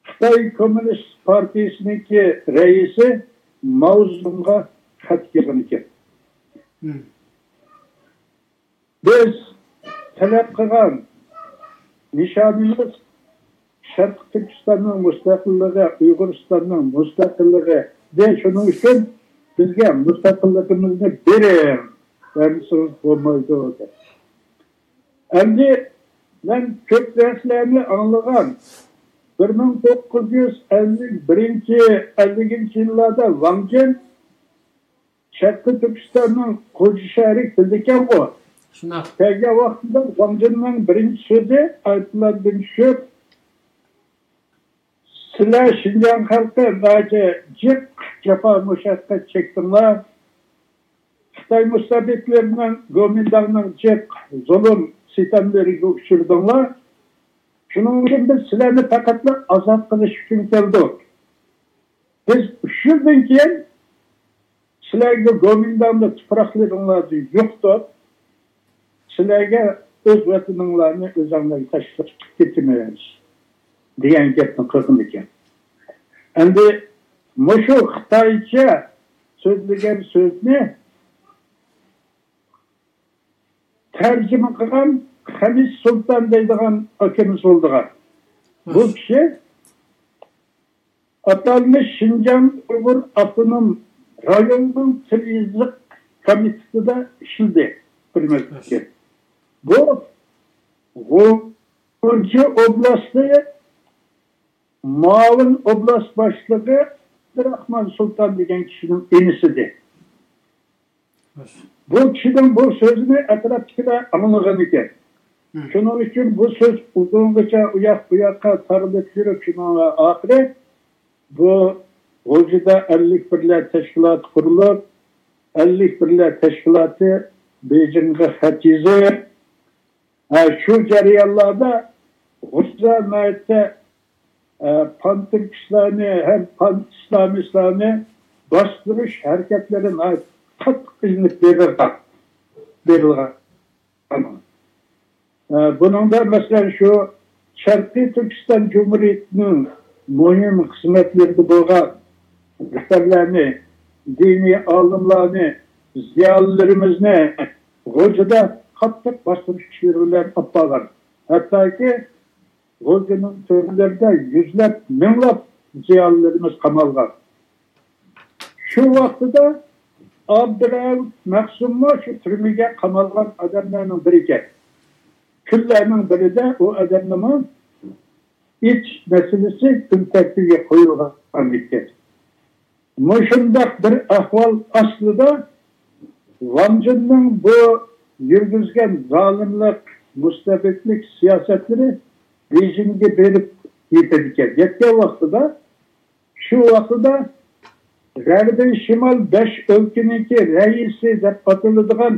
خىتاي كوممۇنىست پارتىيىسىنىڭكى رەئىسى ماۋزېدۇڭغا خەت يازغان ئىكەن. مم. بىز تەلەپ قىلغان نىشانىمىز شەرقىي تۈركىستاننىڭ مۇستەقىللىقى، ئۇيغۇرىستاننىڭ مۇستەقىللىقى. دە شۇنىڭ ئۈچۈن بىزگە مۇستەقىللىقىمىزنى بېرىڭ، بەرمىسىڭىز بولمايدۇ، دەپ. ئەمدى مەن كۆپ نەرسىلەرنى ئاڭلىغان. بىر مىڭ توققۇز يۈز ئەللىك بىرىنچى، ئەللىكىنچى يىللاردا ۋاڭ جېن شەرقىي تۈركىستاننىڭ خوجا شەھىرىگە كېلىدىكەنغۇ. شۇنداق. كەلگەن ۋاقتىدا ۋاڭ جېننىڭ بىرىنچى سۆزى ئايروپىلاندىن چۈشۈپ، سىلەر شىنجاڭ خەلقى ناھايىتى جىق جاپا مۇشەققەت چەكتىڭلار. خىتاي مۇستەبىتلىرىنىڭ، گومىنداڭنىڭ جىق زۇلۇم سىتەملىرىگە ئۇچرىدىڭلار. شۇنىڭ ئۈچۈن بىز سىلەرنى پەقەتلا ئازاد قىلىش ئۈچۈن كەلدۇق. بىز ئۈچ يىلدىن كېيىن سىلەرگە گومىنداڭنى تۇپراقلىرىڭلاردىن يوقىتىپ، سىلەرگە ئۆز ۋەتىنىڭلارنى ئۆزۈڭلارغا تاشلاپ چىقىپ كېتىمىز، دېگەن گەپنى قىلغان ئىكەن. ئەمدى مۇشۇ خىتايچە سۆزلىگەن سۆزنى تەرجىمە قىلغان خەمىس سۇلتان دەيدىغان ئاكىمىز بولىدىغان. بۇ كىشى ئاتالمىش شىنجاڭ ئۇيغۇر ئاپتونوم رايونىنىڭ تىل يېزىق كومىتېتىدا ئىشلىدى بىر مەزگىل. بۇ غۇلجا ئوبلاستى مۇئاۋىن ئوبلاست باشلىقى ئابدۇراخمان سۇلتان دېگەن كىشىنىڭ ئىنىسىدى. بۇ كىشىنىڭ بۇ سۆزىنى ئەتراپتىكىلەر ئاڭلىغان ئىكەن. مم. شۇنىڭ ئۈچۈن بۇ سۆز ئۇزۇنغىچە ئۇياق بۇياققا تارىلىپ يۈرۈپ، شۇنىڭ ئاخىرى بۇ غۇلجىدا ئەللىك بىرلەر تەشكىلاتى قۇرۇلۇپ، ئەللىك بىرلەر تەشكىلاتى بېيجىڭغا خەت يېزىپ، ھە، شۇ جەريانلاردا غۇلجىدا ناھايىتى، ئە، پانتۈركىستلارنى ھەم پانئىسلامىستلارنى باستۇرۇش ھەرىكەتلىرى ناھايىتى قاتتىق ئېلىنىپ بېرىلغان، بېرىلغان. ئە، بۇنىڭدا، مەسىلەن، شۇ شەرقىي تۈركىستان جۇمھۇرىيىتىنىڭ مۇھىم خىزمەتلىرىدە بولغان رەھبەرلەرنى، دىنىي ئالىملارنى، زىيالىيلىرىمىزنى غۇلجىدا قاتتىق باستۇرۇش ئىشلىرى بىلەن ئاپارغان. ھەتتاكى غۇلجىنىڭ تۆرلىرىدە يۈزلەپ، مىڭلاپ زىيالىيلىرىمىز قامالغان. شۇ ۋاقتىدا ئابدۇرەئۇپ مەخسۇممۇ شۇ تۈرمىگە قامالغان ئادەملەرنىڭ بىرى ئىكەن. كۈنلەرنىڭ بىرىدە ئۇ ئادەمنىمۇ ئېچىش مەسىلىسى كۈن تەرتىپىگە قويۇلغان ئىكەن. مۇشۇنداق بىر ئەھۋال ئاستىدا ۋاڭ جىننىڭ بۇ يۈرگۈزگەن زالىملىق، مۇستەبىتلىك سىياسەتلىرى بېيجىڭگە بېرىپ يېتىدىكەن. يەتكەن ۋاقتىدا، شۇ ۋاقتىدا غەربىي شىمال بەش ئۆلكىنىڭكى رەئىسى دەپ ئاتىلىدىغان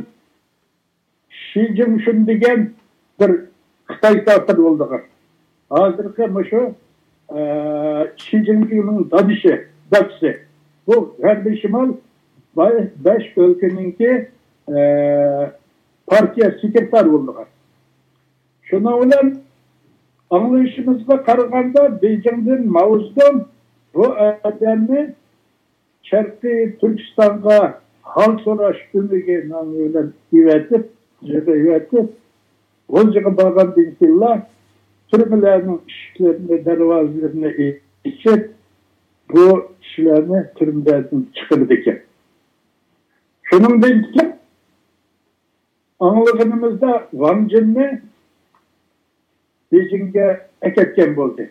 شى جىنشۈن دېگەن بىر خىتاي كاپىر بولىدىغان. ھازىرقى مۇشۇ، ئە، شى جىنپىڭنىڭ دادىشى، دادىسى. بۇ غەربىي شىمال باي-، بەش ئۆلكىنىڭكى، ئە، پارتىيە سېكرېتارى بولىدىغان. شۇنىڭ بىلەن ئاڭلىشىمىزغا قارىغاندا، بېيجىڭدىن ماۋزېدۇڭ بۇ ئادەمنى شەرقىي تۈركىستانغا ھال سوراش ئۈمىدى نامى بىلەن ئېۋەتىپ، يىغا ئېۋەتىپ، غۇلجىغا بارغاندىن كېيىنلا تۈرمىلەرنىڭ ئىشىكلىرىنى، دەرۋازىلىرىنى ئېچىپ، بۇ كىشىلەرنى تۈرمىلەردىن چىقىرىدىكەن. شۇنىڭدىن كېيىن ئاڭلىغىنىمىزدا ۋاڭ جىننى بېيجىڭگە ئەكەتكەن بولدى.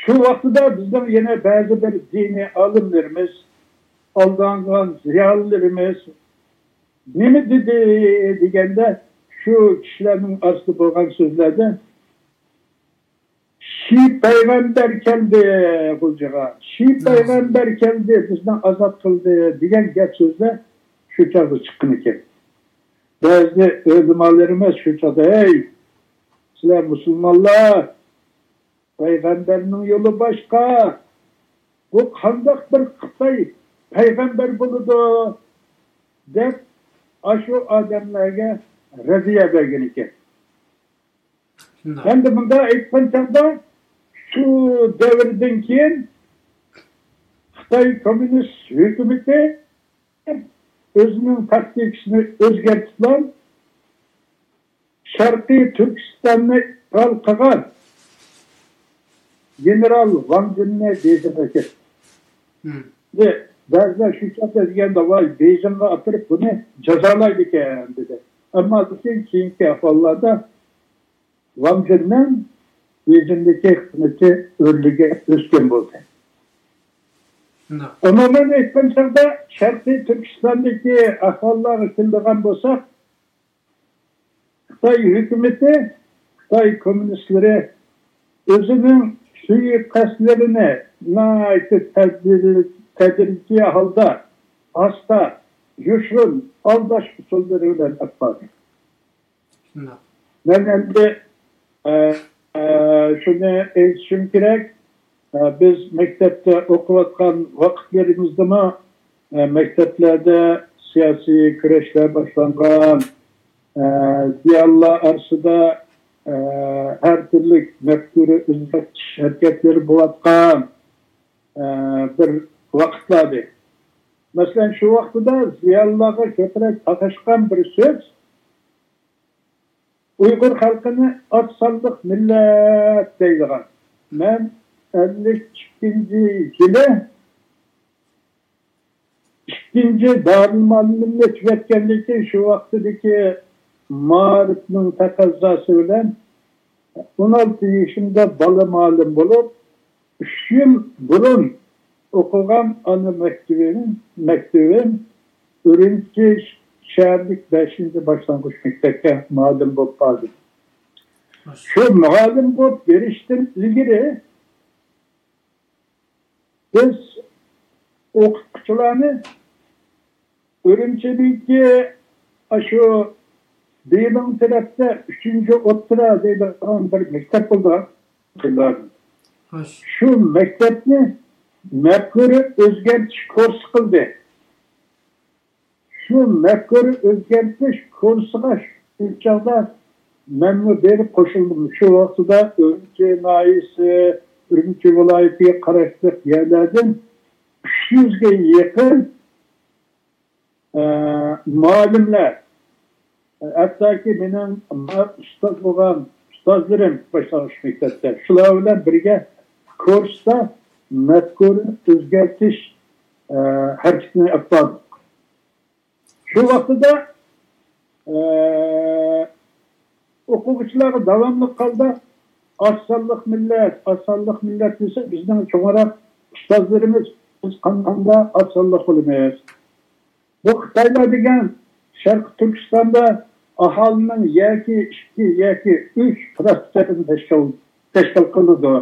شۇ ۋاقتىدا بىزنىڭ يەنە بەزى بىر دىنىي ئالىملىرىمىز، ئالدانغان زىيالىيلىرىمىز نېمە دېدى دېگەندە، شۇ كىشىلەرنىڭ ئارىسىدا بولغان سۆزلەردە، شى پەيغەمبەر كەلدى غۇلجىغا، شى پەيغەمبەر كەلدى، بىزنى ئازاد قىلدى دېگەن گەپ سۆزلەر شۇ چاغدا چىققان ئىكەن. بەزى ئۆلىمالىرىمىز شۇ چاغدا، ھەي، سىلەر مۇسۇلمانلار، پەيغەمبەرنىڭ يولى باشقا، بۇ قانداق بىر خىتاي پەيغەمبەر بولىدۇ دەپ، ئاشۇ ئادەملەرگە رەددىيە بەرگەن ئىكەن. ئەمدى مۇنداق ئېيتقان چاغدا، شۇ دەۋردىن كېيىن خىتاي كوممۇنىست ھۆكۈمىتى ئۆزىنىڭ تاكتىكىسىنى ئۆزگەرتىپلا، شەرقىي تۈركىستاننى ئىشغال قىلغان گېنېرال ۋاڭ جىننى بېيجىڭغا ئەكەتتى. بەزىلەر شۇ چاغدا دېگەندە، ۋاي، بېيجىڭغا ئاپىرىپ بۇنى جازالايدىكەن، دېدى. ئەمما لېكىن كېيىنكى ئەھۋاللاردا ۋاڭ جىننىڭ بېيجىڭدىكى خىزمىتى ئۆرلىگە ئۆسكەن بولدى. ئومۇمەن ئېيتقان چاغدا، شەرقىي تۈركىستاندىكى ئەھۋاللارغا كېلىدىغان بولساق، خىتاي ھۆكۈمىتى، خىتاي كوممۇنىستلىرى ئۆزىنىڭ سۇيىقەستلىرىنى ناھايىتى تەدرىجىي، تەدرىجىي ھالدا، ئاستا، يوشۇرۇن ئالداش ئۇسۇللىرى بىلەن ئېلىپ باردى. مەن ئەمدى، ئە، ئە، شۇنى ئېيتىشىم كېرەك، ئە، بىز مەكتەپتە ئوقۇۋاتقان ۋاقىتلىرىمىزدىمۇ، ئە، مەكتەپلەردە سىياسىي كۈرەشلەر باشلانغان، ئە، زىيالىيلار ئارىسىدا، ئە، ھەر تۈرلۈك مەپكۇرە ئۆزگەرتىش ھەرىكەتلىرى بولۇۋاتقان، ئە، بىر ۋاقىتلار ئىدى. مەسىلەن، شۇ ۋاقتىدا زىيالىيلارغا كۆپرەك تاقاشقان بىر سۆز، ئۇيغۇر خەلقىنى ئاز سانلىق مىللەت دەيدىغان. مەن ئەللىك ئىككىنچى يىلى ئىككىنچى دارىلمۇئەللىمنى تۈگەتكەندىن كېيىن، شۇ ۋاقتىدىكى مائارىپنىڭ تەقەززاسى بىلەن ئون ئالتە يېشىمدا بالا مۇئەللىم بولۇپ، ئۈچ يىل بۇرۇن ئوقۇغان ئانا مەكتىۋىم، مەكتىۋىم ئۈرۈمچى شەھەرلىك بەشىنچى باشلانغۇچ مەكتەپكە مۇئەللىم بولۇپ قالدىم. شۇ مۇئەللىم بولۇپ بېرىشتىن ئىلگىرى بىز ئوقۇتقۇچىلارنى ئۈرۈمچىدىكى ئاشۇ بىلىڭ تەرەپتە ئۈچىنچى ئوتتۇرا دەيدىغان بىر مەكتەپ بولىدىغان. شۇ مەكتەپنى مەپكۇرە ئۆزگەرتىش كۇرسى قىلدى. شۇ مەپكۇرە ئۆزگەرتىش كۇرسىغا شۇ چاغدا مەنمۇ بېرىپ قوشۇلدۇم. شۇ ۋاقتىدا ئۈرۈمچى ناھىيەسى، ئۈرۈمچى ۋىلايىتىگە قاراشلىق يەرلەردىن ئۈچ يۈزگە يېقىن، ئە، مۇئەللىملەر، ھەتتاكى مېنىڭ ئۇستاز بولغان ئۇستازلىرىم باشلانغۇچ مەكتەپتە، شۇلار بىلەن بىرگە كۇرستا مەپكۇرىنى ئۆزگەرتىش، ئە، ھەرىكىتىنى ئېلىپ باردۇق. شۇ ۋاقتىدا، ئە، ئوقۇغۇچىلارغا داۋاملىق ھالدا ئاز سانلىق مىللەت، ئاز سانلىق مىللەت دېسە، بىزنىڭ چوڭراق ئۇستازلىرىمىز، بىز قانداق ئاز سانلىق بولىمىز؟ بۇ خىتايلار دېگەن شەرقىي تۈركىستاندا ئاھالىنىڭ ياكى ئىككى ياكى ئۈچ پىروتسېنتىنى تەشكىل، تەشكىل قىلىدۇ.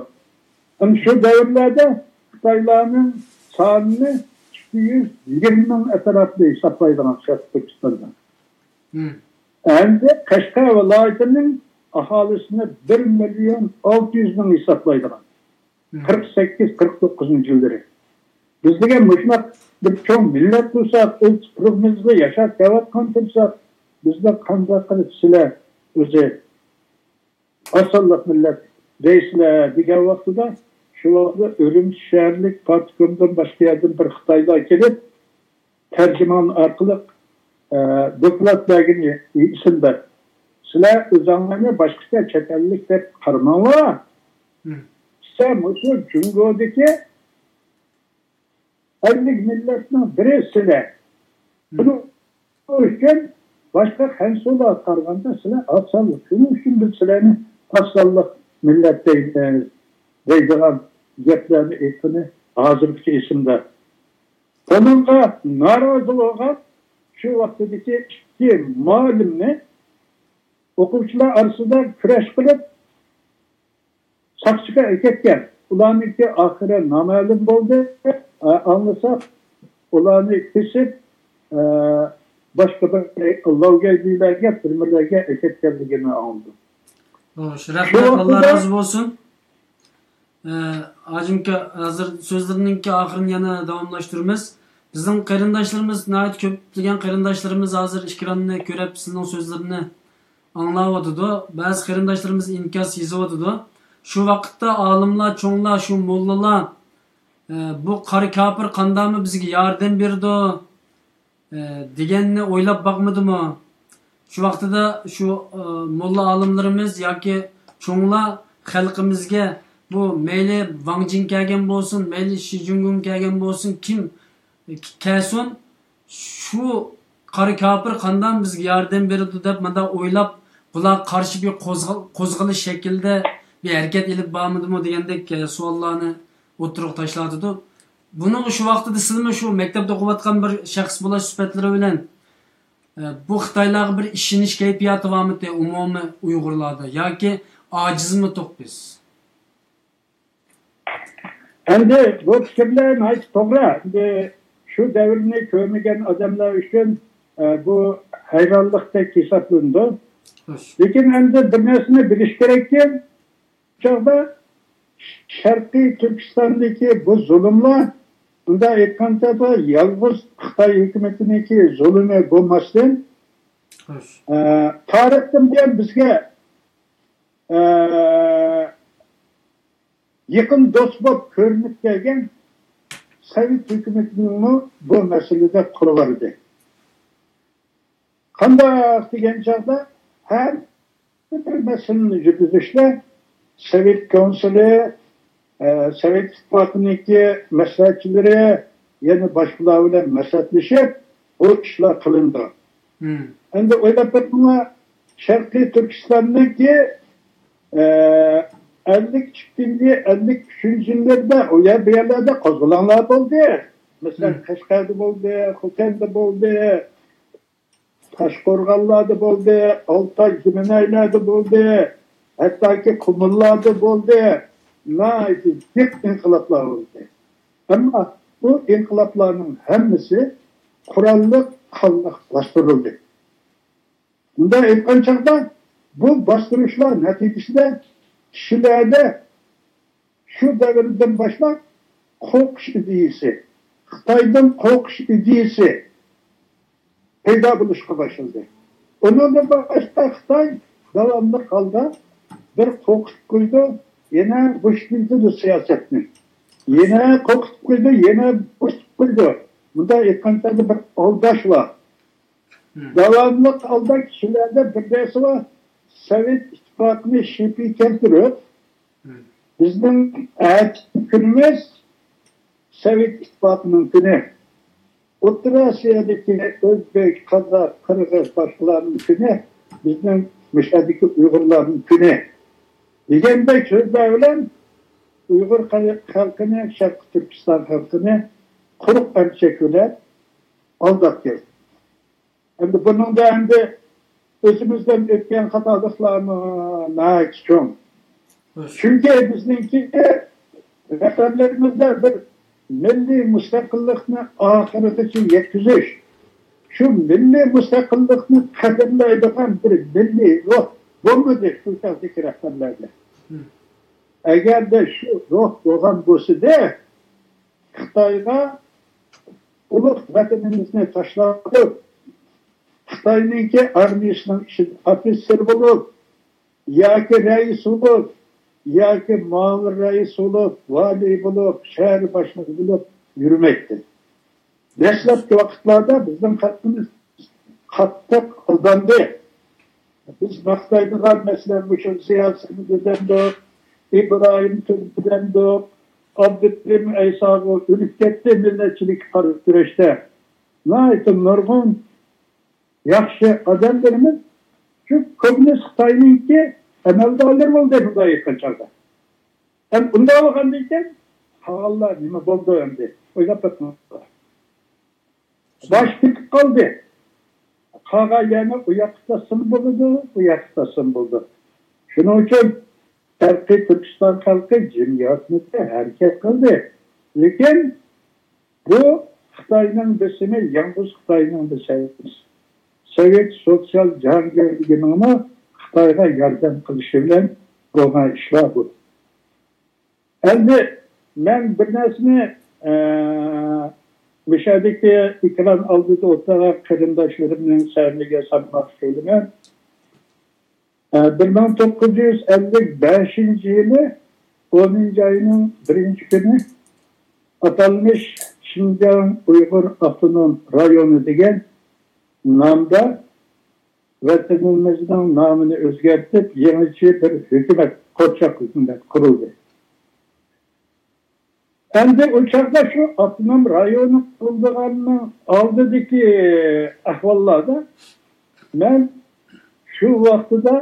ئەمدى شۇ دەۋرلەردە خىتايلارنىڭ سانىنى ئىككى يۈز يىگىرمە مىڭ ئەتراپىدا ھېسابلايدىغان شەرقىي تۈركىستاندا. ئەمدى قەشقەر ۋىلايىتىنىڭ ئاھالىسىنى بىر مىليون ئالتە يۈز مىڭ ھېسابلايدىغان. قىرىق سەككىز، قىرىق توققۇزىنچى يىللىرى. بىز دېگەن مۇشۇنداق بىر چوڭ مىللەت بولساق، ئۆز تۇپرىقىمىزدا ياشاپ كېلىۋاتقان تۇرساق، بىزنى قانداق قىلىپ سىلەر ئۆزى ئاز سانلىق مىللەت دەيسىلەر دېگەن ۋاقتىدا، شۇ ۋاقىتتا ئۈرۈمچى شەھەرلىك پارتكومدىن باشقا يەردىن بىر خىتايلار كېلىپ، تەرجىمان ئارقىلىق، ئە، دوكلات بەرگىنى ئېسىمدە. سىلەر ئۆزۈڭلارنى باشقىچە چەت ئەللىك دەپ قارىماڭلار. سىلەر مۇشۇ جۇڭگودىكى ئەللىك مىللەتنىڭ بىرى سىلەر. بۇنىڭ ئۈچۈن باشقا خەنزۇلارغا قارىغاندا سىلەر ئاز سانلىق. شۇنىڭ ئۈچۈن بىز سىلەرنى ئاز سانلىق مىللەت دەيمىز، دەيدىغان گەپلەرنى ئېيتقىنى ھازىرغىچە ئېسىمدە. بۇنىڭغا نارازى بولغان شۇ ۋاقتىدىكى ئىككى مۇئەللىمنى ئوقۇغۇچىلار ئارىسىدا كۈرەش قىلىپ، ساقچىغا ئەكەتكەن. ئۇلارنىڭكى ئاخىرى نامەلۇم بولدى. ئا-، ئاڭلىساق، ئۇلارنى كېسىپ، ئا، باشقا بىر لاۋگەيلىلەرگە، تۈرمىلەرگە ئەكەتكەنلىكىنى ئاڭلىدىم. خوش، شۇ رەھمەت، ئاللا ۋاقتىدا رازى بولسۇن. ئە، ھاجىمكا، ھازىر سۆزلىرىنىڭكى ئاخىرىنى يەنە داۋاملاشتۇرىمىز. بىزنىڭ قېرىنداشلىرىمىز، ناھايىتى كۆپلىگەن قېرىنداشلىرىمىز ھازىر ئېكراننى كۆرۈپ، سىزنىڭ سۆزلىرىنى ئاڭلاۋاتىدۇ. بەزى قېرىنداشلىرىمىز ئىنكاس يېزىۋاتىدۇ. شۇ ۋاقىتتا ئالىملار، چوڭلار، شۇ موللىلار، ئە، بۇ قارا كاپىر قانداقمۇ بىزگە ياردەم بېرىدۇ، ئە، دېگەننى ئويلاپ باقمىدىمۇ؟ شۇ ۋاقتىدا شۇ، ئە، موللا ئالىملىرىمىز ياكى چوڭلار خەلقىمىزگە بۇ مەيلى ۋاڭ جىن كەلگەن بولسۇن، مەيلى شى جىنگۇڭ كەلگەن بولسۇن، كىم كەلسۇن، شۇ قارا كاپىر قانداق بىزگە ياردەم بېرىدۇ دەپ مۇنداق ئويلاپ، بۇلارغا قارشى بىر قوزغا-، قوزغىلىش شەكلىدە بىر ھەرىكەت ئېلىپ بارمىدىمۇ دېگەندەك، ئە، سوئاللارنى ئوتتۇرىغا تاشلاۋاتىدۇ. بۇنىڭغا شۇ ۋاقتىدا سىلمۇ شۇ مەكتەپتە ئوقۇۋاتقان بىر شەخس بولۇش سۈپەتلىرى بىلەن، ئە، بۇ خىتايلارغا بىر ئىشىنىش كەيپىياتى بارمىدى ئومۇمىي ئۇيغۇرلاردا ياكى ئاجىزمىدۇق بىز؟ ئەمدى بۇ پىكىرلەر ناھايىتى توغرا. ئەمدى شۇ دەۋرنى كۆرمىگەن ئادەملەر ئۈچۈن، ئە، بۇ ھەيرانلىقتەك ھېسابلىنىدۇ. خوش. لېكىن ئەمدى بىر نەرسىنى بىلىش كېرەككى، چاغدا شەرقىي تۈركىستاندىكى بۇ زۇلۇملار، بۇنداق ئېيتقان چاغدا يالغۇز خىتاي ھۆكۈمىتىنىڭكى زۇلۇمى بولماستىن، خوش. ئە، تارىختىن بۇيان بىزگە، ئە، يېقىن دوست بولۇپ كۆرۈنۈپ كەلگەن سوۋېت ھۆكۈمىتىنىڭمۇ بۇ مەسىلىدە قولى بار ئىدى. قانداق دېگەن چاغدا، ھەر بىر مەسىلىنى يۈرگۈزۈشتە سوۋېت كونسۇلى، ئە، سوۋېت ئىتتىپاقىنىڭكى مەسلىھەتچىلىرى، يەنە باشقىلار بىلەن مەسلىھەتلىشىپ، بۇ ئىشلار قىلىنىدۇ. ئەمدى ئويلاپ بېقىڭلار، شەرقىي تۈركىستاننىڭكى، ئە، ئەللىك ئىككىنچى، ئەللىك ئۈچىنچى يىللىرىدا ئۇ يەر، بۇ يەرلەردە قوزغىلاڭلار بولدى. مەسىلەن، قەشقەردە بولدى، خوتەندە بولدى، تاشقورغانلاردا بولدى، ئالتاي زېمىنەيلەردە بولدى، ھەتتاكى قۇمۇللاردا بولدى. ناھايىتى جىق ئىنقىلابلار بولدى. ئەمما بۇ ئىنقىلابلارنىڭ ھەممىسى قوراللىق، قانلىق باستۇرۇلدى. بۇنداق ئېيتقان چاغدا، بۇ باستۇرۇشلار نەتىجىسىدە كىشىلەردە شۇ دەۋردىن باشلاپ قورقۇش ئىدىيىسى، خىتايدىن قورقۇش ئىدىيىسى پەيدا بولۇشقا باشلىدى. ئۇنىڭدىن باشقا خىتاي داۋاملىق ھالدا بىر قورقۇتۇپ قويىدۇ، يەنە بوشىتىۋېتىدۇ سىياسەتنى. يەنە قورقۇتۇپ قويىدۇ، يەنە بوشىتىپ قويىدۇ. بۇنداق ئېيتقان چاغدا بىر ئالداش بار. داۋاملىق ھالدا كىشىلەردە بىر نەرسە بار، سوۋېت ئىتتىپاقىنى شىپى كەلتۈرۈپ، بىزنىڭ ئەتىكى كۈنىمىز سوۋېت ئىتتىپاقىنىڭ كۈنى. ئوتتۇرا ئاسىيادىكى ئۆزبېك، قازاق، قىرغىز، باشقىلارنىڭ كۈنى بىزنىڭ مۇشۇ يەردىكى ئۇيغۇرلارنىڭ كۈنى دېگەندەك سۆزلەر بىلەن ئۇيغۇر خەلقىنى، شەرقىي تۈركىستان خەلقىنى قۇرۇق ئەمچەك بىلەن ئالداپ كەلدى. ئەمدى بۇنىڭدا ئەمدى ئۆزىمىزدىن ئۆتكەن خاتالىقلارمۇ ناھايىتى چوڭ. چۈنكى بىزنىڭكى رەھبەرلىرىمىزدە بىر مىللىي مۇستەقىللىقنى ئاخىرىغىچە يەتكۈزۈش، شۇ مىللىي مۇستەقىللىقنى قەدىرلەيدىغان بىر مىللىي روھ بولمىدى شۇ چاغدىكى رەھبەرلەردە. ئەگەردە شۇ روھ بولغان بولسىدى، خىتايغا ئۇلۇغ ۋەتىنىمىزنى تاشلاپ، خىتاينىڭكى ئارمىيىسىنىڭ ئىچىدە ئوفىتسېر بولۇپ، ياكى رەئىس بولۇپ، ياكى مۇئاۋىن رەئىس بولۇپ، ۋالىي بولۇپ، شەھەر باشلىقى بولۇپ يۈرمەيتتى. دەسلەپكى ۋاقىتلاردا بىزنىڭ خەلقىمىز قاتتىق ئالداندى. بىز ماختايدىغان، مەسىلەن، مۇشۇ زىيا سەمىدى دەمدۇق، ئىبراھىم تۇردى دەمدۇق، ئابدۇكېرىم ئەيساغۇ ئۆلۈپ كەتتى مىللەتچىلىككە قارشى كۈرەشتە. ناھايىتى نۇرغۇن ياخشى ئادەملىرىمىز شۇ كوممۇنىست خىتاينىڭكى ئەمەلدارلىرى بولدى، مۇنداق ئېيتقان چاغدا. ھەم ئۇنداق بولغاندىكىن، قالغانلار نېمە بولدى ئەمدى؟ ئويلاپ بېقىڭلار. باش كېتىپ قالدى. قالغان يەرنى ئۇ ياققا تاشلىسىمۇ بولىدۇ، بۇ ياققا تاشلىسىمۇ بولىدۇ. شۇنىڭ ئۈچۈن شەرقىي تۈركىستان خەلقى جىم ياتمىدى، ھەرىكەت قىلدى. لېكىن بۇ خىتاينىڭ بېسىمى، يالغۇز خىتاينىڭ بېسىمى ئەمەس. سوۋېت سوتسىيال جاھانگەرلىكىنىڭمۇ خىتايغا ياردەم قىلىشى بىلەن بولغان ئىشلار بۇ. ئەمدى مەن بىر نەرسىنى، ئە، مۇشۇ يەردىكى ئېكران ئالدىدا ئولتۇرغان قېرىنداشلىرىمنىڭ سەۋرىگە سالماقچى بولىمەن. ئە، بىر مىڭ توققۇز يۈز ئەللىك بەشىنچى يىلى ئونىنچى ئاينىڭ بىرىنچى كۈنى ئاتالمىش شىنجاڭ ئۇيغۇر ئاپتونوم رايونى دېگەن نامدا ۋەتىنىمىزنىڭ نامىنى ئۆزگەرتىپ، يېڭىچە بىر ھۆكۈمەت، قورچاق ھۆكۈمەت قۇرۇلدى. ئەمدى ئۇ چاغدا شۇ ئاپتونوم رايونى قۇرۇلىدىغاننىڭ ئالدىدىكى ئەھۋاللاردا مەن شۇ ۋاقتىدا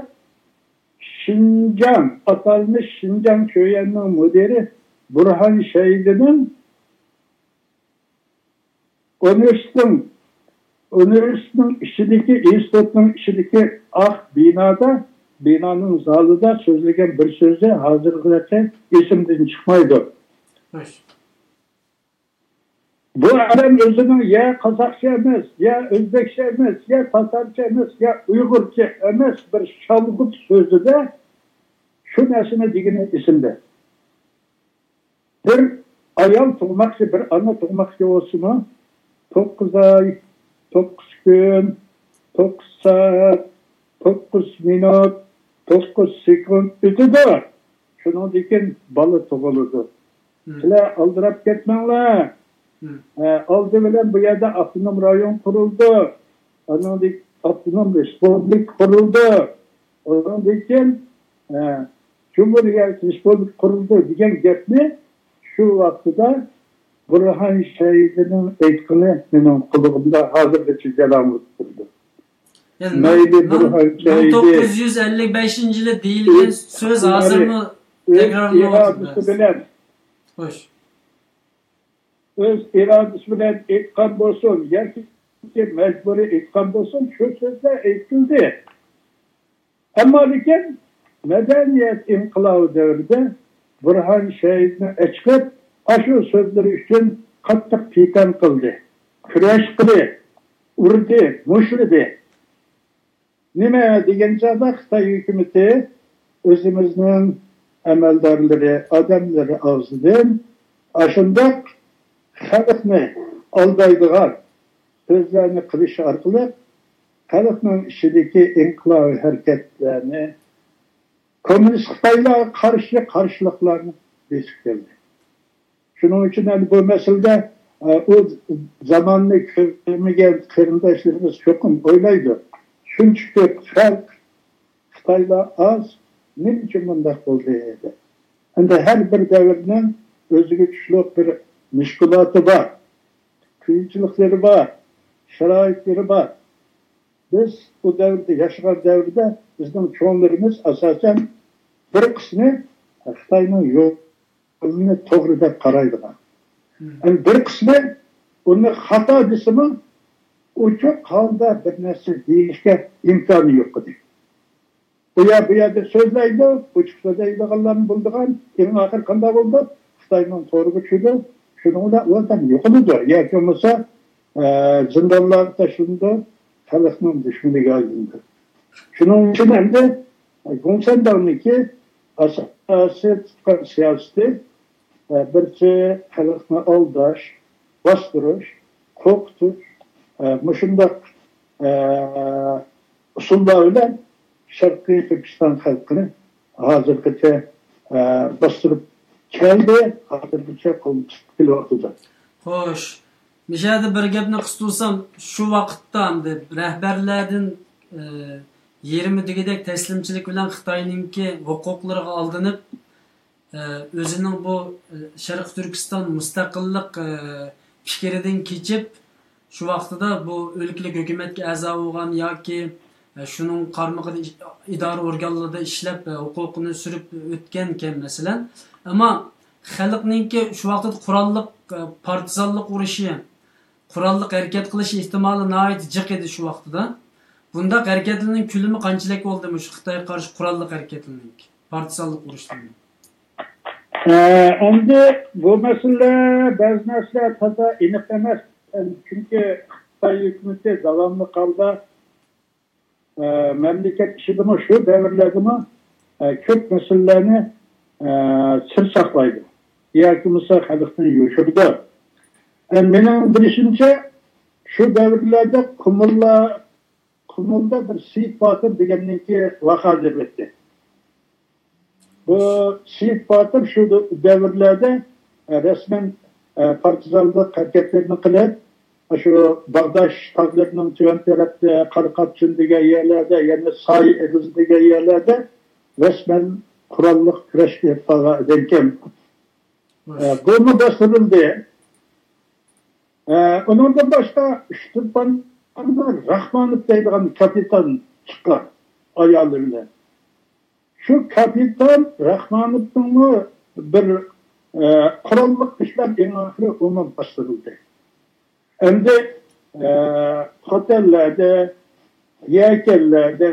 شىنجاڭ، ئاتالمىش شىنجاڭ شۆيۈەننىڭ مۇدىرى بۇرھان شەھىدىنىڭ ئۇنىۋېرسىتېتنىڭ، ئۇنىۋېرسىتېتنىڭ ئىچىدىكى، ئىنستىتۇتنىڭ ئىچىدىكى ئاق بىنادا، بىنانىڭ زالىدا سۆزلىگەن بىر سۆزى ھازىرغىچە ئېسىمدىن چىقمايدۇ. خوش. بۇ ئادەم ئۆزىنىڭ يا قازاقچە ئەمەس، يا ئۆزبېكچە ئەمەس، يا تاتارچە ئەمەس، يا ئۇيغۇرچە ئەمەس، بىر شالغۇت سۆزىدە شۇ نەرسىنى دېگىنى ئېسىمدە. بىر ئايال تۇغماقچى، بىر ئانا تۇغماقچى بولسىمۇ، توققۇز ئاي، توققۇز كۈن، توققۇز سائەت، توققۇز مىنۇت، توققۇز سېكۇنت ئۆتىدۇ. شۇنىڭدىن كېيىن بالا تۇغۇلىدۇ. سىلەر ئالدىراپ كەتمەڭلار. ئە، ئالدى بىلەن بۇ يەردە ئاپتونوم رايون قۇرۇلدى. ئانىڭدىن ئاپتونوم رېسپۇبلىكا قۇرۇلدى. ئۇنىڭدىن كېيىن، ئە، جۇمھۇرىيەت، رېسپۇبلىكا قۇرۇلدى دېگەن گەپنى شۇ ۋاقتىدا بۇرھان شەھىدىنىڭ ئېيتقىنى مېنىڭ قۇلىقىمدا ھازىرغىچە جاراڭلىنىپ تۇرىدۇ. يەنى مەيلى، بۇرھان شەھىدى مىڭ توققۇز يۈز ئەللىك بەشىنچى يىلى دېيىلگەن سۆز ھازىرمۇ تەكرارلىنىۋاتىدۇ. ئىرادىسى بىلەن، خوش، ئۆز ئىرادىسى بىلەن ئېيتقان بولسۇن ياكى مەجبۇرىي ئېيتقان بولسۇن، شۇ سۆزلەر ئېيتىلدى. ئەمما لېكىن مەدەنىيەت ئىنقىلابى دەۋرىدە بۇرھان شەھىدنى ئەچىقىپ، ئاشۇ سۆزلىرى ئۈچۈن قاتتىق پىتەن قىلدى، كۈرەش قىلدى، ئۇردى، مۇشتلىدى. نېمە دېگەن چاغدا خىتاي ھۆكۈمىتى ئۆزىمىزنىڭ ئەمەلدارلىرى، ئادەملىرى ئاغزىدىن ئاشۇنداق خەلقنى ئالدايدىغان سۆزلەرنى قىلىش ئارقىلىق خەلقنىڭ ئىچىدىكى ئىنقىلابىي ھەرىكەتلەرنى، كوممۇنىست خىتايلارغا قارشى قارشىلىقلارنى بېسىپ كەلدى. شۇنىڭ ئۈچۈن ئەمدى بۇ مەسىلىدە، ئە، ئۇ زاماننى كۆرمىگەن قېرىنداشلىرىمىز چوقۇم ئويلايدۇ، شۇنچە كۆپ خەلق، خىتايلار ئاز، نېمە ئۈچۈن مۇنداق بولدى دەپ. ئەمدى ھەر بىر دەۋرنىڭ ئۆزىگە چۈشلۈك بىر مۈشكۈلاتى بار، قىيىنچىلىقلىرى بار، شارائىتلىرى بار. بىز ئۇ دەۋردە ياشىغان دەۋردە بىزنىڭ چوڭلىرىمىز ئاساسەن بىر قىسمى خىتاينىڭ يولىنى توغرا دەپ قارايدىغان. ئەمما بىر قىسمى ئۇنى خاتا دېسىمۇ، ئوچۇق ھالدا بىر نەرسە دېيىشكە ئىمكانى يوق ئىدى. بۇ يەر، بۇ يەردە سۆزلەيدۇ، ئوچۇق سۆزلەيدىغانلارمۇ بولىدىغان. ئەڭ ئاخىرى قانداق بولىدۇ؟ خىتاينىڭ تورىغا چۈشىدۇ. شۇنىڭ بىلەن ئۇ ئادەم يوقىلىدۇ. ياكى بولمىسا، ئە، زىندانلارغا تاشلىنىدۇ، خەلقنىڭ دۈشمىنىگە ئايلىنىدۇ. شۇنىڭ ئۈچۈن ئەمدى گۇڭسەنداڭنىڭكى ئاساسىي تۇتقان سىياسىتى، ئە، بىرسى خەلقنى ئالداش، باستۇرۇش، قورقۇتۇش، ئە، مۇشۇنداق، ئە، ئۇسۇللار بىلەن شەرقىي تۈركىستان خەلقىنى ھازىرغىچە، ئە، باستۇرۇپ كەلدى، ھازىرغىچە قولغا تۇتۇپ كېلىۋاتىدۇ. خوش، مۇشۇ يەردە بىر گەپنى قىستۇرسام، شۇ ۋاقىتتا ئەمدى رەھبەرلەردىن، ئە، يېرىمى دېگۈدەك تەسلىمچىلىك بىلەن خىتاينىڭكى ھوقۇقلىرىغا ئالدىنىپ، ئە، ئۆزىنىڭ بۇ، ئە، شەرقىي تۈركىستان مۇستەقىللىق، ئە، پىكرىدىن كېچىپ، شۇ ۋاقتىدا بۇ ئۆلكىلىك ھۆكۈمەتكە ئەزا بولغان ياكى، ئە، شۇنىڭ قارمىقىدا ئىش-، ئىدارە ئورگانلىرىدا ئىشلەپ، ئە، ھوقۇقىنى سۈرۈپ ئۆتكەنكەن، مەسىلەن. ئەمما خەلقنىڭكى شۇ ۋاقىتتا قوراللىق، ئە، پارتىزانلىق ئۇرۇشى، قوراللىق ھەرىكەت قىلىش ئېھتىمالى ناھايىتى جىق ئىدى شۇ ۋاقتىدا. بۇنداق ھەرىكەتلەرنىڭ كۆلىمى قانچىلىك بولدى مۇشۇ خىتايغا قارشى قوراللىق ھەرىكەتلەرنىڭ، پارتىزانلىق ئۇرۇشلىرىنىڭ؟ ئە، ئەمدى بۇ مەسىلىدە بەزى نەرسىلەر تازا ئېنىق ئەمەس. چۈنكى خىتاي ھۆكۈمىتى داۋاملىق ھالدا، ئە، مەملىكەت ئىچىدىمۇ، شۇ دەۋرلەردىمۇ، ئە، كۆپ مەسىلىلەرنى، ئە، سىر ساقلايدۇ ياكى بولمىسا خەلقتىن يوشۇرىدۇ. ئە، مېنىڭ بىلىشىمچە، شۇ دەۋرلەردە قۇمۇللار، قۇمۇلدا بىر سېيىت باتۇر دېگەننىڭكى ۋاقاسى ئۆتتى. بۇ سېيىت باتۇر شۇ دەۋرلەردە، ئە، رەسمەن، ئە، پارتىزانلىق ھەرىكەتلىرىنى قىلىپ، شۇ باغداش تاغلىرىنىڭ تۆۋەن تەرەپتە، قاراقاپچىن دېگەن يەرلەردە، يەنە ساي ئېغىزى دېگەن يەرلەردە رەسمەن قوراللىق كۈرەش ئېلىپ بارغان ئىدىكەن. ئە، بۇمۇ باستۇرۇلدى. ئە، ئۇنىڭدىن باشقا ئۇچتۇرپان راخمانوف دەيدىغان كاپىتان چىققان ئايالى بىلەن. شۇ كاپىتان راخمانوفنىڭمۇ بىر، ئە، قوراللىق كۈچلەر ئەڭ ئاخىرى ئۇمۇ باستۇرۇلدى. ئەمدى، ئە، خوتەنلەردە، يەكەنلەردە،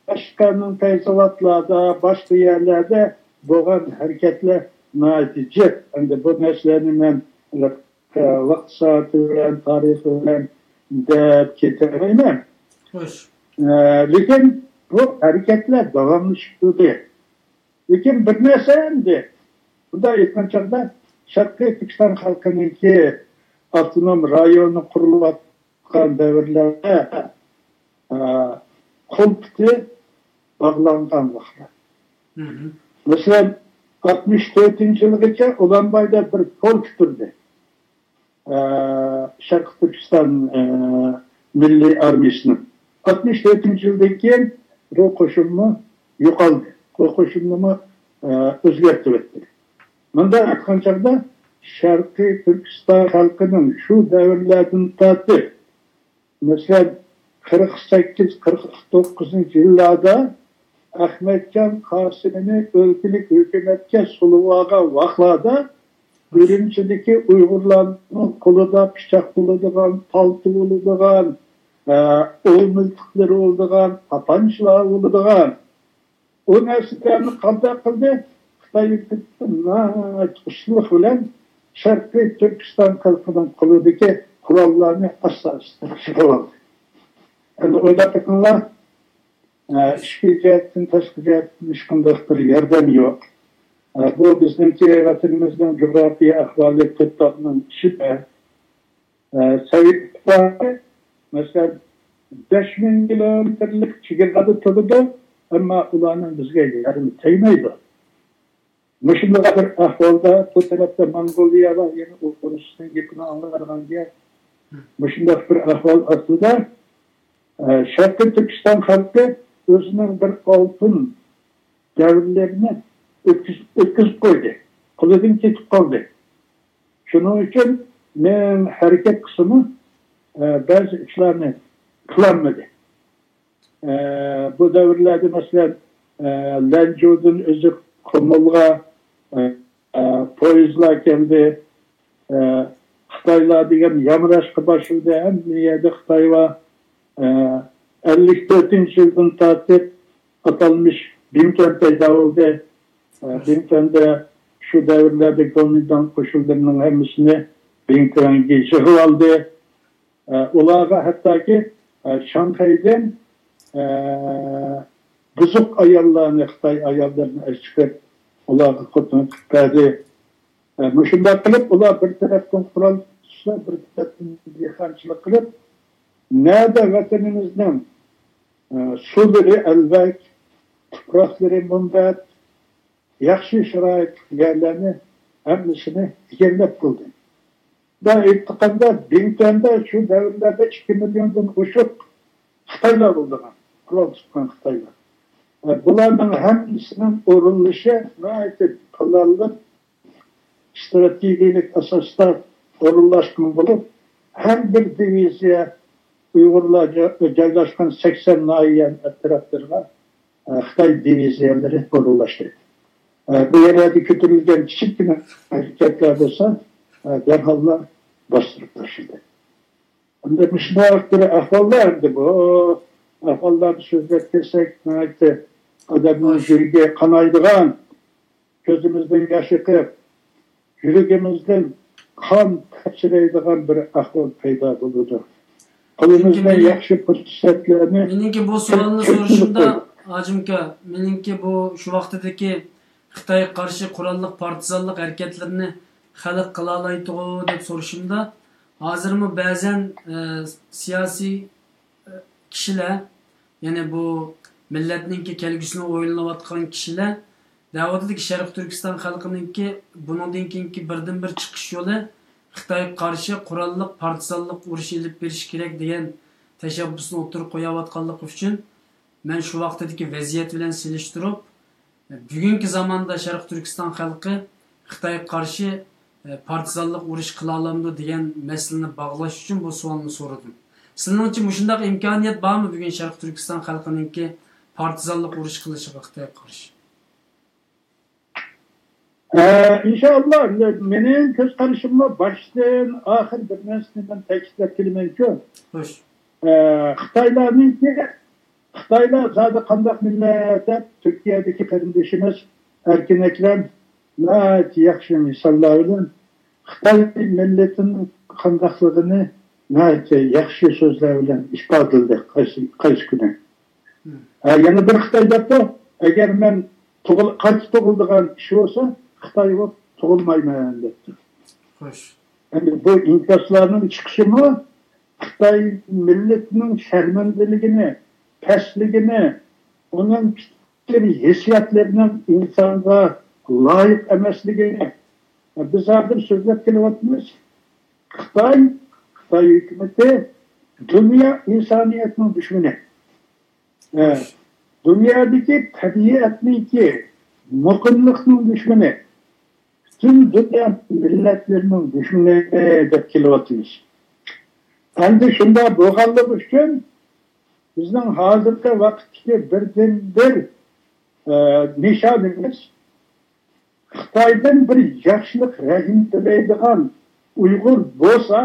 قەشقەرنىڭ پەيزاۋاتلاردا، باشقا يەرلەردە بولغان ھەرىكەتلەر ناھايىتى جىق. ئەمدى بۇ نەرسىلەرنى مەن ۋاقىت سائىتى بىلەن، تارىخى بىلەن دەپ كېتەلمەيمەن. خوش. ئە، لېكىن بۇ ھەرىكەتلەر داۋاملىشىپ تۇردى. لېكىن بىر نەرسە ئەمدى، بۇنداق ئېيتقان چاغدا، شەرقىي تۈركىستان خەلقىنىڭكى ئاپتونوم رايونى قۇرۇلۇۋاتقان دەۋرلەردە، ئە، قول پۇتى باغلانغان ۋاقىتلار. مەسىلەن، ئاتمىش تۆتىنچى يىلغىچە ئۇلانبايدا بىر پول پۈتتۈردى. ئە، شەرقىي تۈركىستان، ئە، مىللىي ئارمىيىسىنىڭ. ئاتمىش تۆتىنچى يىلدىن كېيىن بۇ قوشۇنمۇ يوقالدى. بۇ قوشۇننىمۇ، ئە، ئۆزگەرتىۋەتتى. مۇنداق ئېيتقان چاغدا، شەرقىي تۈركىستان خەلقىنىڭ شۇ دەۋرلەردىن تارتىپ، مەسىلەن، قىرىق سەككىز، قىرىق توققۇزىنچى يىللاردا ئەخمەتجان قاسىمىنى ئۆلكىلىك ھۆكۈمەتكە سولىۋالغان ۋاقىتلاردا ئۈرۈمچىدىكى ئۇيغۇرلارنىڭ قولىدا پىچاق بولىدىغان، پالتا بولىدىغان، ئە، ئوۋ مىلتىقلىرى بولىدىغان، تاپانچىلار بولىدىغان، ئۇ نەرسىلەرنى قانداق قىلدى؟ خىتاي ھۆكۈمىتى ناھايىتى ئۇستىلىق بىلەن شەرقىي تۈركىستان خەلقىنىڭ قولىدىكى قوراللارنى ئاستا-ئاستا سېتىۋالدى. ئەمدى ئويلاپ بېقىڭلار، ئە، ئىچكى جەھەتتىن، تاشقى جەھەتتىن ھېچقانداق بىر ياردەم يوق. ئە، بۇ بىزنىڭكى ۋەتىنىمىزنىڭ جۇغراپىيە ئەھۋالى تۆت تاغنىڭ ئىچىدە. ئە، سوۋېت ئىتتىپاقى، مەسىلەن، بەش مىڭ كىلومېتىرلىك چېگرادا تۇرىدۇ، ئەمما ئۇلارنىڭ بىزگە يېرىمى تەگمەيدۇ. مۇشۇنداق بىر ئەھۋالدا بۇ تەرەپتە موڭغۇلىيە بار، يەنە ئۇ رۇسنىڭ گېپىنى ئاڭلايدىغان گەپ. مۇشۇنداق بىر ئەھۋال ئاستىدا، ئە، شەرقىي تۈركىستان خەلقى ئۆزىنىڭ بىر ئالتۇن دەۋرلىرىنى ئۆتكۈز-، ئۆتكۈزۈپ قويدى. قولىدىن كېتىپ قالدى. شۇنىڭ ئۈچۈن مېڭ ھەرىكەت قىلسىمۇ، ئە، بەزى ئىشلارنى قىلالمىدى. ئە، بۇ دەۋرلەردە، مەسىلەن، ئە، لەنجۇدىن ئۆزى قۇمۇلغا، ئە، ئە، پويىزلار كەلدى. ئە، خىتايلار دېگەن يامراشقا باشلىدى. ھەممە يەردە خىتاي بار. ئە، ئەللىك تۆتىنچى يىلدىن تارتىپ ئاتالمىش بىڭتۈەن پەيدا بولدى. ئە، بىڭتۈەندە شۇ دەۋرلەردە گومىنداڭ قوشۇنلىرىنىڭ ھەممىسىنى بىڭتۈەنگە يىغىۋالدى. ئە، ئۇلارغا ھەتتاكى، ئە، شاڭخەيدىن، ئە، بۇزۇق ئاياللارنى، خىتاي ئاياللىرىنى ئەكىرىپ، ئۇلارغا خوتۇن قىلىپ بەردى. ئە، مۇشۇنداق قىلىپ، ئۇلار بىر تەرەپتىن قورال تۇتسا، بىر تەرەپتىن دېھقانچىلىق قىلىپ، نەدە ۋەتىنىمىزنىڭ، ئە، سۇلىرى ئەلۋەك، تۇپراقلىرى مۇنبەت، ياخشى شارائىتلىق يەرلەرنى ھەممىسىنى ئىگىلەپ قىلدى. بۇنداق ئېيتقاندا، بىڭتۈەندە شۇ دەۋرلەردە ئىككى مىليوندىن ئوشۇق خىتايلار بولىدىغان، قورال تۇتقان خىتايلار. ئە، بۇلارنىڭ ھەممىسىنىڭ ئورۇنلىشى ناھايىتى پىلانلىق، ئىستراتېگىيەلىك ئاساستا ئورۇنلاشقان بولۇپ، ھەر بىر دىۋىزىيە ئۇيغۇرلار جا-، جايلاشقان سەكسەن ناھىيە ئەتراپلىرىغا، ئە، خىتاي دىۋىزىيەلىرى ئورۇنلاشتى. ئە، بۇ يەرلەردە كۆتۈرۈلگەن كىچىككىنە ھەرىكەتلەر بولسا، ئە، دەرھاللا باستۇرۇپ تاشلىدى. ئەمدى مۇشۇنداق بىر ئەھۋاللار، ئەمدى بۇ ئەھۋاللارنى سۆزلەپ كەتسەك، ناھايىتى ئادەمنىڭ يۈرىكى قانايدىغان، كۆزىمىزدىن ياش ئېقىپ، يۈرىكىمىزدىن قان تەپچىرەيدىغان بىر ئەھۋال پەيدا بولىدۇ. قولىمىزدا ياخشى پۇرسەتلەرنى، مېنىڭكى بۇ سوئالنى سورىشىمدا، ھاجىمكا، مېنىڭكى بۇ شۇ ۋاقتىدىكى خىتايغا قارشى قوراللىق پارتىزانلىق ھەرىكەتلىرىنى خەلق قىلالايتتىغۇ دەپ سورىشىمدا، ھازىرمۇ بەزەن، ئە، سىياسىي، ئە، كىشىلەر، يەنى بۇ مىللەتنىڭكى كەلگۈسىنى ئويلىنىۋاتقان كىشىلەر دەۋاتىدۇكى، شەرقىي تۈركىستان خەلقىنىڭكى بۇنىڭدىن كېيىنكى بىردىنبىر چىقىش يولى خىتايغا قارشى قوراللىق پارتىزانلىق ئۇرۇشى ئېلىپ بېرىش كېرەك دېگەن تەشەببۇسنى ئوتتۇرىغا قويۇۋاتقانلىقى ئۈچۈن، مەن شۇ ۋاقتىدىكى ۋەزىيەت بىلەن سېلىشتۇرۇپ، بۈگۈنكى زاماندا شەرقىي تۈركىستان خەلقى خىتايغا قارشى، ئە، پارتىزانلىق ئۇرۇش قىلالامدۇ دېگەن مەسىلىنى باغلاش ئۈچۈن بۇ سوئالنى سورىدىم. سىلىڭچە مۇشۇنداق ئىمكانىيەت بارمۇ بۈگۈن شەرقىي تۈركىستان خەلقىنىڭكى پارتىزانلىق ئۇرۇش قىلىشىغا خىتايغا قارشى؟ ئە، ئىنشائاللا، مېنىڭ كۆز قارىشىممۇ باشتىن ئاخىر بىر نەرسىنى مەن تەكىتلەپ كېلىمەنكۇ. خوش. ئە، خىتايلارنىڭكى، خىتايلار زادى قانداق مىللەت دەپ تۈركىيەدىكى قېرىندىشىمىز ئەركىن ئەكرەم ناھايىتى ياخشى مىساللار بىلەن خىتاي مىللىتىنىڭ قانداقلىقىنى ناھايىتى ياخشى سۆزلەر بىلەن ئىپادىلىدى قايسى، قايسى كۈنى. ھە، يەنە بىر خىتاي دەپتۇ، ئەگەر مەن تۇغۇل-، قايتا تۇغۇلىدىغان ئىش بولسا، خىتاي بولۇپ تۇغۇلمايمەن دەپتۇ. خوش. ئەمدى بۇ ئىنكاسلارنىڭ چىقىشىمۇ خىتاي مىللىتىنىڭ شەرمەندىلىكىنى، پەسلىكىنى، ئۇنىڭ پىكىر ھېسسىياتلىرىنىڭ ئىنسانغا لايىق ئەمەسلىكىنى، بىز ھازىر سۆزلەپ كېلىۋاتىمىز. خىتاي، خىتاي ھۆكۈمىتى دۇنيا ئىنسانىيەتنىڭ دۈشمىنى. ئە، دۇنيادىكى تەبىئەتنىڭكى مۇقىملىقنىڭ دۈشمىنى، پۈتۈن دۇنيا مىللەتلىرىنىڭ دۈشمىنى دەپ كېلىۋاتىمىز. ئەمدى شۇنداق بولغانلىقى ئۈچۈن بىزنىڭ ھازىرقى ۋاقىتتىكى بىردىنبىر، ئە، نىشانىمىز خىتايدىن بىر ياخشىلىق رەھىمە تىلەيدىغان ئۇيغۇر بولسا،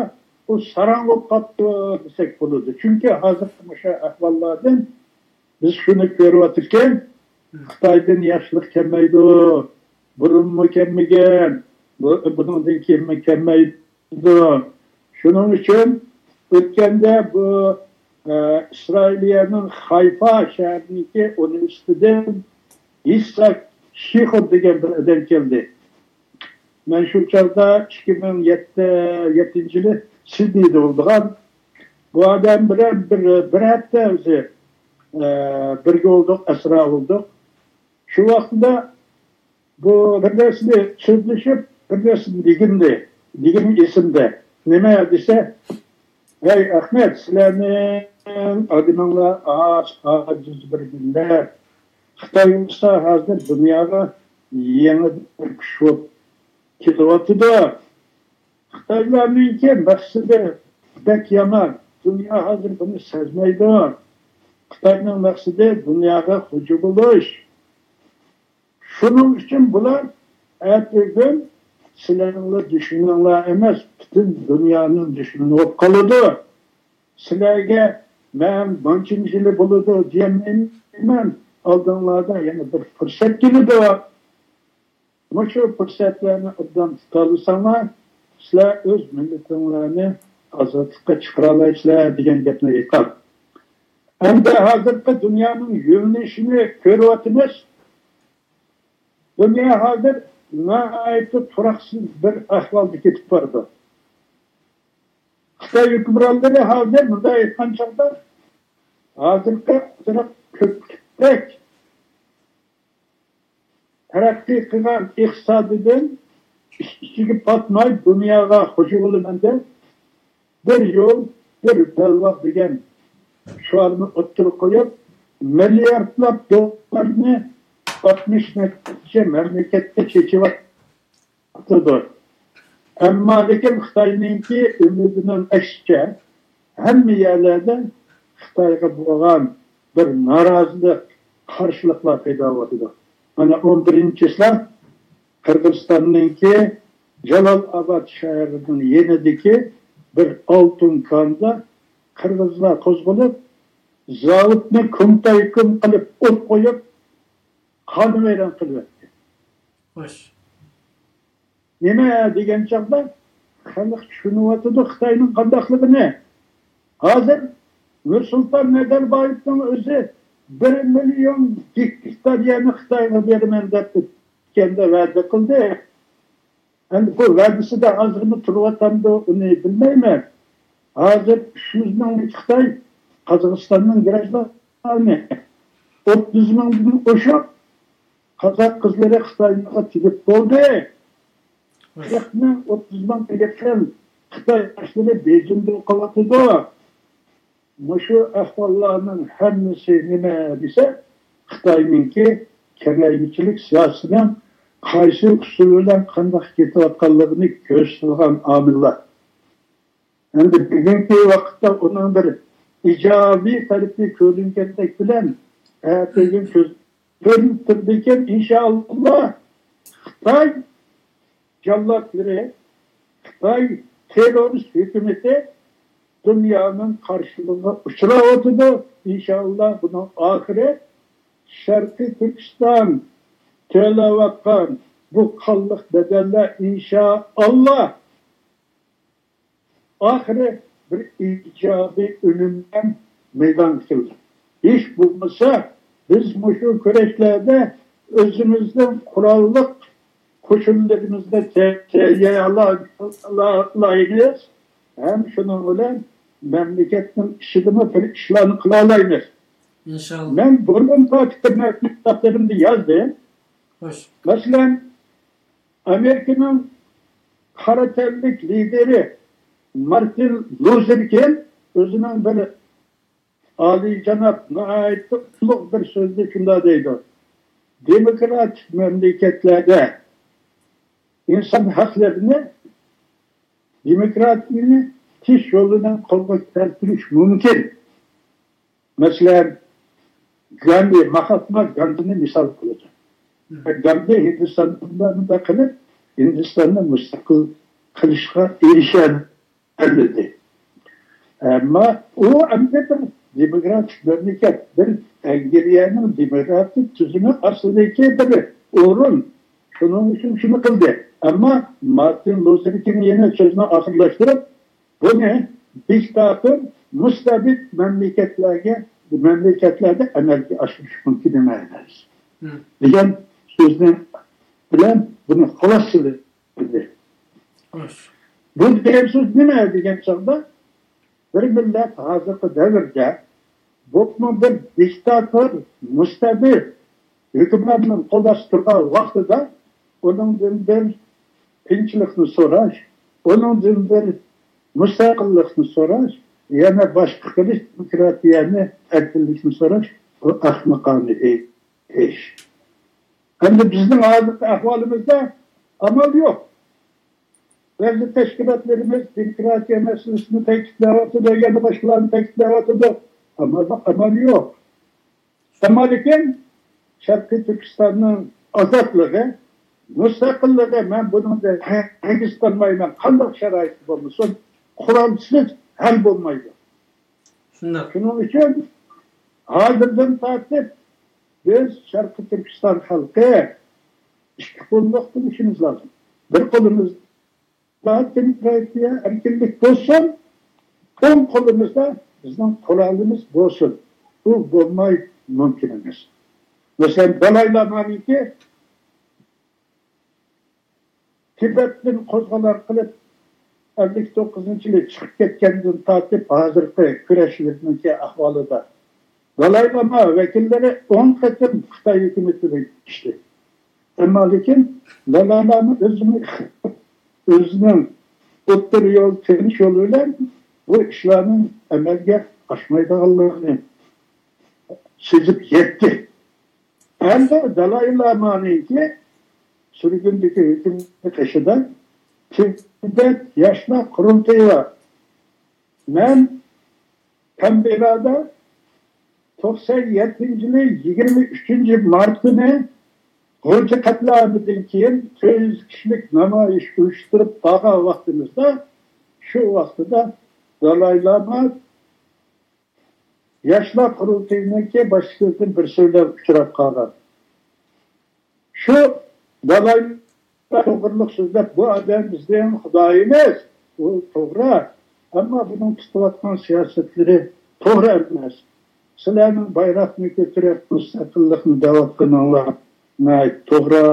ئۇ ساراڭ بولۇپ قاپتۇ دېسەك بولىدۇ. چۈنكى ھازىرقى مۇشۇ ئەھۋاللاردىن بىز شۇنى كۆرۈۋاتىركەن، خىتايدىن ياخشىلىق كەلمەيدۇ. بۇرۇنمۇ كەلمىگەن، بۇ، بۇنىڭدىن كېيىنمۇ كەلمەيدۇ. شۇنىڭ ئۈچۈن ئۆتكەندە بۇ، ئە، ئىسرائىلىيەنىڭ خايفا شەھىرىنىڭكى ئۇنىۋېرسىتېتىدىن ئىساك شىخور دېگەن بىر ئادەم كەلدى. مەن شۇ چاغدا ئىككى مىڭ يەتتە، يەتتىنچى يىلى سىدنېيدا بولىدىغان. بۇ ئادەم بىلەن بىر، بىر ھەپتە ئۆزى، ئە، بىرگە بولدۇق، ئەسرا بولدۇق. شۇ ۋاقتىدا بۇ بىر نەرسىنى سۆزلىشىپ، بىر نەرسىنى دېگىنىدى. دېگىنى ئېسىمدە. نېمە دېسە، ھەي ئەخمەت، سىلەرنىڭ ئادىمىڭلار ئاز، ئاجىز بىر مىللەت. خىتاي بولسا ھازىر دۇنياغا يېڭى بىر كۈچ بولۇپ كېلىۋاتىدۇ. خىتايلارنىڭكى مەقسىتى بەك يامان. دۇنيا ھازىر بۇنى سەزمەيدۇ. خىتاينىڭ مەقسىتى دۇنياغا خوجا بولۇش. شۇنىڭ ئۈچۈن بۇلار ئەتىگۈن سىلەرنىڭلا دۈشمىنىڭلار ئەمەس، پۈتۈن دۇنيانىڭ دۈشمىنى بولۇپ قالىدۇ. سىلەرگە مەن مانچىنچىلى بولىدۇ دېيەلمەيمەن. ئالدىڭلاردا يەنە بىر پۇرسەت كېلىدۇ. مۇشۇ پۇرسەتلەرنى ئوبدان تۇتالىساڭلار، سىلەر ئۆز مىللىتىڭلارنى ئازادلىققا چىقىرالايسىلەر دېگەن گەپنى ئېيتقان. ئەمدى ھازىرقى دۇنيانىڭ يۆنىلىشىنى كۆرۈۋاتىمىز. دۇنيا ھازىر ناھايىتى تۇراقسىز بىر ئەھۋالدا كېتىپ بارىدۇ. خىتاي ھۆكۈمرانلىرى ھازىر مۇنداق ئېيتقان چاغدا، ھازىرقى ئازراق كۆپرەك تەرەققىي قىلغان ئىقتىسادىدىن ئىچ-ئىچىگە پاتماي دۇنياغا خوجا بولىمەن دەپ، بىر يول، بىر بەلباغ دېگەن شوئارنى ئوتتۇرىغا قويۇپ، مىلياردلاپ دوللارنى ئاتمىش نەچچە مەملىكەتكە چېچىۋاتىدۇ. ئەمما لېكىن خىتاينىڭكى ئۈمىدىنىڭ ئەكسىچە، ھەممە يەرلەردە خىتايغا بولغان بىر نارازىلىق، قارشىلىقلار پەيدا بولۇۋاتىدۇ. مانا، ئون بىرىنچى چىسلا قىرغىزىستاننىڭكى جالال ئاباد شەھىرىنىڭ يېنىدىكى بىر ئالتۇن كاندا قىرغىزلار قوزغىلىپ، زاۋۇتنى كۇمتايكۇم قىلىپ ئوت قويۇپ، قانىۋەيران قىلىۋەتتى. خوش. نېمە دېگەن چاغدا خەلق چۈشىنىۋاتىدۇ خىتاينىڭ قانداقلىقىنى. ھازىر نۇرسۇلتان نەزەربايېۋنىڭ ئۆزى بىر مىليون گېكتار يەرنى خىتايغا بېرىمەن دەپ ئۆتكەندە ۋەدە قىلدى. ئەمدى بۇ ۋەدىسىدە ئازغىنە تۇرۇۋاتامدۇ، ئۇنى بىلمەيمەن. ھازىر ئۈچ يۈز مىڭ خىتاي قازاقىستاننىڭ گراژدانى، ئوتتۇز مىڭدىن ئوشۇق قازاق قىزلىرى خىتاينىڭغا تېگىپ بولدى. قىرىق مىڭ، ئوتتۇز مىڭغا يېقىن خىتاي ياشلىرى بېيجىڭدا ئوقۇۋاتىدۇ. مۇشۇ ئەھۋاللارنىڭ ھەممىسى نېمە دېسە، خىتاينىڭكى كېڭەيمىچىلىك سىياسىتىنىڭ قايسى ئۇسۇل بىلەن قانداق كېتىۋاتقانلىقىنى كۆرسىتىدىغان ئامىللار. ئەمدى بۈگۈنكى ۋاقىتتا ئۇنىڭ بىر ئىجابىي تەرىپى كۆرۈنگەندەك بىلەن، ئەتىگۈن كۆز كۆرۈنۈپ تۇرىدىكەن، ئىنشائاللا، خىتاي جاللاتلىرى، خىتاي تېررورىست ھۆكۈمىتى دۇنيانىڭ قارشىلىقىغا ئۇچراۋاتىدۇ. ئىنشائاللا، بۇنىڭ ئاخىرى شەرقىي تۈركىستان تۆلەۋاتقان بۇ قانلىق بەدەللەر، ئىنشائاللا، ئاخىرى بىر ئىجابىي ئۈنۈم بىلەن مەيدانغا كېلىدۇ. ھېچ بولمىسا، بىز مۇشۇ كۈرەشلەردە ئۆزىمىزنىڭ قوراللىق قوشۇنلىرىمىزنى تەييارلايمىز ھەم شۇنىڭ بىلەن مەملىكەتنىڭ ئىچىدىمۇ بىر ئىشلارنى قىلالايمىز. ئىنشاللا. مەن بۇرۇن تارتىپ كىتابلىرىمدا يازدىم. خوش. مەسىلەن، ئامېرىكىنىڭ قارا تەنلىك لىدېرى مارتىن لۇزېر كىڭ ئۆزىنىڭ بىر ئالىيجاناب، ناھايىتى ئۇلۇغ بىر سۆزدە شۇنداق دەيدۇ، دېموكراتىك مەملىكەتلەردە ئىنسان ھەقلىرىنى دېموكراتىيىنى تىش يولى بىلەن قولغا كەلتۈرۈش مۇمكىن. مەسىلەن، گاندى، ماھاتما گاندىنى مىسال قىلىدۇ. گاندى ھىندىستاندا مۇنداق قىلىپ، ھىندىستاننى مۇستەقىل قىلىشقا ئېرىشەلمىدى. ئەمما ئۇ ئەمدى بىر دېموكراتىك مەملىكەت، بىر ئەنگلىيەنىڭ دېموكراتىك تۈزۈمى ئاستىدىكى بىر ئورۇن. شۇنىڭ ئۈچۈن شۇنى قىلدى. ئەمما مارتىن لۇتېر كىڭ يەنە سۆزىنى ئاخىرلاشتۇرۇپ، بۇنى دىكتاتور، مۇستەبىت مەملىكەتلەرگە، مەملىكەتلەردە ئەمەلگە ئاشۇرۇش مۇمكىن ئەمەس، دېگەن سۆزنى بىلەن بۇنى خۇلاسىلىدى. بۇ دېگەن سۆز نېمە دېگەن چاغدا، بىر مىللەت ھازىرقى دەۋردە، بولۇپمۇ بىر دىكتاتور، مۇستەبىت ھۆكۈمراننىڭ قول ئاستىدا تۇرغان ۋاقتىدا، ئۇنىڭدىن بىر تىنچلىقنى سوراش، ئۇنىڭدىن بىر مۇستەقىللىقنى سوراش، يەنە باشقا قىلىش، دېموكراتىيەنى، ئەركىنلىكنى سوراش، بۇ ئەخمىقانە ئىش. ئەمدى بىزنىڭ ھازىرقى ئەھۋالىمىزدا ئامال يوق. بەزى تەشكىلاتلىرىمىز دېموكراتىيە مەسىلىسىنى تەكىتلەۋاتىدۇ، يەنە باشقىلارنى تەكىتلەۋاتىدۇ. ئەمما ئامال يوق. ئەمما لېكىن شەرقىي تۈركىستاننىڭ ئازادلىقى، مۇستەقىللىقى، مەن بۇنىڭدىن ھەرگىز قانمايمەن، قانداق شارائىتتا بولمىسۇن، قورالسىز ھەل بولمايدۇ. شۇنداق. شۇنىڭ ئۈچۈن ھازىردىن تارتىپ بىز شەرقىي تۈركىستان خەلقى ئىككى قوللۇق بولۇشىمىز لازىم. بىر قولىمىزدا دېموكراتىيە، ئەركىنلىك بولسۇن، ئوڭ قولىمىزدا بىزنىڭ قورالىمىز بولسۇن. بۇ بولماي مۇمكىن ئەمەس. مەسىلەن، دالاي لامانىڭكى تىبەتتىن قوزغىلاڭ قىلىپ، ئەللىك توققۇزىنچى يىلى چىقىپ كەتكەندىن تارتىپ ھازىرقى كۈرەشلىرىنىڭكى ئەھۋالىدا دالاي لاما ۋەكىللىرى ئون قېتىم خىتاي ھۆكۈمىتى بىلەن كۆرۈشتى. ئەمما لېكىن دالاي لاما ئۆزىنىڭ، ئۆزىنىڭ ئوتتۇرا يول، تىنچ يول بىلەن بۇ ئىشلارنىڭ ئەمەلگە ئاشمايدىغانلىقىنى سېزىپ يەتتى. ئەمدى دالاي لامانىڭكى سۈرگۈندىكى ھۆكۈمىتى قېشىدا تىبەت ياشلار قۇرۇلتىيى بار. مەن كانبېررادا توقسان يەتتىنچى يىلى يىگىرمە ئۈچىنچى مارت كۈنى غۇلجا قەتلىئامىدىن كېيىن تۆت يۈز كىشىلىك نامايىش ئۇيۇشتۇرۇپ بارغان ۋاقتىمىزدا، شۇ ۋاقتىدا دالاي لاما ياشلار قۇرۇلتىيىنىڭكى باشلىقلىرىدىن بىرسى بىلەن ئۇچراپ قالغان. شۇ دالاي توغرىلىق سۆزلەپ، بۇ ئادەم بىزنىڭ خۇدايىمىز، بۇ توغرا، ئەمما بۇنىڭ تۇتۇۋاتقان سىياسەتلىرى توغرا ئەمەس. سىلەرنىڭ بايراقنى كۆتۈرۈپ مۇستەقىللىقنى دەۋاتقىنىڭلار ناھايىتى توغرا،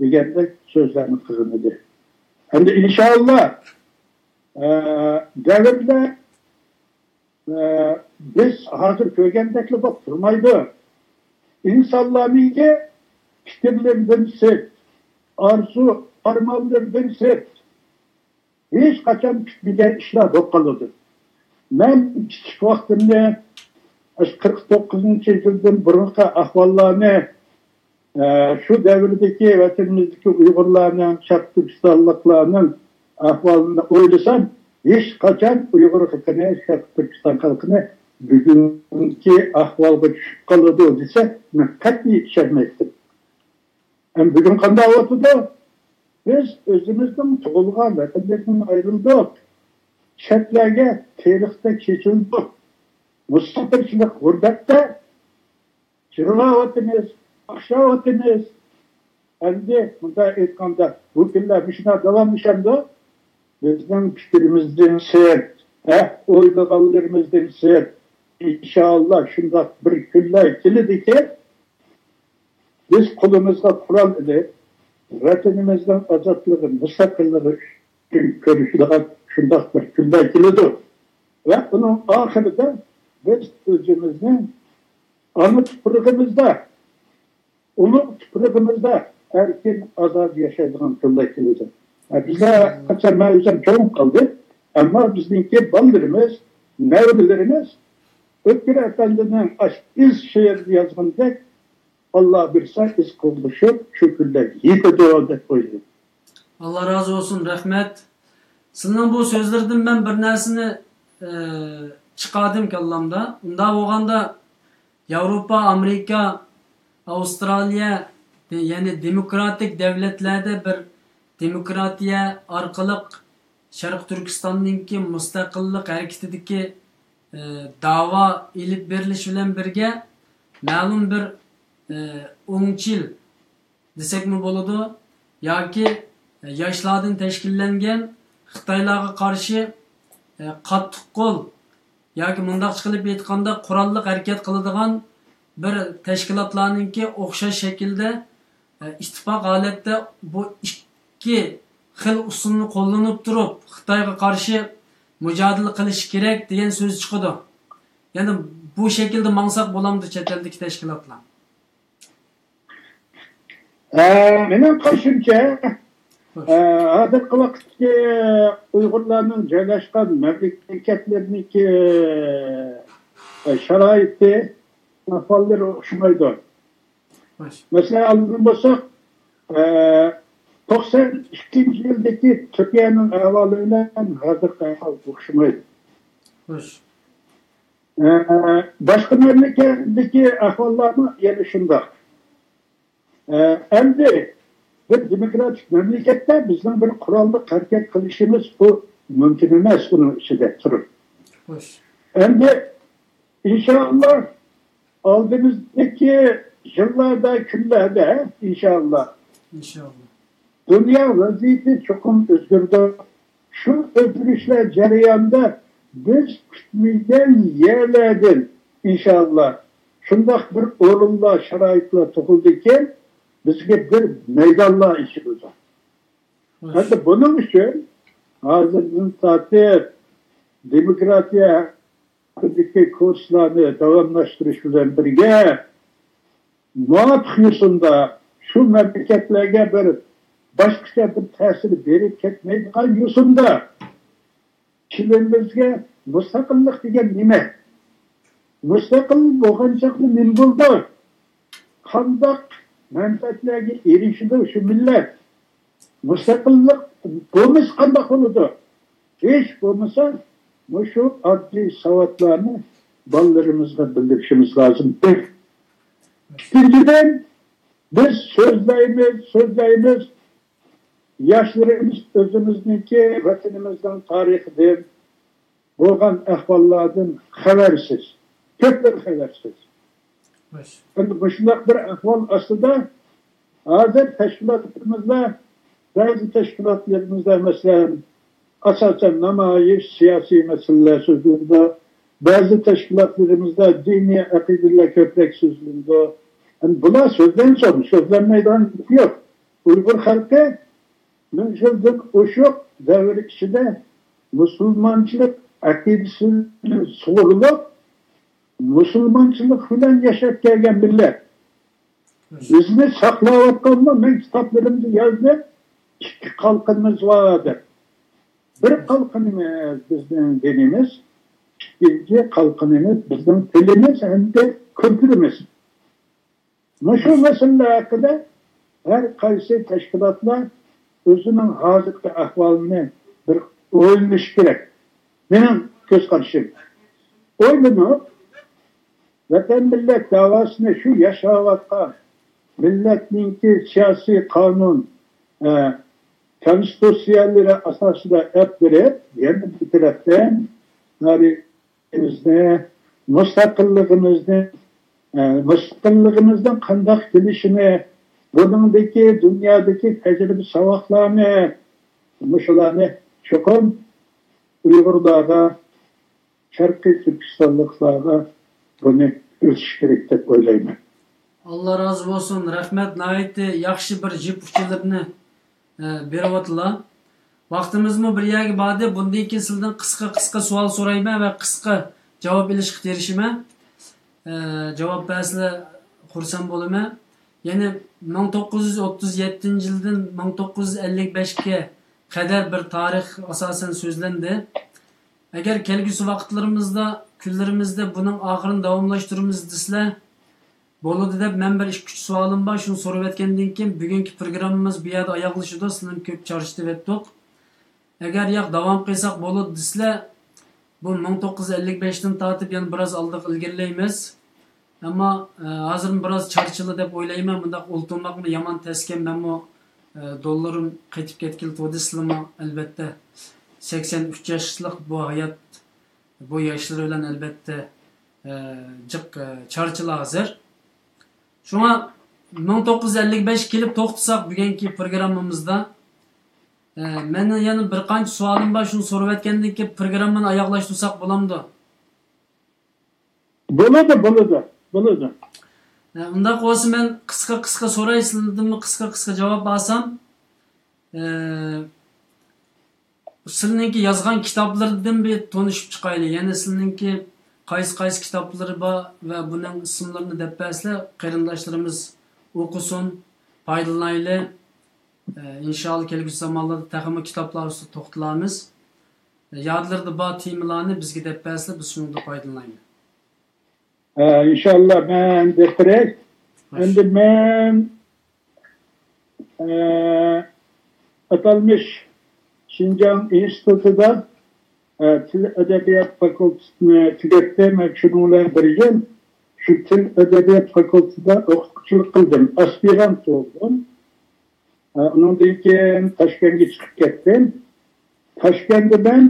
دېگەندەك سۆزلەرنى قىلغان ئىدى. ئەمدى ئىنشائاللا، ئە، دەۋرلەر ئە، بىز ھازىر كۆرگەندەكلا بولۇپ تۇرمايدۇ. ئىنسانلارنىڭكى پىكىرلىرىدىن سىرت، ئارزۇ ئارمانلىرىدىن سىرت، ھېچقاچان پۈتمىگەن ئىشلار بولۇپ قالىدۇ. مەن كىچىك ۋاقتىمنى، ئاشۇ قىرىق توققۇزىنچى يىلدىن بۇرۇنقى ئەھۋاللارنى، ئە، شۇ دەۋردىكى ۋەتىنىمىزدىكى ئۇيغۇرلارنىڭ، شەرقىي تۈركىستانلىقلارنىڭ ئەھۋالىنى ئويلىسام، ھېچقاچان ئۇيغۇر خەلقىنى، شەرقىي تۈركىستان خەلقىنى بۈگۈنكى ئەھۋالغا چۈشۈپ قالىدۇ دېسە، مەن قەتئىي ئىشەنمەيتتىم. ئەمما بۈگۈن قانداق بولۇۋاتىدۇ؟ بىز ئۆزىمىزنىڭ تۇغۇلغان ۋەتەنلىرىدىن ئايرىلدۇق. چەتلەرگە تېرىقتەك چېچىلدۇق. مۇساپىرچىلىق غۇربەتتە يىغلاۋاتىمىز، قاقشاۋاتىمىز. ئەمدى مۇنداق ئېيتقاندا، بۇ كۈنلەر مۇشۇنداق داۋاملىشامدۇ؟ بىزنىڭ پىكرىمىزدىن سىرت، ھە، ئويلىغانلىرىمىزدىن سىرت. ئىنشائاللا، شۇنداق بىر كۈنلەر كېلىدىكى، بىز قولىمىزغا قورال ئېلىپ، ۋەتىنىمىزنىڭ ئازادلىقى، مۇستەقىللىقى ئۈچۈن كۈرىشىدىغان شۇنداق بىر كۈنلەر كېلىدۇ. ۋە ئۇنىڭ ئاخىرىدا بىز ئۆزىمىزنىڭ ئانا تۇپرىقىمىزدا، ئۇلۇغ تۇپرىقىمىزدا ئەركىن، ئازادە ياشايدىغان كۈنلەر كېلىدۇ. ھە، بىزلەر قاچان، مەن ئۆزۈم چوڭ قالدىم، ئەمما بىزنىڭكى بالىلىرىمىز، نەۋرىلىرىمىز ئۆتكۈر ئەپەندىنىڭ ئاشۇ ئىز شېئىرىدا يازغىنىدەك، ئاللا بۇيرۇسا، ئىز قوغلىشىپ، شۇ كۈنلەر يېتىدۇ، دەپ ئويلايمەن. ئاللا رازى بولسۇن، رەھمەت. سىزنىڭ بۇ سۆزلىرىدىن مەن بىر نەرسىنى، ئە، چىقاردىم كاللامدا. ئۇنداق بولغاندا، ياۋروپا، ئامېرىكا، ئاۋسترالىيە، دە-، يەنى دېموكراتىك دەۋلەتلەردە بىر دېموكراتىيە ئارقىلىق شەرقىي تۈركىستاننىڭكى مۇستەقىللىق ھەرىكىتىدىكى، ئە، داۋا ئېلىپ بېرىلىشى بىلەن بىرگە، مەلۇم بىر، ئە، ئوڭچىل دېسەكمۇ بولىدۇ، ياكى ياشلاردىن تەشكىللەنگەن خىتايلارغا قارشى، ئە، قاتتىق قول ياكى مۇنداقچە قىلىپ ئېيتقاندا قوراللىق ھەرىكەت قىلىدىغان بىر تەشكىلاتلارنىڭكى ئوخشاش شەكىلدە، ئە، ئىتتىپاق ھالەتتە بۇ ئىككى خىل ئۇسۇلنى قوللىنىپ تۇرۇپ خىتايغا قارشى مۇجادىلە قىلىشى كېرەك دېگەن سۆز چىقىدۇ. يەنى بۇ شەكىلدە ماڭساق بولامدۇ چەت ئەلدىكى تەشكىلاتلار؟ ئە، مېنىڭ قارىشىمچە، ئە، ھازىرقى ۋاقىتتىكى ئۇيغۇرلارنىڭ جايلاشقان مەملىكەتلىرىنىڭكى، ئە، شارائىتى، ئەھۋاللىرى ئوخشىمايدۇ. مەسىلەن، ئالغان بولساق، ئە، توقسان ئىككىنچى يىلدىكى تۈركىيەنىڭ ئەھۋالى بىلەن ھازىرقى ئەھۋال ئوخشىمايدۇ. ئە، باشقا مەملىكەتلەردىكى ئەھۋاللارمۇ يەنە شۇنداق. ئە، ئەمدى بىر دېموكراتىك مەملىكەتتە بىزنىڭ بىر قوراللىق ھەرىكەت قىلىشىمىز بۇ مۇمكىن ئەمەس، ئۇنىڭ ئىچىدە تۇرۇپ. خوش. ئەمدى ئىنشائاللا ئالدىمىزدىكى يىللاردا، كۈنلەردە ئىنشائاللا ئىنشائاللا. دۇنيا ۋەزىيىتى چوقۇم ئۆزگىرىدۇ. شۇ ئۆزگىرىشلەر جەريانىدا بىز كۈتمىگەن يەرلەردىن ئىنشائاللا شۇنداق بىر ئورۇنلار، شارائىتلار تۇغۇلىدىكەن، بىزگە بىر مەيدانلار ئېچىلىدۇ. ئەمدى بۇنىڭ ئۈچۈن ھازىردىن تارتىپ دېموكراتىيە ھەققىدىكى كۇرسلارنى داۋاملاشتۇرۇش بىلەن بىرگە، مۇۋاپىق يوسۇندا، شۇ مەملىكەتلەرگە بىر باشقىچە بىر تەسىر بېرىپ كەتمەيدىغان يوسۇندا، تىلىمىزگە مۇستەقىللىق دېگەن نېمە؟ مۇستەقىل بولغان چاغدا نېمە بولىدۇ؟ قانداق مەنپەئەتلەرگە ئېرىشىدۇ شۇ مىللەت؟ مۇستەقىللىق بولمىسا قانداق بولىدۇ؟ ھېچ بولمىسا مۇشۇ ئاددىي ساۋاتلارنى بالىلىرىمىزغا بىلدۈرۈشىمىز لازىم. بىر. ئىككىنچىدىن، بىز سۆزلەيمىز، سۆزلەيمىز، ياشلىرىمىز ئۆزىمىزنىڭكى ۋەتىنىمىزنىڭ تارىخىدىن، بولغان ئەھۋاللاردىن خەۋەرسىز، كۆپلىرى خەۋەرسىز. ئەمدى مۇشۇنداق بىر ئەھۋال ئاستىدا ھازىر تەشكىلاتلىرىمىزدا، بەزى تەشكىلاتلىرىمىزدا، مەسىلەن، ئاساسەن نامايىش، سىياسىي مەسىلىلەر سۆزلىنىدۇ. بەزى تەشكىلاتلىرىمىزدا دىنىي ئەقىدىلەر كۆپرەك سۆزلىنىدۇ. ئەمدى بۇلار سۆزلەنسۇن، سۆزلەنمەيدىغان گېپى يوق. ئۇيغۇر خەلقى مىڭ يىلدىن ئوشۇق دەۋر ئىچىدە مۇسۇلمانچىلىق ئەقىدىسىدىن سۇغۇرۇلۇپ، مۇسۇلمانچىلىق بىلەن ياشاپ كەلگەن مىللەت. بىزنى ساقلاۋاتقانمۇ، مەن كىتابلىرىمدا يازدىم، ئىككى قالقىنىمىز بار دەپ. بىر قالقىنىمىز بىزنىڭ دىنىمىز، ئىككىنچى قالقىنىمىز بىزنىڭ تىلىمىز ھەمدە كۈلتۈرىمىز. مۇشۇ مەسىلىلەر ھەققىدە ھەر قايسى تەشكىلاتلار ئۆزىنىڭ ھازىرقى ئەھۋالىنى بىر ئويلىنىشى كېرەك. مېنىڭ كۆز قارىشىم. ئويلىنىپ، ۋەتەن مىللەت داۋاسىنى شۇ ياشاۋاتقان مىللەتنىڭكى سىياسىي قانۇن، ئە، كونستىتۇتسىيەلىرى ئاساسىدا ئەپ بېرىپ، يەنە بىر تەرەپتىن بىزنى، مۇستەقىللىقىمىزنى، ئە، مۇستەقىللىقىمىزنىڭ قانداق كېلىشىنى، بۇنىڭدىكى دۇنيادىكى تەجرىبە ساۋاقلارنى، مۇشۇلارنى چوقۇم ئۇيغۇرلارغا، شەرقىي تۈركىستانلىقلارغا بۇنى ئۆتۈش كېرەك دەپ ئويلايمەن. ئاللا رازى بولسۇن، رەھمەت، ناھايىتى ياخشى بىر جىپ ئۇچۇرلىرىنى ئە، بېرىۋاتىلا. ۋاقتىمىزمۇ بىر يەرگە باردى. بۇندىن كېيىن سىلىدىن قىسقا، قىسقا سوئال سورايمەن ۋە قىسقا جاۋاب ئېلىشقا تىرىشىمەن. ئە، جاۋاب بەرسىلە خۇرسەن بولىمەن. يەنى مىڭ توققۇز يۈز ئوتتۇز يەتتىنچى يىلدىن مىڭ توققۇز يۈز ئەللىك بەشكە قەدەر بىر تارىخ ئاساسەن سۆزلەندى. ئەگەر كەلگۈسى ۋاقىتلىرىمىزدا، كۈنلىرىمىزدە بۇنىڭ ئاخىرىنى داۋاملاشتۇرىمىز دېسىلە، بولىدۇ دەپ مەن بىر ئىككى-ئۈچ سوئالىم بار، شۇنى سورىۋەتكەندىن كېيىن بۈگۈنكى پروگراممىمىز بۇ يەردە ئاياغلىشىدۇ، سىلىنى كۆپ چارچىتىۋەتتۇق. ئەگەر ياق، داۋام قىلساق بولىدۇ دېسىلە، بۇ مىڭ توققۇز يۈز ئەللىك بەشتىن تارتىپ يەنە بىراز ئالدىغا ئىلگىرىلەيمىز. ئەمما، ئە، ھازىر بىراز چارچىلا دەپ ئويلايمەن، مۇنداق ئولتۇرماقمۇ يامان تەسكەن، مەنمۇ، ئە، دوللىرىم قېتىپ كەتكىلى تۇردى، سىلىمۇ ئەلۋەتتە سەكسەن ئۈچ ياشلىق بۇ ھايات، بۇ ياشلىرى بىلەن ئەلۋەتتە، ئە، جىق، ئە، چارچىلا ھازىر. شۇڭا مىڭ توققۇز يۈز ئەللىك بەشكە كېلىپ توختىساق بۈگۈنكى پروگراممىمىزدا، ئە، مەن يەنە بىر قانچە سوئالىم بار، شۇنى سورىۋەتكەندىن كېيىن پروگراممىنى ئاياغلاشتۇرساق بولامدۇ؟ بولىدۇ، بولىدۇ، بولىدۇ. ئە، ئۇنداق بولسا مەن قىسقا قىسقا سوراي، سىلەردىنمۇ قىسقا قىسقا جاۋاب ئالسام، ئە، سىلىنىڭكى يازغان كىتابلىرىدىن بىر تونۇشۇپ چىقايلى. يەنى سىلىنىڭكى قايسى، قايسى كىتابلىرى بار ۋە بۇنىڭ ئىسىملىرىنى دەپ بەرسىلە، قېرىنداشلىرىمىز ئوقۇسۇن، پايدىلىنايلى. ئە، ئىنشائاللا، كەلگۈسى زامانلاردا تېخىمۇ كىتابلار ئۈستىدە توختىلارمىز. ئە، يادلىرىدا بار تېمىلارنى بىزگە دەپ بەرسىلە، بىز شۇنىڭدىن پايدىلىنايلى. ئە، ئىنشائاللا، مەن دەپ بېرەي. خوش. ئەمدى مەن ئە، ئاتالمىش شىنجاڭ ئىنستىتۇتىدا ئە، تىل ئەدەبىيات فاكۇلتېتىنى تۈگەتتىم. شۇنىڭ بىلەن بىر يىل شۇ تىل ئەدەبىيات فاكۇلتېتىدا ئوقۇتقۇچىلىق قىلدىم. ئاسپىرانت بولدۇم. ئە، ئۇنىڭدىن كېيىن تاشكەنتكە چىقىپ كەتتىم. تاشكەنتتە مەن،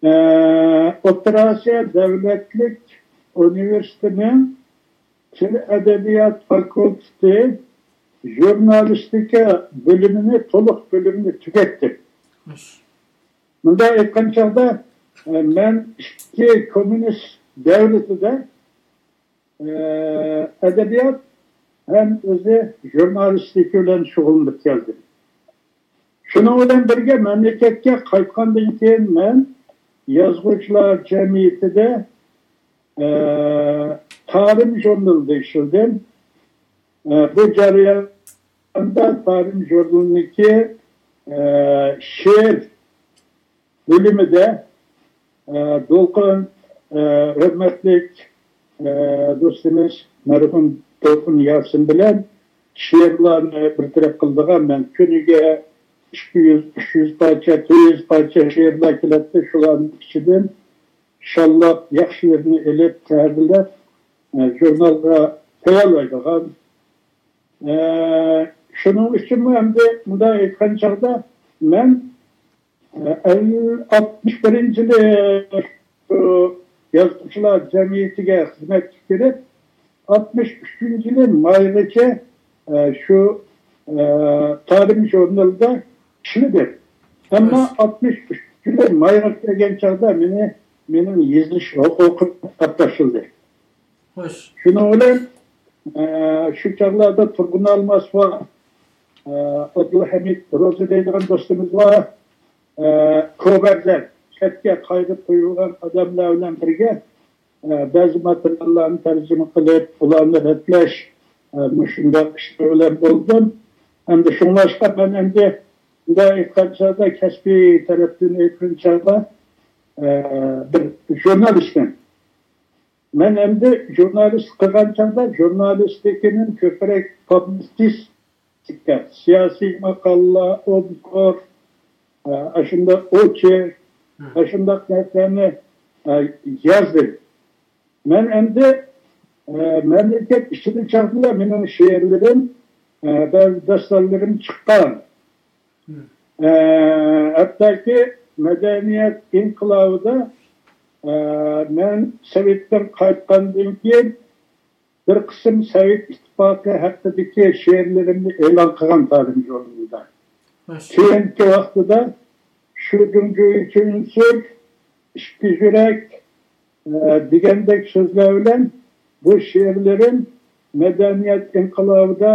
ئە، ئوتتۇرا ئاسىيا دۆلەتلىك ئۇنىۋېرسىتېتىنىڭ تىل ئەدەبىيات فاكۇلتېتى ژۇرنالىستىكا بۆلۈمىنى، تولۇق بۆلۈمىنى تۈگەتتىم. مۇنداق ئېيتقان چاغدا، ئە، مەن ئىككى كوممۇنىست دەۋرىدە، ئە، ئەدەبىيات ھەم ئۆزى ژۇرنالىستىكا بىلەن شۇغۇللىنىپ كەلدىم. شۇنىڭ بىلەن بىرگە، مەملىكەتكە قايتقاندىن كېيىن مەن يازغۇچىلار جەمئىيىتىدە، ئە، تارىم ژۇرنىلىدا ئىشلىدىم. ئە، بۇ جەرياندا تارىم ژۇرنىلىنىڭكى، ئە، شېئىر بۆلۈمىدە، ئە، دولقۇن، ئە، ھۆرمەتلىك، ئە، دوستىمىز مەرھۇم دولقۇن ياسىن بىلەن شېئىرلارنى بىر تەرەپ قىلىدىغان. مەن كۈنىگە ئىككى يۈز، ئۈچ يۈز پارچە، تۆت يۈز پارچە شېئىرلار كېلەتتى. شۇلارنىڭ ئىچىدىن شاللاپ، ياخشىلىرىنى ئېلىپ، تەھرىرلەپ، ئە، ژۇرنالغا تەييارلايدىغان. ئە، شۇنىڭ ئۈچۈنمۇ ئەمدى مۇنداق ئېيتقان چاغدا مەن، ئە، ئاتمىش بىرىنچى يىلى شۇ يازغۇچىلار جەمئىيىتىگە خىزمەتكە كىرىپ، ئاتمىش ئۈچىنچى يىلى مايغىچە، ئە، شۇ، ئە، تارىم ژۇرنىلىدا ئىشلىدىم. ئەمما ئاتمىش ئۈچىنچى يىلى مايغا كەلگەن چاغدا مېنى، مېنىڭ يېزىش ھوقۇقۇم قاتناشتۇردى. خوش. شۇنىڭ بىلەن، ئە، شۇ چاغلاردا تۇرغۇن ئالماس بار، ئە، ئابدۇلھەمىد روزى دەيدىغان دوستىمىز بار، ئە، كوبەرلەر، چەتكە قايرىپ قويۇلغان ئادەملەر بىلەن بىرگە، ئە، بەزى ماتېرىياللارنى تەرجىمە قىلىپ، ئۇلارنى رەتلەش، ئە، مۇشۇنداق ئىشلار بىلەن بولدۇم. ئەمدى شۇڭلاشقا مەن ئەمدى، مۇنداق ئېيتقان چاغدا، كەسپىي تەرەپتىن ئېيتقان چاغدا، ئە، بىر ژۇرنالىستمەن. مەن ئەمدى ژۇرنالىست قىلغان چاغدا ژۇرنالىستىكىنىڭ كۆپرەك پۇبلىتسىستىكا، سىياسىي ماقالىلەر، ئوبزور، ئە، ئاشۇنداق ئوچېرك، ئاشۇنداق نەرسىلەرنى، ئە، يازدىم. مەن ئەمدى، ئە، مەملىكەت ئىچىدە چاغدىلا مېنىڭ شېئىرلىرىم، ئە، بەزى داستانلىرىم چىققان. ئە، ھەتتاكى مەدەنىيەت ئىنقىلابىدا، ئە، مەن سوۋېتتىن قايتقاندىن كېيىن بىر قىسىم سوۋېت ئىتتىپاقى ھەققىدىكى شېئىرلىرىمنى ئېلان قىلغان تارىم ژۇرنىلىدا. كېيىنكى ۋاقتىدا شۇ جۇڭجۇيى چۈنسۈر، ئىككى يۈرەك، ئە، دېگەندەك سۆزلەر بىلەن بۇ شېئىرلىرىم مەدەنىيەت ئىنقىلابىدا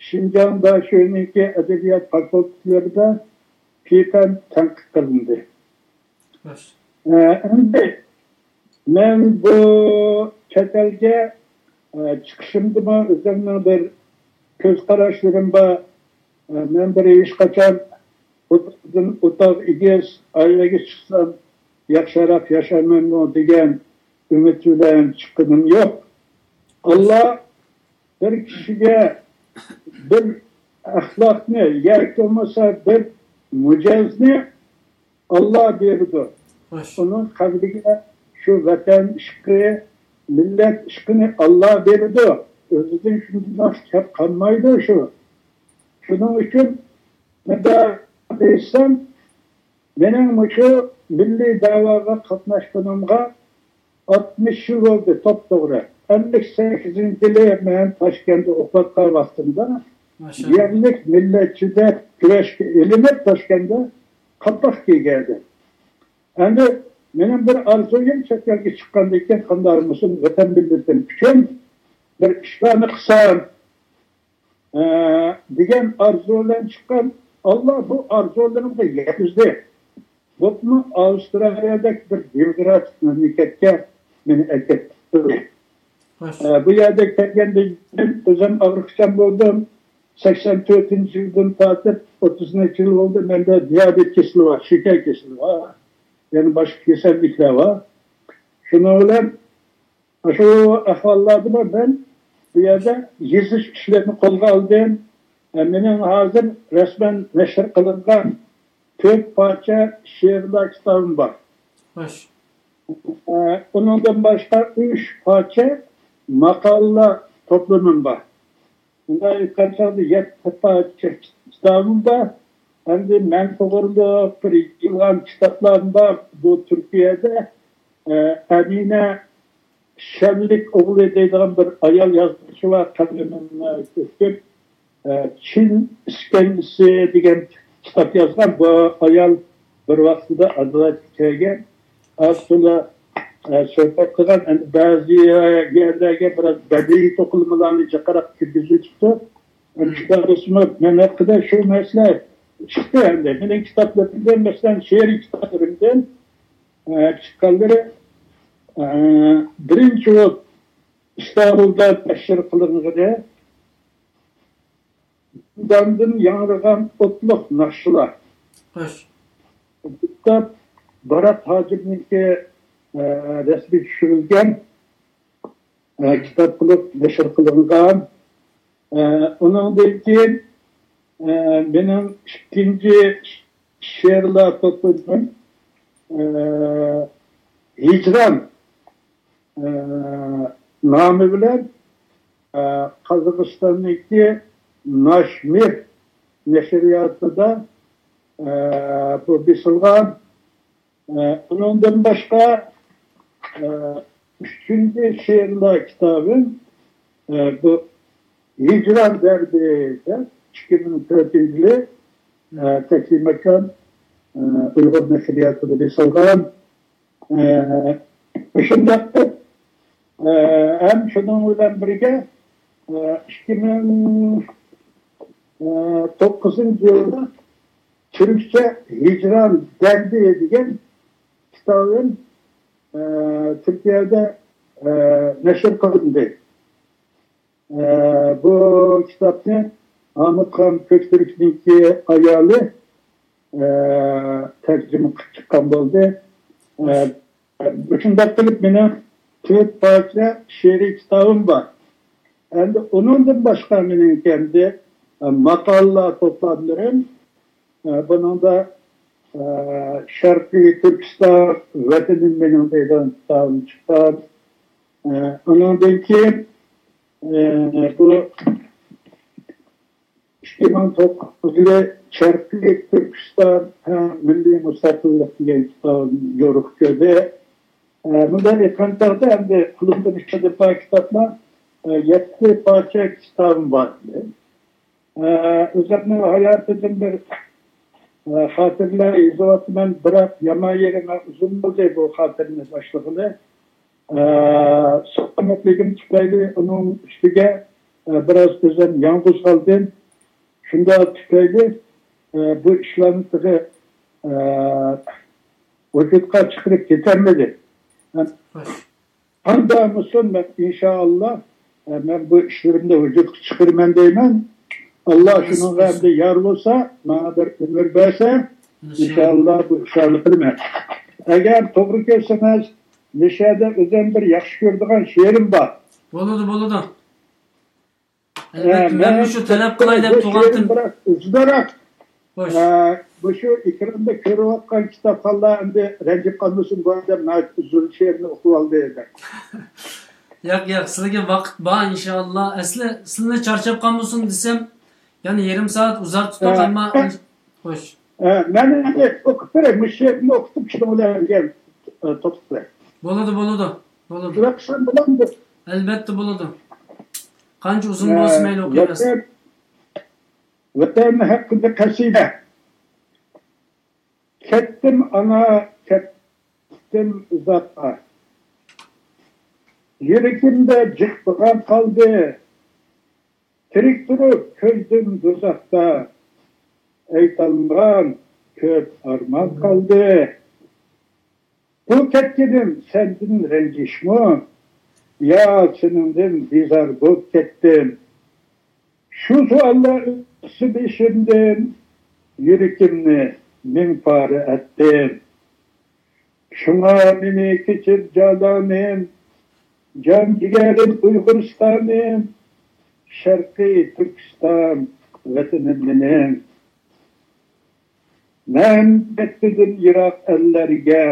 شىنجاڭ داشۆنىڭكى ئەدەبىيات فاكۇلتېتلىرىدا پىيپەن تەنقىد قىلىندى. ئە، ئەمدى مەن بۇ چەت ئەلگە، ئە، چىقىشىمدىمۇ ئۆزۈمنىڭ بىر كۆز قاراشلىرىم بار. ئە، مەن بىر ھېچقاچان ئوتاقتىن ئوتاق ئېگىز، ئائىلىگە چىقسام ياخشىراق ياشايمەنمۇ دېگەن ئۈمىد بىلەن چىققىنىم يوق. ئاللا بىر كىشىگە بىر ئەخلاقنى ياكى بولمىسا بىر مىجەزنى ئاللا بېرىدۇ. ئۇنىڭ قەلبىگە شۇ ۋەتەن ئىشقى، مىللەت ئىشقىنى ئاللا بېرىدۇ. ئۆزىدىن شۇنداق كەپ قالمايدۇ شۇ. شۇنىڭ ئۈچۈن مۇنداق دېسەم، مېنىڭ مۇشۇ مىللىي دەۋاغا قاتناشقىنىمغا ئاتمىش يىل بولدى، توپتوغرا. ئەللىك سەككىزىنچى يىلى مەن تاشكەنتتە ئوقۇۋاتقان ۋاقتىمدا يەرلىك مىللەتچى دەپ كۈرەشكە ئېلىنىپ، تاشكەنتتە قاپاق كىيگەنىدىم. ئەمدى مېنىڭ بىر ئارزۇيۇم، چەت ئەلگە چىققاندىن كېيىن قانداق بولمىسۇن، ۋەتەن مىللىتىم ئۈچۈن بىر ئىشلارنى قىلسام، ئە، دېگەن ئارزۇ بىلەن چىققان. ئاللا بۇ ئارزۇلىرىمغا يەتكۈزدى. بولۇپمۇ ئاۋسترالىيەدەك بىر دېموكراتىك مەملىكەتكە مېنى ئەكەپ تۇردى. ئە، بۇ يەرگە كەلگەندىن كېيىن ئۆزۈم ئاغرىقچان بولدۇم. سەكسەن تۆتىنچى يىلدىن تارتىپ ئوتتۇز نەچچە يىل بولدى، مەندە دىيابېت كېسىلى بار، شېكەر كېسىلى بار، يەنە باشقا كېسەللىكلەر بار. شۇنىڭ بىلەن ئاشۇ ئەھۋاللاردىمۇ مەن بۇ يەردە يېزىش ئىشلىرىنى قولغا ئالدىم. مېنىڭ ھازىر رەسمەن نەشر قىلىنغان تۆت پارچە شېئىرلار كىتابىم بار. خوش. ئە، ئۇنىڭدىن باشقا ئۈچ پارچە ماقالىلار توپلىمىم بار. ئۇنداق ئېيتقان چاغدا يەتتە پارچە كىتابىم بار. ئەمدى مەن توغرىلىق بىر يىغىلغان كىتابلارم بار. بۇ تۈركىيەدە، ئە، ئەمىنە شەنلىك ئوغلى دەيدىغان بىر ئايال يازغۇچى بار، قەلىمىمنى تۆكۈپ، ئە، چىن ئىسكەنجىسى دېگەن كىتاب يازغان. بۇ ئايال بىر ۋاقتىدا ئادالەتكە كەلگەن. ئاز تولا، ئە، سۆھبەت قىلغان. ئەمدى بەزى يەرلەرگە بىراز بەدىئىي توقۇلمىلارنى جىقراق كىرگۈزۈۋېتىپتۇ. ئەمدى شۇنداق بولسىمۇ، مەن ھەققىدە شۇ نەرسىلەر چىقتى ئەمدى. مېنىڭ كىتابلىرىمدىن، مەسىلەن، شېئىرىي كىتابلىرىمدىن، ئە، چىققانلىرى، ئە، بىرىنچى بولۇپ ئىستانبۇلدا نەشر قىلىنغىنى، زىنداندىن ياڭرىغان ئوتلۇق ناخشىلار. خوش. بۇ كىتاب بارات ھاجىمنىڭكى، ئە، رەسمى چۈشۈرۈلگەن، ئە، كىتاب قىلىپ نەشر قىلىنغان. ئە، ئۇنىڭدىن كېيىن، ئە، مېنىڭ ئىككىنچى شېئىرلار توپلىمىم، ئە، ھىجران، ئە، نامى بىلەن، ئە، قازاقىستاندىكى ناشمىر نەشرىياتىدا، ئە، بۇ بېسىلغان. ئە، ئۇنىڭدىن باشقا، ئە، ئۈچىنچى شېئىرلار كىتابىم، ئە، بۇ ھىجران دەردى دەپ ئىككى مىڭ تۆتىنچى يىلى، ئە، تەكلىماكان، ئە، ئۇيغۇر نەشرىياتىدا بېسىلغان. ئە، شۇنداق، ئە، ھەم شۇنىڭ بىلەن بىرگە، ئە، ئىككى مىڭ توققۇزىنچى يىلدا تۈركچە ھىجران دەردى دېگەن كىتابىم، ئە، تۈركىيەدە، ئە، نەشر قىلىندى. ئە، بۇ كىتابنى ھامۇتخان كۆكتۈركنىڭكى ئايالى، ئە، تەرجىمە قىلىپ چىققان بولدى. ئە، مۇشۇنداق قىلىپ مېنىڭ تۆت پارچە شېئىرىي كىتابىم بار. ئەمدى ئۇنىڭدىن باشقا مېنىڭكى ئەمدى، ئە، ماقالىلەر توپلاملىرىم، ئە، بۇنىڭدا، ئە، شەرقىي تۈركىستان، ۋەتىنىم مېنىڭ دەيدىغان كىتابىم چىققان. ئە، ئۇنىڭدىن كېيىن، ئە، بۇ ئىككى مىڭ توققۇزىنچى يىلى شەرقىي تۈركىستان ھەم مىللىي مۇستەقىللىق دېگەن كىتابىم يورۇق كۆردى. ئە، مۇنداق ئېيتقان چاغدا ئەمدى قولۇمدا مۇشۇ بار كىتابلار، ئە، يەتتە پارچە كىتابىم بار ئىدى. ئە، ئۆزۈمنىڭ ھاياتىدىن بىر، ئە، خاتىرىلەر يېزىۋاتىمەن، بىراق يامان يېرى مەن ئۇزۇن بولدى بۇ خاتىرىنى باشلىغىلى. ئە، سالامەتلىكىم تۈپەيلى ئۇنىڭ ئۈستىگە، ئە، بىراز ئۆزۈم يالغۇز قالدىم. شۇنداق تۈپەيلى، ئە، بۇ ئىشلارنى تېخى، ئە، ۋۇجۇدقا چىقىرىپ كېتەلمىدىم. قانداق بولسۇن، مەن ئىنشائاللا، ئە، مەن بۇ ئىشلىرىمنى ۋۇجۇدقا چىقىرىمەن دەيمەن. ئاللا شۇنىڭغا ئەمدى يار بولسا، ماڭا بىر ئۆمۈر بەرسە، ئىنشائاللا بۇ ئىشلارنى قىلىمەن. ئەگەر توغرا كۆرسىڭىز، مۇشۇ يەردە ئۆزۈم بىر ياخشى كۆرىدىغان شېئىرىم بار. بولىدۇ، بولىدۇ. ئەلۋەتتە، مەن مۇشۇ تەلەپ قىلاي دەپ تۇرغانتىم. بىراز ئۇزۇنراق. خوش. ئە، مۇشۇ ئېكراندا كۆرۈۋاتقان كىتابخانلار ئەمدى رەنجىپ قالمىسۇن، بۇ ئادەم ناھايىتى ئۇزۇن شېئىرنى ئوقۇۋالدى دەپ. ياق، ياق، سىلىگە ۋاقىت بار، ئىنشائاللا. ئەسلى سىلىنى چارچاپ قالمىسۇن دېسەم، يەنە يېرىم سائەت ئۇزارتتۇق، ئە، ئەمما، ئە، خوش. ئە، مەن ئەمدى ئوقۇپ بېرەي، مۇشۇ شېئىرنى ئوقۇتۇپ شۇنىڭ بىلەن، ئە، توختىتىپ بېرەي. بولىدۇ، بولىدۇ، بولىدۇ. ئەلۋەتتە بولىدۇ. قانچە ئۇزۇن بولسا مەيلى، ئوقۇۋەرسۇن. ۋەتەن ھەققىدە قەسىدە. كەتتىم ئانا، كەتتىم ئۇزاققا. يۈرىكىمدە جىق بىغەم قالدى. تىرىك تۇرۇپ كۆردۈم دوزاختا. ئېيتالمىغان كۆپ ئارمان قالدى. بۇ كەتكىنىم سەندىن رەنجىشمۇ؟ يا سېنىڭدىن بىزار بولۇپ كەتتىم؟ شۇ سوئاللار ئۆتسە بېشىمدىن، يۈرىكىمنى مىڭ پارە ئەتتىم. شۇڭا مېنى كەچۈر جانانىم، جان جىگەرىم ئۇيغۇرىستانىم، شەرقىي تۈركىستان ۋەتىنىم مېنىڭ. مەن كەتمىدىم يىراق ئەللەرگە،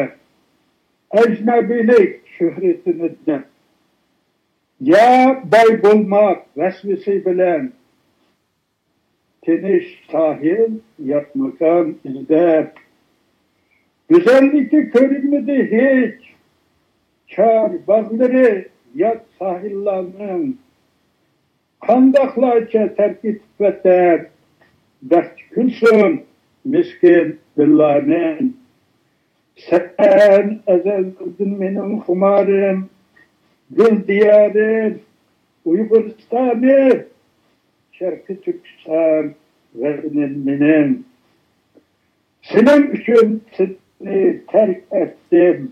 ئەجنەبىيلىك شۆھرىتىنى دەپ. يا باي بولماق ۋەسۋىسى بىلەن، تىنچ ساھىل، يات ماكان ئىزدەپ. گۈزەللىكى كۆرۈنمىدى ھېچ، چار باغلىرى يات ساھىللارنىڭ. قانداقلارچە تەرك ئېتىپ ۋەتەن، بەخت كۈلسۇن مىسكىن دىللارنىڭ. سەن ئەزەلدىن مېنىڭ خۇمارىم، گۈل دىيارىم، ئۇيغۇرىستانى، شەرقىي تۈركىستان ۋەتىنىم مېنىڭ. سېنىڭ ئۈچۈن سېنى تەرك ئەتتىم.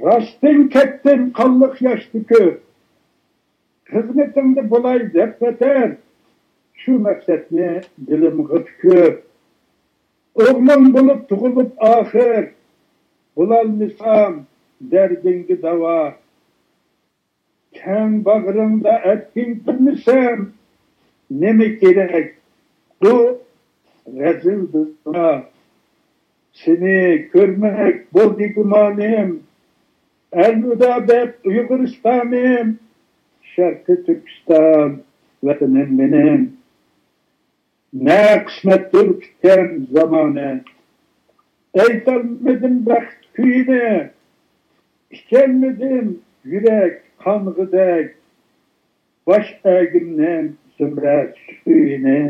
راستتىن كەتتىم قانلىق ياش تۆكۈپ. خىزمىتىڭدە بولاي دەپ ۋەتەن، شۇ مەقسەتنى دىلىمغا پۈكۈپ. ئوغلۇڭ بولۇپ تۇغۇلۇپ ئاخىر، بولالمىسام دەردىڭگە داۋا. كەڭ باغرىڭدا ئەركىن كۈلمىسەم، نېمە كېرەك بۇ رەزىل دۇنيا؟ سېنى كۆرمەك بولدى گۇمانىم. ئەلۋىدا دەپ ئۇيغۇرىستانىم، شەرقىي تۈركىستان ۋەتىنىم مېنىڭ. نە قىسمەتتۇر پۈتكەن زامانە، ئېيتالمىدىم بەخت كۈيىنى، ئىچەلمىدىم يۈرەك قانغۇدەك باش ئەگىمنىڭ زۇمرەت سۈيىنى.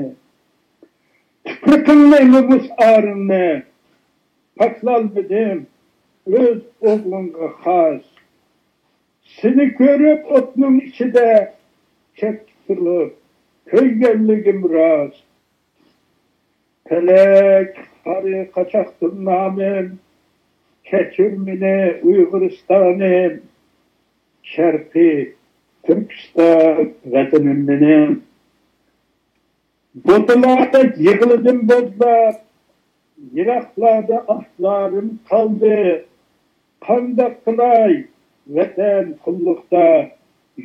تۈپرىقىڭنى، نومۇس ئارىڭنى پاكلالمىدىم ئۆز ئوغلۇڭغا خاس. سېنى كۆرۈپ ئوتنىڭ ئىچىدە چەككە تۇرۇپ كۆيگەنلىكىم راست. پەلەك خارى قاچاقتۇر نامىم، كەچۈر مېنى ئۇيغۇرىستانىم، شەرقىي تۈركىستان ۋەتىنىم مېنىڭ. بۇتىلاردەك يىغلىدىم بوزلاپ، يىراقلاردا ئاھلارىم قالدى. قانداق قىلاي ۋەتەن قۇللۇقتا،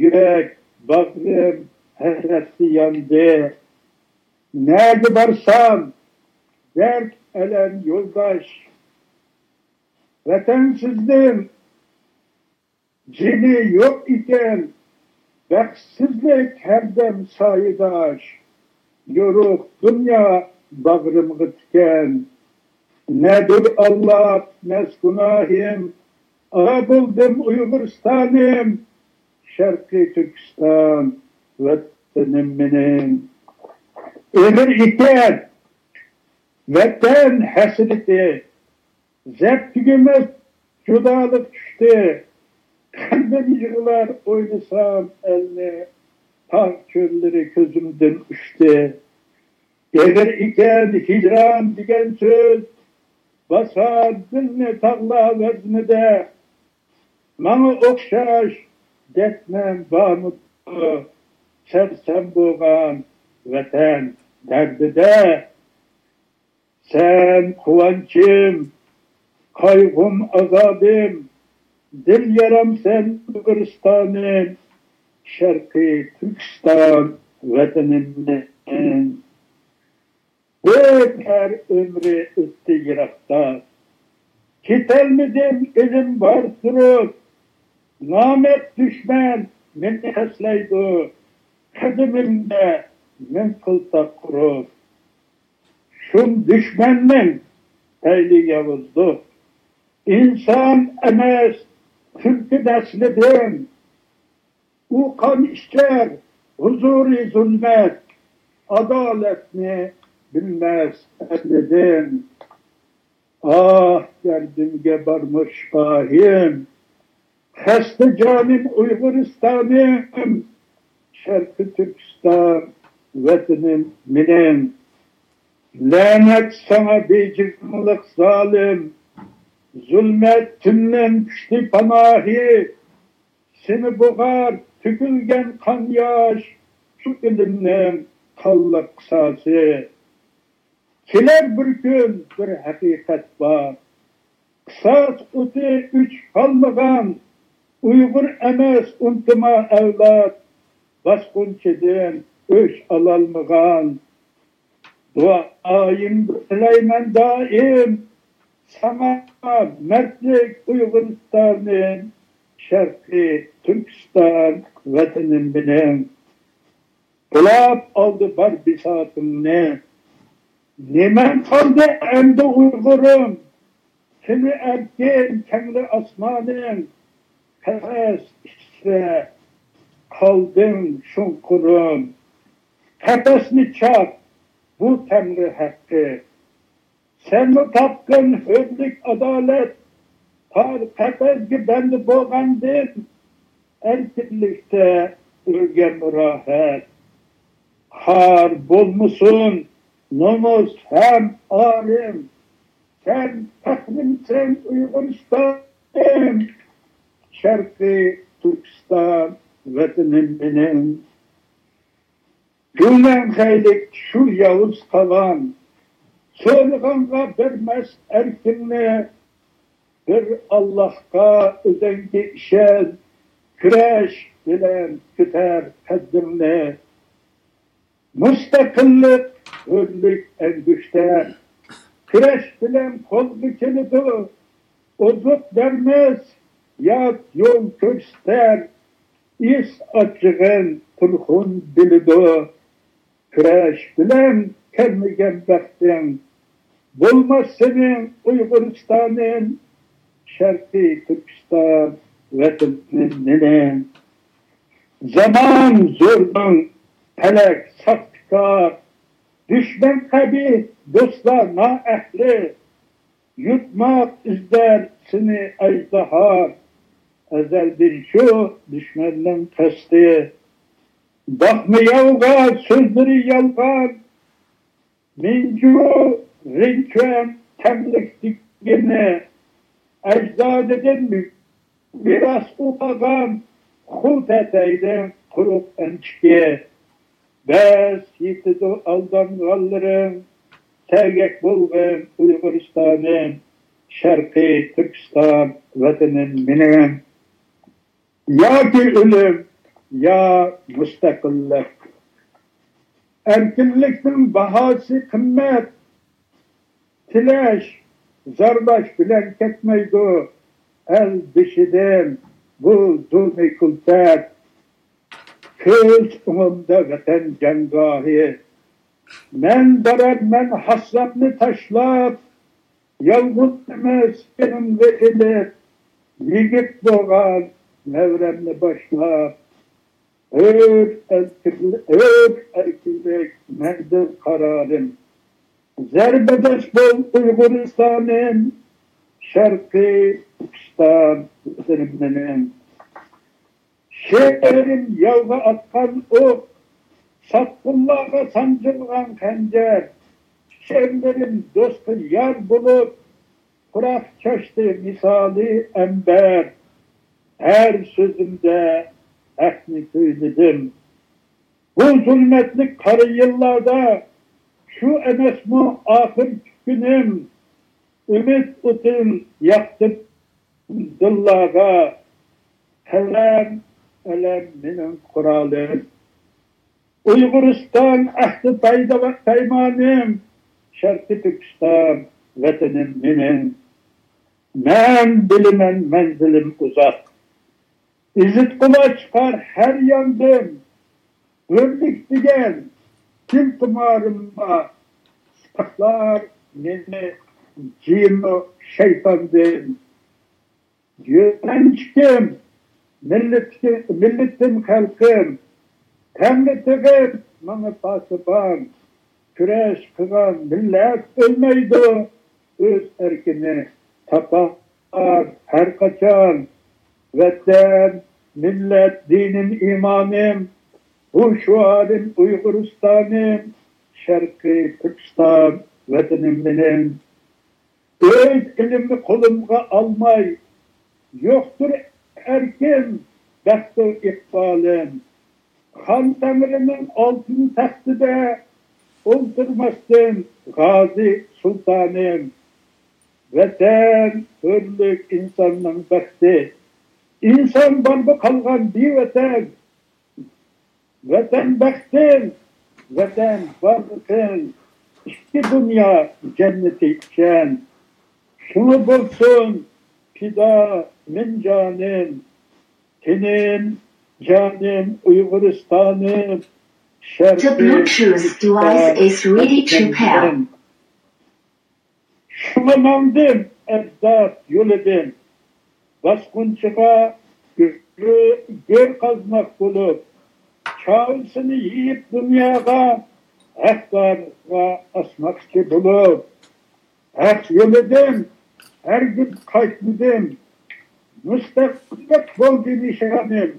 يۈرەك باغرىم ھەسرەتتە ياندى. نەگە بارسام دەرد ئەلەم يولداش، ۋەتەنسىزنىڭ جېنى يوق ئىكەن، بەختسىزلىك ھەردەم سايىداش. يورۇق دۇنيا باغرىمغا تىكەن. نەدۇر ئاللاپ نەس گۇناھىم، ئارا بولدۇم ئۇيغۇرىستانىم، شەرقىي تۈركىستان ۋەتىنىم مېنىڭ. ئېغىر ئىكەن ۋەتەن ھەسرىتى، زەپ تۈگىمەس جۇدالىق چۈشتى. قەلبىم يىغلار ئويلىسام ئەلنى، تاغ چۆللىرى كۆزۈمدىن ئۇچتى. ئېغىر ئىكەن ھىجران دېگەن سۆز، باسار دىلنى تاغلار ۋەزنىدە. ماڭا ئوخشاش دەردمەن بارمىدۇ، سەرسان بولغان ۋەتەن دەردىدە؟ سەن قۇۋانچىم، قايغۇم، ئازابىم، دىل يارام سەن ئۇيغۇرىستانىم، شەرقىي تۈركىستان ۋەتىنىم مېنىڭ. بىر ئەر ئۆمرى ئۆتتى يىراقتا، كېتەلمىدىم ئىلىم بار تۇرۇپ. نامەرد دۈشمەن مېنى قەستلەيدۇ، قەدىمىمدە مىڭ قىلتاق قۇرۇپ. شۇم دۈشمەننىڭ پەيلى ياۋۇزلۇق، ئىنسان ئەمەس تۈلكە نەسلىدىن. ئۇ قان ئىچەر ھۇزۇرى زۇلمەت، ئادالەتنى بىلمەس ئەسلىدىن. ئاھ، دەردىمگە بارمۇ شىپايىم؟ خەستە جانىم ئۇيغۇرىستانىم، شەرقىي تۈركىستان ۋەتىنىم مېنىڭ. لەنەت ساڭا بېيجىڭلىق زالىم، زۇلمەت تۈنلەن كۈچتى پاناھى. سېنى بوغار تۆكۈلگەن قان ياش، شۇ ئىلىمنىڭ قانلىق قىساسى. كېلەر بىر كۈن، بىر ھەقىقەت بار، قىساس ئوتى ئۆچۈپ قالمىغان. ئۇيغۇر ئەمەس ئۇنتۇما ئەۋلاد، باسقۇنچىدىن ئۆچ ئالالمىغان. دۇئايىمدا تىلەيمەن دائىم، ساڭا مەردلىك ئۇيغۇرىستانىم، شەرقىي تۈركىستان ۋەتىنىم مېنىڭ. بۇلاپ ئالدى بار بىساتىڭنى، نېمەڭ قالدى ئەمدى ئۇيغۇرۇم؟ تىنى ئەركىن كەڭرى ئاسمانىڭ، قەپەس ئىچىدە قالدىڭ شۇڭقۇرۇم. قەپەسنى چاق، بۇ تەڭرى ھەققى. سەنمۇ تاپقىن ھۆرلۈك، ئادالەت، تار قەپەسكە بەندە بولغاندىن، ئەركىنلىكتە ئۆلگەنمۇ راھەت. خار بولمىسۇن نومۇس ھەم ئارىم، سەن پەخرىمسەن ئۇيغۇرىستانىم، شەرقىي تۈركىستان ۋەتىنىم مېنىڭ. گۈلەڭخەيلىك شۇ ياۋۇز قاۋان، سورىغانغا بەرمەس ئەركىننى، بىر ئاللاھقا ئۆزۈڭگە ئىشەن، كۈرەش بىلەن كۆتەر قەددىڭنى. مۇستەقىللىق، ھۆرلۈك ئەڭگۈشتەر، كۈرەش بىلەن قولغا كېلىدۇ. ئوزۇق بەرمەس، يات يول كۆرسىتەر، ئىس ئاچچىقىن تۇرخۇن بىلىدۇ. كۈرەش بىلەن كەلمىگەن بەختىڭ، بولماس سېنىڭ ئۇيغۇرىستانىم، شەرقىي تۈركىستان ۋەتىنىم مېنىڭ. زامان زوردۇڭ، پەلەك ساختىكار، دۈشمەن قەبىھ، دوستلار نائەھلى، يۇتماق ئىزدەر سېنى ئەجدىھا، ئەزەلدىن شۇ دۈشمەننىڭ قەستى. باقما ياۋغا، سۆزلىرى يالغان، مىنجۇ، رىنچۈەن تەڭلىك دېگىنى، ئەجدادىدىن مىراس ئۇقالغان خۇ تەتەينىڭ قۇرۇق ئەنچۈكى. بەس، يېتىدۇ ئالدانغانلىرىڭ، سەگەك بولغىن ئۇيغۇرىستانىم، شەرقىي تۈركىستان ۋەتىنىم مېنىڭ. ياكى ئۆلۈم، يا مۇستەقىللىق. ئەركىنلىكنىڭ باھاسى قىممەت. تىلەش، زارلاش بىلەن كەتمەيدۇ ئەل بېشىدىن بۇ زۇلمى كۈلپەت. كۆز ئوڭۇمدا ۋەتەن جەڭگاھى. مەن بارارمەن ھاسسامنى تاشلاپ، يالغۇز ئەمەس جېنىمنى ئېلىپ، يىگىت بولغان نەۋرەمنى باشلاپ. ھۆر ئەركىنلىك، ھۆر ئەركىنلىك مەنزىل قارارىم. زەربىدەش بول ئۇيغۇرىستانىم، شەرقىي تۈركىستان ۋەتىنىم مېنىڭ. شېئىرىم ياۋغا ئاتقان ئوق، ساتقۇنلارغا سانجىلغان خەنجەر. شېئىرلىرىم دوستقا يار بولۇپ، پۇراق چاچتى مىسالى ئەمبەر. ھەر سۆزۈمدە ھەقنى كۈيلىدىم. بۇ زۇلمەتلىك قارا يىللاردا شۇ ئەمەسمۇ ئاخىرقى كۈنۈم؟ ئۈمىد ئوتىن ياقتىم دىللارغا، قەلەم، ئەلەم مېنىڭ قورالىم. ئۇيغۇرىستان ئەھدى پەيدا-، پەيمانىم، شەرقىي تۈركىستان ۋەتىنىم مېنىڭ. مەن بىلىمەن مەنزىلىم ئۇزاق، ئېزىتقۇلار چىقار ھەر ياندىن. ھۆرلۈك دېگەن دىل تۇمارىمغا ساقلار مېنى جىنۇ شەيتاندىن. يۆلەنچۈكۈم، مىللىتىم، مىللىتىم، خەلقىم، تەڭرىتېغىم ماڭا پاسىبان. كۈرەش قىلغان مىللەت ئۆلمەيدۇ، ئۆز ئەركىنى تاپار ھەر قاچان. ۋەتەن، مىللەت، دىنىم، ئىمانىم، بۇ شوئارىم ئۇيغۇرىستانىم، شەرقىي تۈركىستان ۋەتىنىم مېنىڭ. ئۆز ئېلىمنى قولۇمغا ئالماي، يوقتۇر ئەركىن بەختۇ ئىقبالىم. خان تەڭرىنىڭ ئالتۇن تەختىدە ئولتۇرماستىن غازى سۇلتانىم. ۋەتەن، ھۆرلۈك ئىنساننىڭ بەختى. ئىنسان بارمۇ قالغان بىۋەتەن؟ ۋەتەن بەختىڭ، ۋەتەن بارلىقىڭ، ئىككى دۇنيا جەننىتى ئىكەن. شۇڭا بولسۇن پىدا مىڭ جانىم، تېنىم، جانىم ئۇيغۇرىستانىم، شەرقىي تۈركىستان ۋەتىنىم. شۇڭا ماڭدىم ئەجداد يولىدىن، باسقۇنچىغا گۆر، گۆر قازماق بولۇپ، چاۋىسىنى يېيىپ دۇنياغا، ھەقدارغا ئاسماقچى بولۇپ. ھەق يولىدىن ھەرگىز قايتمىدىم، مۇستەقىللىق بولدى نىشانىم.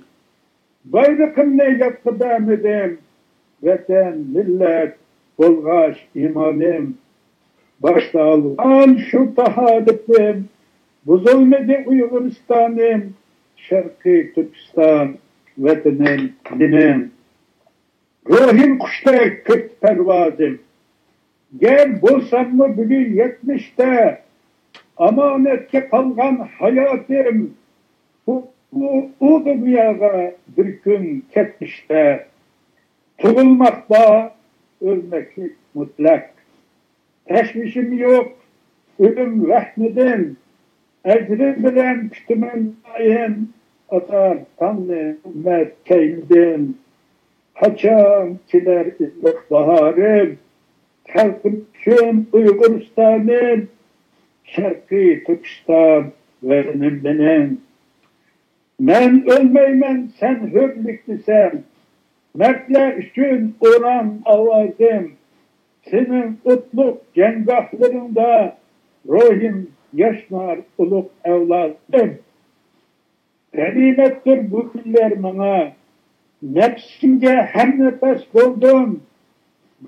بايرىقىمنى ياتقا بەرمىدىم، ۋەتەن، مىللەت بولغاچ ئىمانىم. باشتا ئالغان شۇ تاھارىتىم، بۇزۇلمىدى ئۇيغۇرىستانىم، شەرقىي تۈركىستان ۋەتىنىم مېنىڭ. روھىم قۇشتەك كۆك پەرۋازىم، گەر بولساممۇ بۈگۈن يەتمىشتە، ئامانەتكە قالغان ھاياتىم، ئۇ، ئۇ، ئۇ دۇنياغا بىر كۈن كەتمىشتە. تۇغۇلماق بار، ئۆلمەكلىك مۇتلەق. تەشۋىشىم يوق ئۆلۈم ۋەھمىدىن، ئەجرىم بىلەن كۈتىمەن دائىم، ئاتار تاڭنى ئۈممەت كەينىدىن. قاچان كېلەر ئىللىق باھارىم، خەلقىم ئۈچۈن ئۇيغۇرىستانىم، شەرقىي تۈركىستان ۋەتىنىم مېنىڭ. مەن ئۆلمەيمەن، سەن ھۆرلۈك دېسەم، مەردلەر ئۈچۈن ئۇران ئاۋازىم، سېنىڭ ئوتلۇق جەڭگاھلىرىڭدا روھىم ياشنار ئۇلۇغ ئەۋلادىم. غەنىيمەتتۇر بۇ كۈنلەر ماڭا، نەپسىمگە ھەمنەپەس بولدۇم.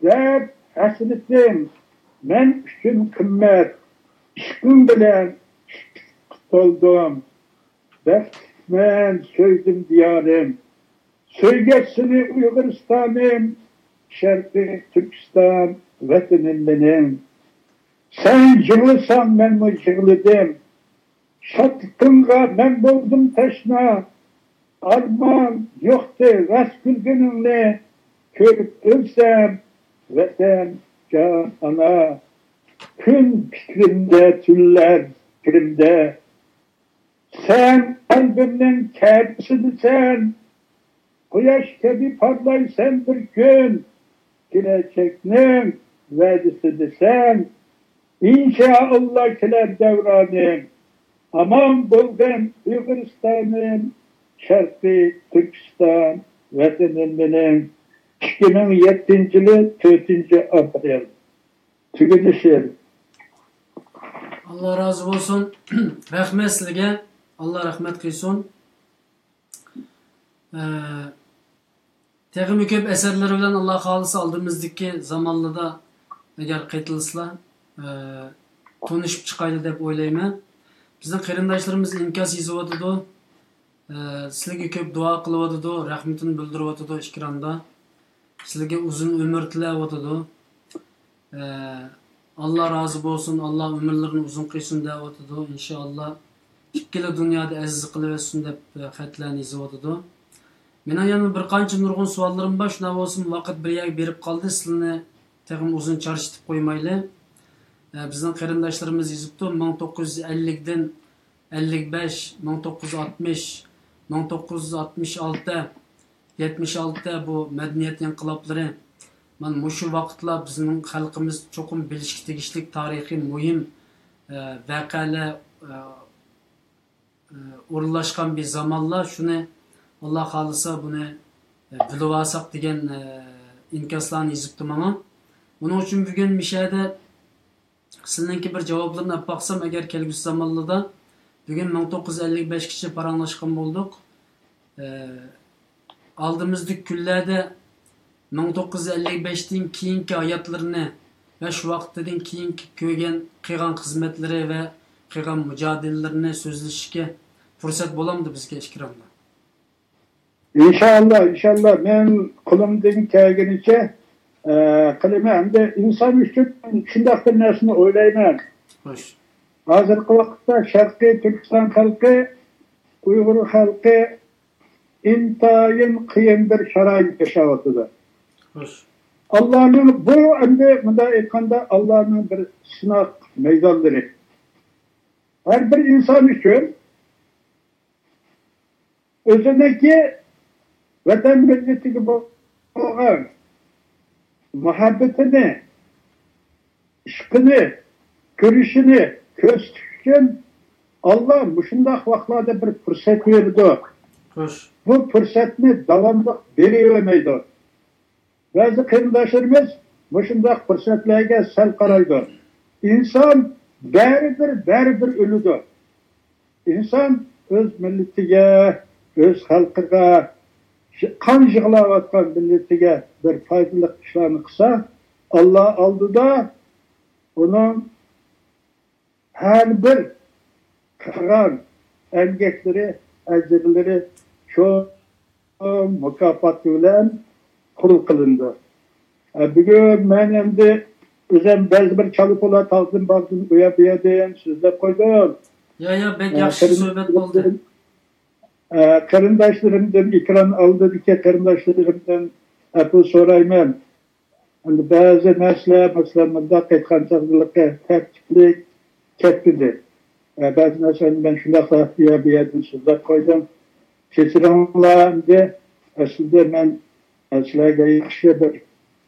دەرد ھەسرىتىم مەن ئۈچۈن قىممەت، ئىشقىڭ بىلەن ئىشققا تولدۇم. بەختلىكمەن سۆيگۈم دىيارىم، سۆيگەچ سېنى ئۇيغۇرىستانىم، شەرقىي تۈركىستان ۋەتىنىم مېنىڭ. سەن يىغلىساڭ مەنمۇ يىغلىدىم، شادلىقىڭغا مەن بولدۇم تەشنا. ئارمان يوقتى راست كۈلگىنىڭنى، كۆرۈپ ئۆلسەم ۋەتەن، جان ئانا. كۈن پىكرىمدە، تۈنلەر پىكرىمدە، سەن قەلبىمنىڭ كەبىسىدىسەن. قۇياش كەبى پارلايسەن بىر كۈن، كېلەچەكنىڭ ۋەدىسىدىسەن. ئىنشائاللا كېلەر دەۋرانىم، ئامان بولغىن ئۇيغۇرىستانىم، شەرقىي تۈركىستان ۋەتىنىم مېنىڭ. ئىككى مىڭ يەتتىنچى يىلى تۆتىنچى ئاپرېل. تۈگىدى شېئىر. ئاللا رازى بولسۇن. رەھمەت سىلىگە. ئاللا رەھمەت قىلسۇن. ئە، تېخىمۇ كۆپ ئەسەرلىرى بىلەن ئاللا خالىسا ئالدىمىزدىكى زامانلىدا ئەگەر قېتىلسىلا، ئە، تونۇشۇپ چىقايلى دەپ ئويلايمەن. بىزنىڭ قېرىنداشلىرىمىز ئىنكاس يېزىۋاتىدۇ. ئە، سىلىگە كۆپ دۇئا قىلىۋاتىدۇ، رەھمىتىنى بىلدۈرۈۋاتىدۇ ئېكراندا. سىلىگە ئۇزۇن ئۆمۈر تىلەۋاتىدۇ. ئە، ئاللا رازى بولسۇن، ئاللا ئۆمۈرلىرىنى ئۇزۇن قىلسۇن دەۋاتىدۇ. ئىنشائاللا ئىككىلا دۇنيادا ئەزىز قىلىۋەتسۇن دەپ، ئە، خەتلەرنى يېزىۋاتىدۇ. مېنىڭ يەنە بىر قانچە نۇرغۇن سوئاللىرىم بار، شۇنداق بولسىمۇ ۋاقىت بىر يەرگە بېرىپ قالدى، سىلىنى تېخىمۇ ئۇزۇن چارچىتىپ قويمايلى. ئە، بىزنىڭ قېرىنداشلىرىمىز يېزىپتۇ، مىڭ توققۇز يۈز ئەللىكتىن ئەللىك بەش، مىڭ توققۇز يۈز ئاتمىش، مىڭ توققۇز يۈز ئاتمىش ئالتە، يەتمىش ئالتە بۇ مەدەنىيەت ئىنقىلابلىرى. مانا مۇشۇ ۋاقىتلار بىزنىڭ خەلقىمىز چوقۇم بىلىشكە تېگىشلىك تارىخىي مۇھىم، ئە، ۋەقەلەر، ئە، ئە، ئورۇنلاشقان بىر زامانلار. شۇنى ئاللا خالىسا بۇنى، ئە، بىلىۋالساق دېگەن، ئە، ئىنكاسلارنى يېزىپتۇ ماڭا. ئۇنىڭ ئۈچۈن بۈگۈن مىشەدە سىلىنىڭكى بىر جاۋابلىرىنى ئەپ باقسام، ئەگەر كەلگۈسى زامانلاردا، بۈگۈن مىڭ توققۇز يۈز ئەللىك بەشكىچە پاراڭلاشقان بولدۇق. ئە، ئالدىمىزدىكى كۈنلەردە مىڭ توققۇز يۈز ئەللىك بەشتىن كېيىنكى ھاياتلىرىنى ۋە شۇ ۋاقىتتىن كېيىنكى كۆرگەن، قىلغان خىزمەتلىرى ۋە قىلغان مۇجادىلىلىرىنى سۆزلىشىشكە پۇرسەت بولامدۇ بىزگە ئىكرامدا؟ ئىنشائاللا، ئىنشائاللا، مەن قولۇمدىن كەلگىنىچە، ئە، قىلىمەن. ئەمدى ئىنسان ئۈچۈن شۇنداق بىر نەرسىنى ئويلايمەن. خوش. ھازىرقى ۋاقىتتا شەرقىي تۈركىستان خەلقى، ئۇيغۇر خەلقى ئىنتايىن قىيىن بىر شارائىتتا ياشاۋاتىدۇ. خوش. ئاللانىڭ، بۇ ئەمدى مۇنداق ئېيتقاندا، ئاللانىڭ بىر سىناق مەيدانلىرى. ھەر بىر ئىنسان ئۈچۈن ئۆزىنىڭكى ۋەتەن مىللىتىگە بولغان مۇھەببىتىنى، ئىشقىنى، كۆرۈشىنى كۆرسىتىش ئۈچۈن ئاللا مۇشۇنداق ۋاقىتلاردا بىر پۇرسەت بېرىدۇ. خوش. بۇ پۇرسەتنى داۋاملىق بېرىۋەرمەيدۇ. بەزى قېرىنداشلىرىمىز مۇشۇنداق پۇرسەتلەرگە سەل قارايدۇ. ئىنسان بەرىبىر، بەرىبىر ئۆلىدۇ. ئىنسان ئۆز مىللىتىگە، ئۆز خەلقىگە، قان يىغلاۋاتقان مىللىتىگە بىر پايدىلىق ئىشلارنى قىلسا، ئاللا ئالدىدا ئۇنىڭ ھەر بىر قىلغان ئەمگەكلىرى، ئەجىرلىرى چوڭ مۇكاپات بىلەن قوبۇل قىلىنىدۇ. ئە، بۈگۈن مەن ئەمدى ئۆزۈم بەزى بىر چالا-پۇلا تاغدىن-باغدىن، ئۇ يەر-بۇ يەردىن سۆزلەپ قويدۇم. يا، يا، بەك ئە، ياخشى سۆھبەت بولدى. ئە، قېرىنداشلىرىمدىن، ئېكران ئالدىدىكى قېرىنداشلىرىمدىن ئەپۇ سورايمەن. ئەمدى بەزى نەرسىلەر، مەسىلەن، مۇنداق ئېيتقان چاغدىلىقى تەرتىپلىك كەتمىدى. ئە، بەزى نەرسىلەرنى مەن شۇنداقلا بۇ يەر، بۇ يەردىن سۆزلەپ قويدۇم. كەچۈرۈڭلار ئەمدى. ئەسلىدە مەن سىلەرگە ياخشى بىر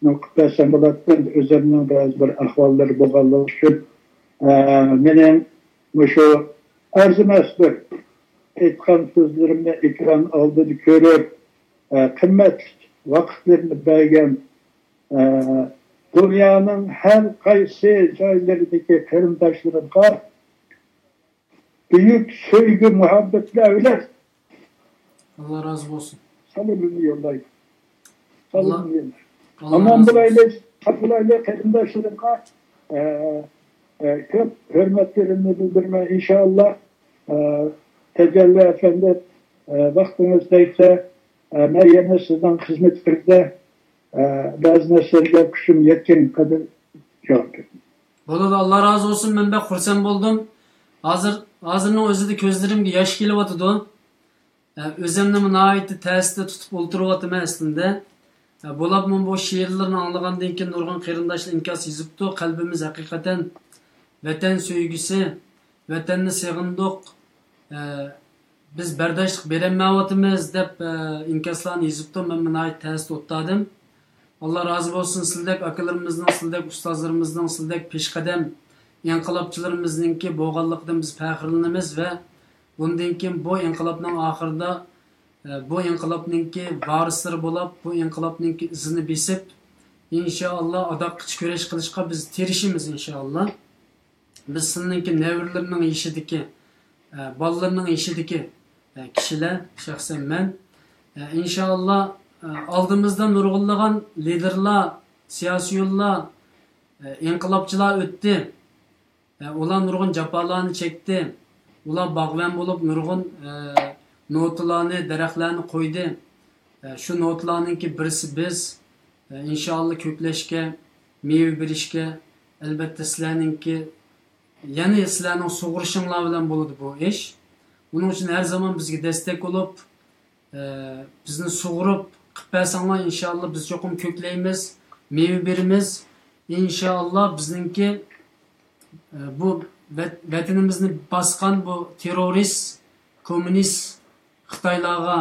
نۇقتا بەرسەم بولاتتى. ئۆزۈمنىڭ بەزى بىر ئەھۋاللىرى بولغانلىقى ئۈچۈن، ئە، مېنىڭ مۇشۇ ئەرزىمەس بىر ئېيتقان سۆزلىرىمنى ئېكران ئالدىدا كۆرۈپ، ئە، قىممەتلىك ۋاقىتلىرىنى بەرگەن، ئە، دۇنيانىڭ ھەر قايسى جايلىرىدىكى قېرىنداشلىرىمغا بۈيۈك سۆيگۈ، مۇھەببەتلەر بىلەن ئاللا رازى بولسۇن. سالىمىمنى يوللايمەن. ئاللا، سالىمىمنى يوللايمەن. ئاللا ئامان رازى بولايلى، بولسۇن. ساق بولايلى، قېرىنداشلىرىمغا، ئە، ئە، كۆپ ھۆرمەتلىرىمنى بىلدۈرىمەن. ئىنشائاللا، ئە، تەجەللا ئەپەندى، ئە، ۋاقتىڭىز تەگسە، ئە، مەن يەنە سىزنىڭ خىزمىتىڭىزدە، ئە، بەزى نەرسىلەرگە كۈچۈم يەتكەن قەدەر جاۋاب بېرىمەن. بولىدۇ، ئاللا رازى بولسۇن، مەن بەك خۇرسەن بولدۇم. ھازىر، ھازىرنىڭ ئۆزىدە كۆزلىرىمگە ياش كېلىۋاتىدۇ. ئە، ئۆزۈمنىمۇ ناھايىتى تەستە تۇتۇپ ئولتۇرۇۋاتىمەن ئەسلىندە. ئە، بولۇپمۇ بۇ شېئىرلىرىنى ئاڭلىغاندىن كېيىن نۇرغۇن قېرىنداشلار ئىنكاس يېزىپتۇ. قەلبىمىز ھەقىقەتەن ۋەتەن سۆيگۈسى، ۋەتەننى سېغىندۇق، ئە، بىز بەرداشلىق بېرەلمەيۋاتىمىز دەپ، ئە، ئىنكاسلارنى يېزىپتۇ. مەن ناھايىتى تەستە ئولتۇردۇم. ئاللا رازى بولسۇن، سىلدەك ئاكىلىرىمىزنىڭ، سىلدەك ئۇستازلىرىمىزنىڭ، سىلدەك پېشقەدەم ئىنقىلابچىلىرىمىزنىڭكى بولغانلىقىدىن بىز پەخىرلىنىمىز ۋە بۇندىن كېيىن بۇ ئىنقىلابنىڭ ئاخىرىدا، ئە، بۇ ئىنقىلابنىڭكى ۋارىسلىرى بولۇپ، بۇ ئىنقىلابنىڭكى ئىزىنى بېسىپ، ئىنشائاللا، ئاداققىچە كۈرەش قىلىشقا بىز تىرىشىمىز، ئىنشائاللا. بىز سىلىنىڭكى نەۋرىلىرىنىڭ يېشىدىكى، ئە، بالىلىرىنىڭ يېشىدىكى، ئە، كىشىلەر، شەخسەن مەن. ئە، ئىنشائاللا، ئە، ئالدىمىزدا نۇرغۇنلىغان لىدېرلار، سىياسىيونلار، ئە، ئىنقىلابچىلار ئۆتتى. ئە، ئۇلار نۇرغۇن جاپالارنى چەكتى. ئۇلار باغۋەن بولۇپ نۇرغۇن، ئە، نوتىلارنى، دەرەخلەرنى قويدى. ئە، شۇ نوتىلارنىڭكى بىرسى بىز، ئە، ئىنشائاللا كۆكلەشكە، مېۋە بېرىشكە، ئەلۋەتتە سىلەرنىڭكى، يەنى سىلەرنىڭ سۇغۇرۇشۇڭلار بىلەن بولىدۇ بۇ ئىش. ئۇنىڭ ئۈچۈن ھەر زامان بىزگە دەستەك بولۇپ، ئە، بىزنى سۇغۇرۇپ قىلىپ بەرسەڭلار، ئىنشائاللا بىز چوقۇم كۆكلەيمىز، مېۋە بېرىمىز. ئىنشائاللا بىزنىڭكى، ئە، بۇ ۋەت-، ۋەتىنىمىزنى باسقان بۇ تېررورىست، كوممۇنىست خىتايلارغا،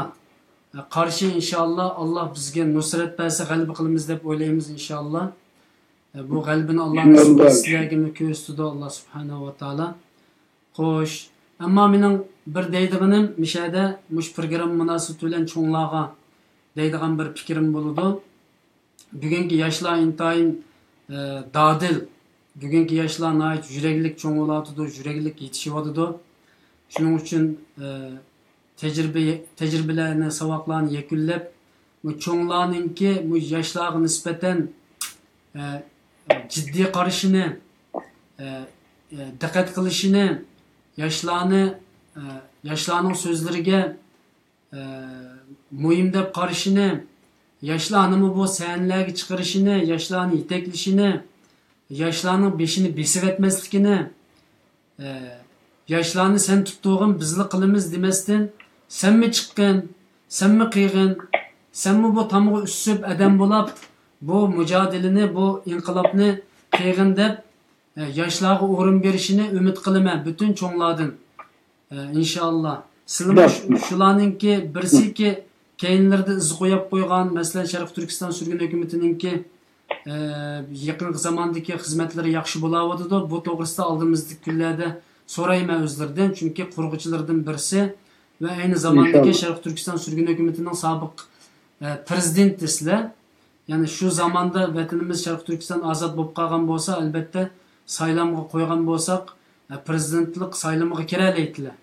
ئە، قارشى ئىنشائاللا ئاللا بىزگە نۇسرەت بەرسە غەلىبە قىلىمىز دەپ ئويلايمىز ئىنشائاللا. ئە، بۇ غەلىبىنى ئاللا نېسىپ ئىنشائاللا. قىلسا سىلەرگىمۇ كۆرسىتىدۇ ئاللا سۇبھانەھۇ ۋە تائالا. خوش. ئەمما مېنىڭ بىر دەيدىغىنىم، مۇشۇ يەردە مۇشۇ پروگرامما مۇناسىۋىتى بىلەن چوڭلارغا دەيدىغان بىر پىكرىم بولىدۇ. بۈگۈنكى ياشلار ئىنتايىن، ئە، دادىل. بۈگۈنكى ياشلار ناھايىتى يۈرەكلىك چوڭ بولۇۋاتىدۇ، يۈرەكلىك يېتىشىۋاتىدۇ. شۇنىڭ ئۈچۈن، ئە، تەجرىبە، تەجرىبىلەرنى، ساۋاقلارنى يەكۈنلەپ، بۇ چوڭلارنىڭكى بۇ ياشلارغا نىسبەتەن، ئە، جىددىي قارىشىنى، ئە، ئە، دىققەت قىلىشىنى، ياشلارنى، ئە، ياشلارنىڭ سۆزلىرىگە، ئە، مۇھىم دەپ قارىشىنى، ياشلارنىمۇ بۇ سەھنىلەرگە چىقىرىشىنى، ياشلارنى يېتەكلىشىنى، ياشلارنىڭ بېشىنى بېسىۋەتمەسلىكىنى، ئە، ياشلارنى سەن تۇتتۇرغىن، بىزلا قىلىمىز دېمەستىن، سەنمۇ چىققىن، سەنمۇ قىلغىن، سەنمۇ بۇ تامغا ئۈسۈپ ئادەم بولاپ، بۇ مۇجادىلىنى، بۇ ئىنقىلابنى قىلغىن دەپ، ئە، ياشلارغا ئورۇن بېرىشىنى ئۈمىد قىلىمەن پۈتۈن چوڭلاردىن. ئە، ئىنشائاللا. سىلىمۇ شۇ-، شۇلارنىڭكى بىرسىكى، كەينىلىرىدە ئىز قويۇپ قويغان، مەسىلەن، شەرقىي تۈركىستان سۈرگۈن ھۆكۈمىتىنىڭكى، ئە، يېقىنقى زاماندىكى خىزمەتلىرى ياخشى بولاۋاتىدۇ. بۇ توغرىسىدا ئالدىمىزدىكى كۈنلەردە سورايمەن ئۆزلىرىدىن، چۈنكى قۇرغۇچىلاردىن بىرسى ۋە ئەينى زاماندىكى ئىنشاللا. شەرقىي تۈركىستان سۈرگۈن ھۆكۈمىتىنىڭ سابىق، ئە، پىرېزىدېنتى سىلەر. يەنى شۇ زاماندا ۋەتىنىمىز شەرقىي تۈركىستان ئازاد بولۇپ قالغان بولسا، ئەلبەتتە سايلامغا قويغان بولساق، ئە، پىرېزىدېنتلىق سايلىمىغا كىرەلەيتتىلەر.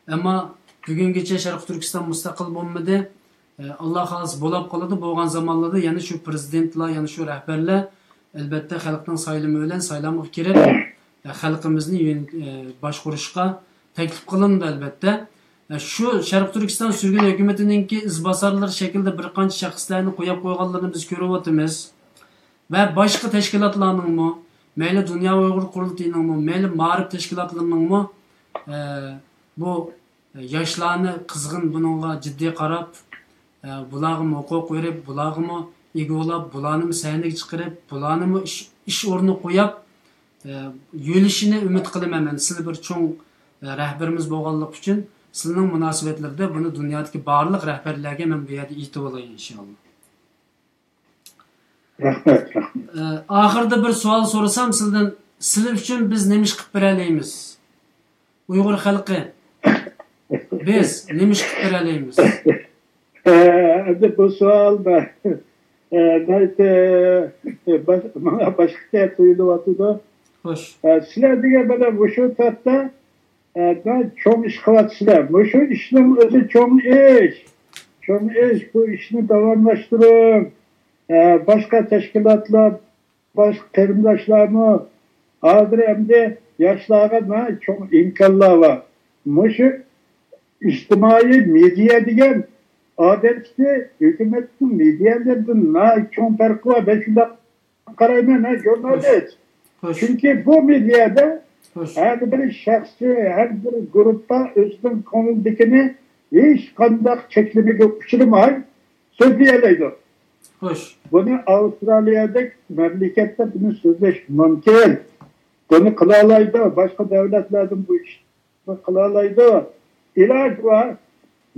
ئەمما بۈگۈنگىچە شەرقىي تۈركىستان مۇستەقىل بولمىدى. ئە، ئاللا خالىسا بولاپ قالىدۇ. بولغان زامانلاردا يەنە شۇ پىرېزىدېنتلار، يەنە شۇ رەھبەرلەر ئەلبەتتە خەلقنىڭ سايلىمى بىلەن سايلامغا كىرىپ، ئە، خەلقىمىزنى يۆن-، ئە، باشقۇرۇشقا تەكلىپ قىلىنىدۇ ئەلبەتتە. ئە، شۇ شەرقىي تۈركىستان سۈرگۈن ھۆكۈمىتىنىڭكى ئىزباسارلىرى شەكلىدە بىر قانچە شەخسلەرنى قويۇپ قويغانلىرىنى بىز كۆرۈۋاتىمىز. ۋە باشقا تەشكىلاتلارنىڭمۇ، مەيلى دۇنيا ئۇيغۇر قۇرۇلتىيىنىڭمۇ، مەيلى مائارىپ تەشكىلاتلىرىنىڭمۇ، ئە، بۇ ياشلارنى قىزغىن بۇنىڭغا جىددىي قاراپ، ئە، بۇلارغىمۇ ھوقۇق بېرىپ، بۇلارغىمۇ ئىگە بولاپ، بۇلارنىمۇ سەھنىگە چىقىرىپ، بۇلارنىمۇ ئىش، ئىش ئورنىغا قويۇپ، ئە، يۆلىشىنى ئۈمىد قىلىمەن مەن. سىلەر بىر چوڭ، ئە، رەھبىرىمىز بولغانلىقى ئۈچۈن سىلىنىڭ مۇناسىۋەتلىرىدە بۇنى دۇنيادىكى بارلىق رەھبەرلەرگە مەن بۇ يەردە ئېيتىۋالاي ئىنشائاللا. رەھمەت، رەھمەت. ئە، ئاخىردا بىر سوئال سورىسام سىلدىن، سىلەر ئۈچۈن بىز نېمە ئىش قىلىپ بېرەلەيمىز؟ ئۇيغۇر خەلقى، بىز نېمە ئىش قىلىپ بېرەلەيمىز؟ ئە، ئەمدى بۇ سوئال، ئە، ناھايىتى، ئە، باش-، ماڭا باشقىچە تۇيۇلۇۋاتىدۇ. خوش. ئە، سىلەر دېگەن بىلەن مۇشۇ تاپتا، ئە، چوڭ ئىش قىلىۋاتىسىلەر. مۇشۇ ئىشنىڭ ئۆزى چوڭ ئىش. چوڭ ئىش. بۇ ئىشنى داۋاملاشتۇرۇڭ. ئە، باشقا تەشكىلاتلار، باشقا قېرىنداشلارمۇ ھازىر ئەمدى ياشلارغا ناھايىتى چوڭ ئىمكانلار بار. مۇشۇ ئىجتىمائىي مېدىيا دېگەن ئادەتتىكى ھۆكۈمەتنىڭ مېدىيالىرىدىن ناھايىتى چوڭ پەرقى بار. مەن شۇنداق قارايمەن، ھە، ژۇرنالىست. خوش. چۈنكى بۇ مېدىيادا خوش. ھەر بىر شەخسچى، ھەر بىر گۇرۇپپا ئۆزىنىڭ كۆڭلىدىكىنى ھېچقانداق چەكلىمىگە ئۇچرىماي سۆزلىيەلەيدۇ. خوش. بۇنى ئاۋسترالىيەدەك مەملىكەتتە بۇنى سۆزلەش مۇمكىن. بۇنى قىلالايدۇ. باشقا دۆلەتلەردىن بۇ ئىشنى قىلالايدۇ. ئىلاجى بار.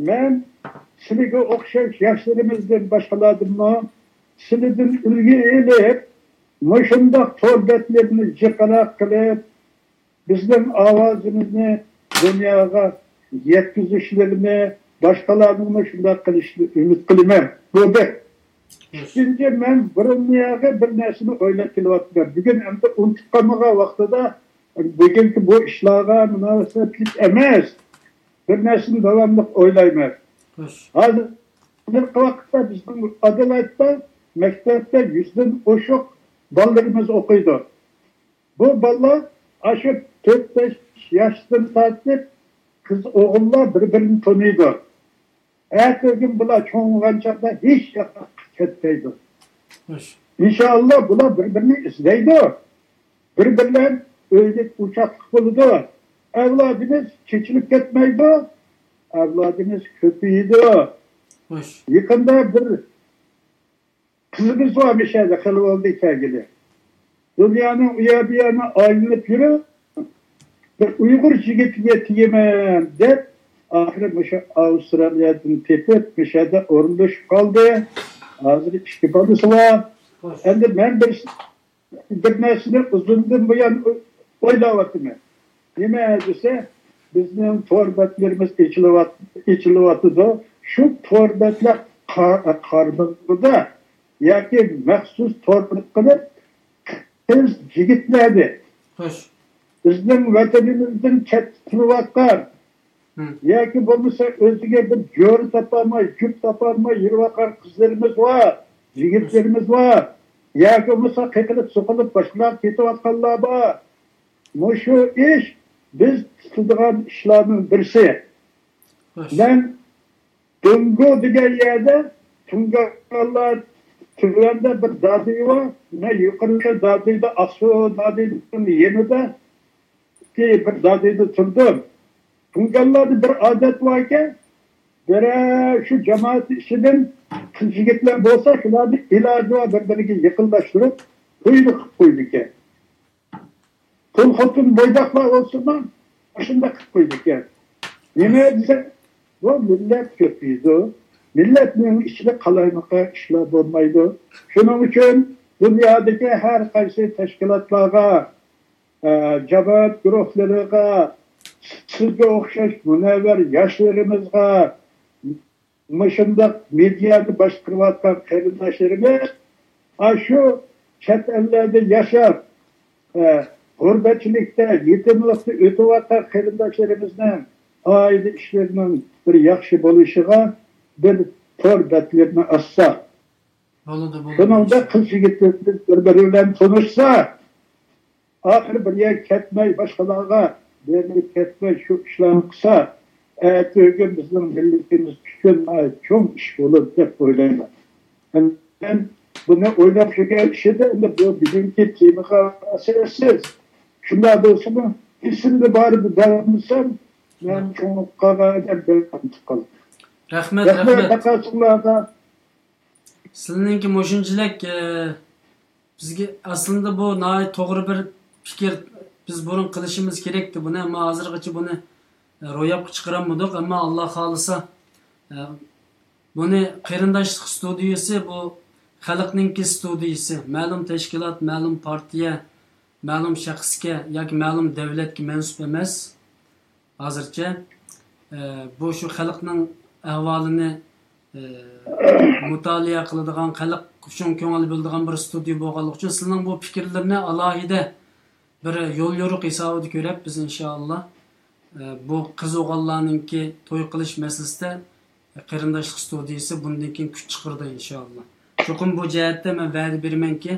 مەن سىلىگە ئوخشاش ياشلىرىمىزدىن، باشقىلاردىنمۇ سىلىدىن ئۈلگە ئېلىپ، مۇشۇنداق تور بەتلىرىنى جىقراق قىلىپ، بىزنىڭ ئاۋازىمىزنى دۇنياغا يەتكۈزۈشلىرىنى، باشقىلارنىڭمۇ شۇنداق قىلىشىنى ئۈمىد قىلىمەن. بۇ بىر. ئىككىنچى، مەن بۇرۇنقىغا بىر نەرسىنى ئويلاپ كېلىۋاتىمەن. بۈگۈن ئەمدى ئۇنتۇپ قالمىغان ۋاقتىدا بۈگۈنكى بۇ ئىشلارغا مۇناسىۋەتلىك ئەمەس، بىر نەرسىنى داۋاملىق ئويلايمەن. خوش. ھازىرقى ۋاقىتتا بىزنىڭ ئادېلايدتا مەكتەپتە يۈزدىن ئوشۇق بالىلىرىمىز ئوقۇيدۇ. بۇ بالىلار ئاشۇ تۆت بەش ياشتىن تارتىپ قىز ئوغۇللار بىر-بىرىنى تونۇيدۇ. ئەتىگۈن بۇلار چوڭ بولغان چاغدا ھېچ ياققا كەتمەيدۇ. خوش. ئىنشائاللا بۇلار بىر-بىرىنى ئىزدەيدۇ. بىر-بىرلەر ئۆيلۈك ئوچاقلىق بولىدۇ. ئەۋلادىمىز چېچىلىپ كەتمەيدۇ. ئەۋلادىمىز كۆپىيىدۇ. خوش. يېقىندا بىر قىزىمىز بار مۇشۇ يەردە، خېلى بولدى كەلگىلى. دۇنيانىڭ ئۇ يەر بۇ يەرنى ئايلىنىپ يۈرۈپ، بىر ئۇيغۇر يىگىتىگە تېگىمەن دەپ، ئاخىرى مۇشۇ ئاۋسترالىيەدىن تېپىپ، مۇشۇ يەردە ئورۇنلىشىپ قالدى. ھازىر ئىككى بالىسى بار. خوش. ئەمدى مەن بىر، بىر نەرسىنى ئۇزۇندىن بۇيان ئويلاۋاتىمەن. نېمە دېسە، بىزنىڭ تور بەتلىرىمىز ئېچىلىۋات-، ئېچىلىۋاتىدۇ. شۇ تور بەتلەر قا-، قارىمىزدا ياكى مەخسۇس تور بەت قىلىپ، قىز يىگىتلەرنى، خوش، بىزنىڭ ۋەتىنىمىزدىن چەتتە تۇرۇۋاتقان، ھىم، ياكى بولمىسا ئۆزىگە بىر جۆرە تاپالماي، جۈپ تاپالماي يۈرۈۋاتقان قىزلىرىمىز بار، يىگىتلىرىمىز بار، ياكى بولمىسا قېقىلىپ، سوقۇلۇپ باشقىلارغا كېتىۋاتقانلار بار. مۇشۇ ئىش بىز تۇتىدىغان ئىشلارنىڭ بىرسى. خوش. مەن دۇڭگو دېگەن يەردە تۇڭگانلار تۆۋەندە بىر دادۈي بار. مەن يۇقىرىدا دادۈيدە، ئاقسۇ دادۈينىڭ يېنىدا بىر دادۈيدە تۇردۇم. تۇڭگانلاردا بىر ئادەت باركەن، بىرەر شۇ جامائەت ئىچىدىن قىز يىگىتلەر بولسا، شۇلارنى ئىلاجى بار بىر-بىرىگە يېقىنلاشتۇرۇپ، توينى قىلىپ قويىدىكەن. تۇل خوتۇن بويداقلار بولسىمۇ، ئاشۇنداق قىلىپ قويىدىكەن. نېمە دېسە، بۇ مىللەت كۆپىيىدۇ. مىللەتنىڭ ئىچىدە قالايمىقان ئىشلار بولمايدۇ. شۇنىڭ ئۈچۈن دۇنيادىكى ھەر قايسى تەشكىلاتلارغا، ئە، جامائەت گۇرۇھلىرىغا، سىزگە ئوخشاش مۇنەۋۋەر ياشلىرىمىزغا، مۇشۇنداق مېدىيانى باشقۇرۇۋاتقان قېرىنداشلىرىمىز، ئاشۇ چەت ئەللەردە ياشاپ، ئە، غۇربەتچىلىكتە، يېتىملىقتە ئۆتۈۋاتقان قېرىنداشلىرىمىزنىڭ ئائىلە ئىشلىرىنىڭ بىر ياخشى بولۇشىغا بىر تور بەتلىرىنى ئاچسا، بولىدۇ، بولىدۇ. شۇنىڭدا قىز يىگىتلىرىمىز بىر-بىرى بىلەن تونۇشسا، ئاخىرى بىر يەرگە كەتمەي، باشقىلارغا بېرىلىپ كەتمەي، شۇ ئىشلارنى قىلسا، ئەتىگۈن بىزنىڭ مىللىتىمىز ئۈچۈن ناھايىتى چوڭ ئىش بولىدۇ دەپ ئويلايمەن. مەن بۇنى ئويلاپ يۈرگەن ئىش ئىدى، ئەمدى بۇ بۈگۈنكى تېمىغا ئاساسسىز. شۇنداق بولسىمۇ، ئېسىمدە بار ئىدى دەۋاتمىسام، مەن چوڭىيىپ قالغان ئادەم بىر قالدىم. رەھمەت، رەھمەت، رەھمەت. تاقاسۇڭلارغا. سىلىنىڭكى مۇشۇنچىلىك، ئە، بىزگە ئەسلىندە بۇ ناھايىتى توغرا بىر پىكىر. بىز بۇرۇن قىلىشىمىز كېرەكتى بۇنى، ئەمما ھازىرغىچە بۇنى، ئە، روياپقا چىقىرالمىدۇق. ئەمما ئاللا خالىسا، ئە، بۇنى قېرىنداشلىق ستۇدىيىسى، بۇ خەلقنىڭكى ستۇدىيىسى. مەلۇم تەشكىلات، مەلۇم پارتىيە، مەلۇم شەخسكە ياكى مەلۇم دەۋلەتكە مەنسۇپ ئەمەس. ھازىرچە، ئە، بۇ شۇ خەلقنىڭ ئەھۋالىنى، ئە، مۇتالىئە قىلىدىغان، خەلق ئۈچۈن كۆڭۈل بۆلىدىغان بىر ستۇدىيە بولغانلىقى ئۈچۈن سىلىنىڭ بۇ پىكىرلىرىنى ئالاھىدە بىر يول يورۇق ھېسابىدا كۆرۈپ، بىز ئىنشائاللا، ئە، بۇ قىز ئوغۇللارنىڭكى توي قىلىش مەسىلىسىدە قېرىنداشلىق ستۇدىيىسى بۇندىن كېيىن كۈچ چىقىرىدۇ ئىنشائاللا. چوقۇم بۇ جەھەتتە مەن ۋەدە بېرىمەنكى،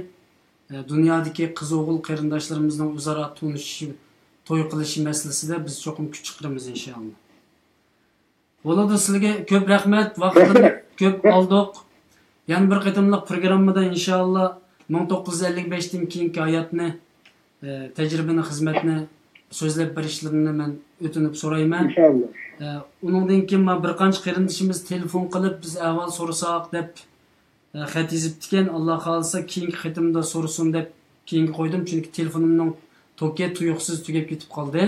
ئە، دۇنيادىكى قىز ئوغۇل قېرىنداشلىرىمىزنىڭ ئۆزئارا تونۇشۇشى، توي قىلىشى مەسىلىسىدە بىز چوقۇم كۈچ چىقىرىمىز ئىنشائاللا. بولىدۇ، سىلەرگە كۆپ رەھمەت، ۋاقىتنى كۆپ ئالدۇق. يەنە بىر قېتىملىق پروگراممىدا ئىنشائاللا مىڭ توققۇز يۈز ئەللىك بەشتىن كېيىنكى ھاياتنى، ئە، تەجرىبىنى، خىزمەتنى سۆزلەپ بېرىشلىرىنى مەن ئۆتۈنۈپ سورايمەن. ئىنشائاللا. ئە، ئۇنىڭدىن كېيىن مانا بىر قانچە قېرىندىشىمىز تېلېفون قىلىپ، بىز ئەھۋال سورىساق دەپ، ئە، خەت يېزىپتىكەن، ئاللا خالىسا كېيىنكى قېتىمدا سورىسۇن دەپ كېيىنگە قويدۇم، چۈنكى تېلېفونۇمنىڭ توكى تۇيۇقسىز تۈگەپ كېتىپ قالدى.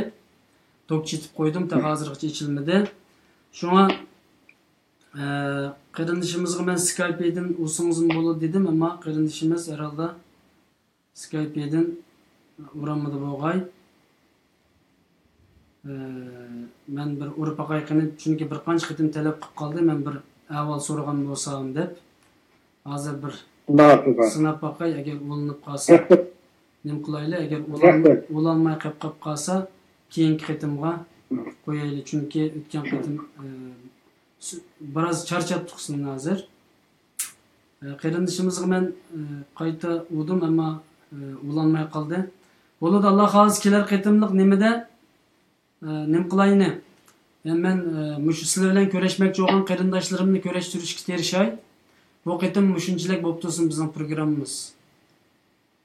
توك چېتىپ قويدۇم، تېخى ھازىرغىچە ئېچىلمىدى. شۇڭا، ئە، قېرىندىشىمىزغا مەن سكايپىدىن ئۇرسىڭىزمۇ بولىدۇ دېدىم، ئەمما قېرىندىشىمىز ھەرھالدا سكايپىدىن ئۇرالمىدى بولغاي. ئە، مەن بىر ئۇرۇپ باقاي قېنى، چۈنكى بىر قانچە قېتىم تەلەپ قىلىپ قالدى، مەن بىر ئەھۋال سورىغان بولسام دەپ. ھازىر بىر سىناپ باقاي، ئەگەر ئۇلىنىپ قالسا، نېمە قىلايلى، ئەگەر ئۇلان-، ئۇلانماي قېلىپ قالسا، كېيىنكى قېتىمغا قويايلى، چۈنكى ئۆتكەن قېتىم، ئە، سۈ-، بىراز چارچاپتۇق سىلىنى ھازىر. ئە، قېرىندىشىمىزغا مەن، ئە، قايتا ئۇردۇم، ئەمما، ئە، ئۇلانماي قالدى. بولىدۇ، ئاللا خالىسا كېلەر قېتىملىق نېمىدە، ئە، نېمە قىلاينى؟ يەنى مەن، ئە، مۇشۇ سىلەر بىلەن كۆرۈشمەكچى بولغان قېرىنداشلىرىمنى كۆرۈشتۈرۈشكە تىرىشاي. بۇ قېتىم مۇشۇنچىلىك بولۇپ تۇرسۇن بىزنىڭ پروگراممىمىز.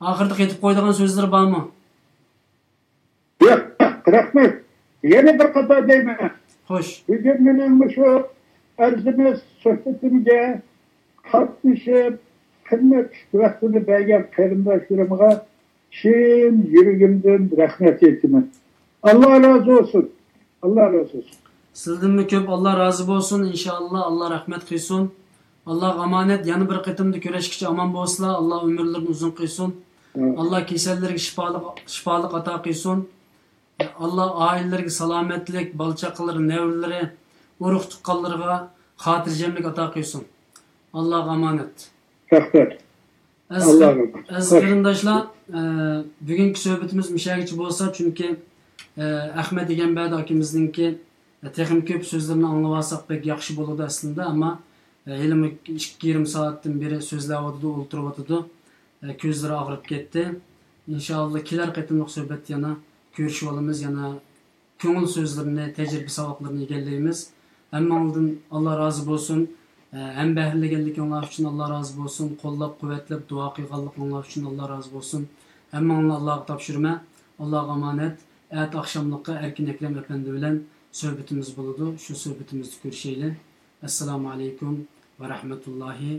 ئاخىرىدا قېتىپ قويىدىغان سۆزلىرى بارمۇ؟ ياق، رەھمەت. يەنە بىر قېتىم دەيمەن. خوش. بۈگۈن مېنىڭ مۇشۇ ئەرزىمەس سۆھبىتىمگە قاتنىشىپ، قىممەتلىك ۋاقتىنى بەرگەن قېرىنداشلىرىمغا چىن يۈرىكىمدىن رەھمەت ئېيتىمەن. ئاللا رازى بولسۇن. ئاللا رازى بولسۇن. سىزدىنمۇ كۆپ ئاللا رازى بولسۇن، ئىنشائاللا، ئاللا رەھمەت قىلسۇن. ئاللاغا ئامانەت، يەنە بىر قېتىمدا كۆرۈشكىچە ئامان بولسىلار، ئاللا ئۆمۈرلىرىنى ئۇزۇن قىلسۇن. ئاللا كېسەللىرىگە شىپالىق، شىپالىق ئاتا قىلسۇن. ئاللا ئائىلىلىرىگە سالامەتلىك، بالا-چاقىلىرى، نەۋرىلىرى، ئۇرۇق-تۇغقانلىرىغا خاتىرجەملىك ئاتا قىلسۇن. ئاللاغا ئامانەت. رەھمەت. ئەزىز، ئاللاغا ئەزىز قېرىنداشلار، ئە، بۈگۈنكى سۆھبىتىمىز مۇشۇ يەرگىچە بولسا، چۈنكى، ئە، ئەخمەت ئىگەمبەردى ئاكىمىزنىڭكى، ئە، تېخىمۇ كۆپ سۆزلىرىنى ئاڭلىۋالساق بەك ياخشى بولىدۇ ئەسلىندە، ئەمما، ئە، ھېلىمۇ ئىككى يېرىم سائەتتىن بېرى سۆزلەۋاتىدۇ، ئولتۇرۇۋاتىدۇ. ئە، كۆزلىرى ئاغرىپ كەتتى. ئىنشائاللا، كېلەر قېتىملىق سۆھبەتتە يەنە كۆرۈشۈۋالىمىز، يەنە كۆڭۈل سۆزلىرىنى، تەجرىبە ساۋاقلىرىنى ئىگىلەيمىز. ھەممىڭلاردىن ئاللا رازى بولسۇن. ھەمبەھىرلىگەنلىكىڭلار ئۈچۈن ئاللا رازى بولسۇن. قوللاپ-قۇۋۋەتلەپ، دۇئا قىلغانلىقىڭلار ئۈچۈن ئاللا رازى بولسۇن. ھەممىڭلارنى ئاللاغا تاپشۇرىمەن. ئاللاغا ئامانەت. ئەتە ئاخشاملىققا ئەركىن ئەكرەم ئەپەندى بىلەن سۆھبىتىمىز بولىدۇ. شۇ سۆھبىتىمىزدە كۆرۈشەيلى. ئەسسالامۇ ئەلەيكۇم. ۋە رەھمەتۇللاھى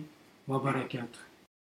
ۋە بەرەكاتۇھ.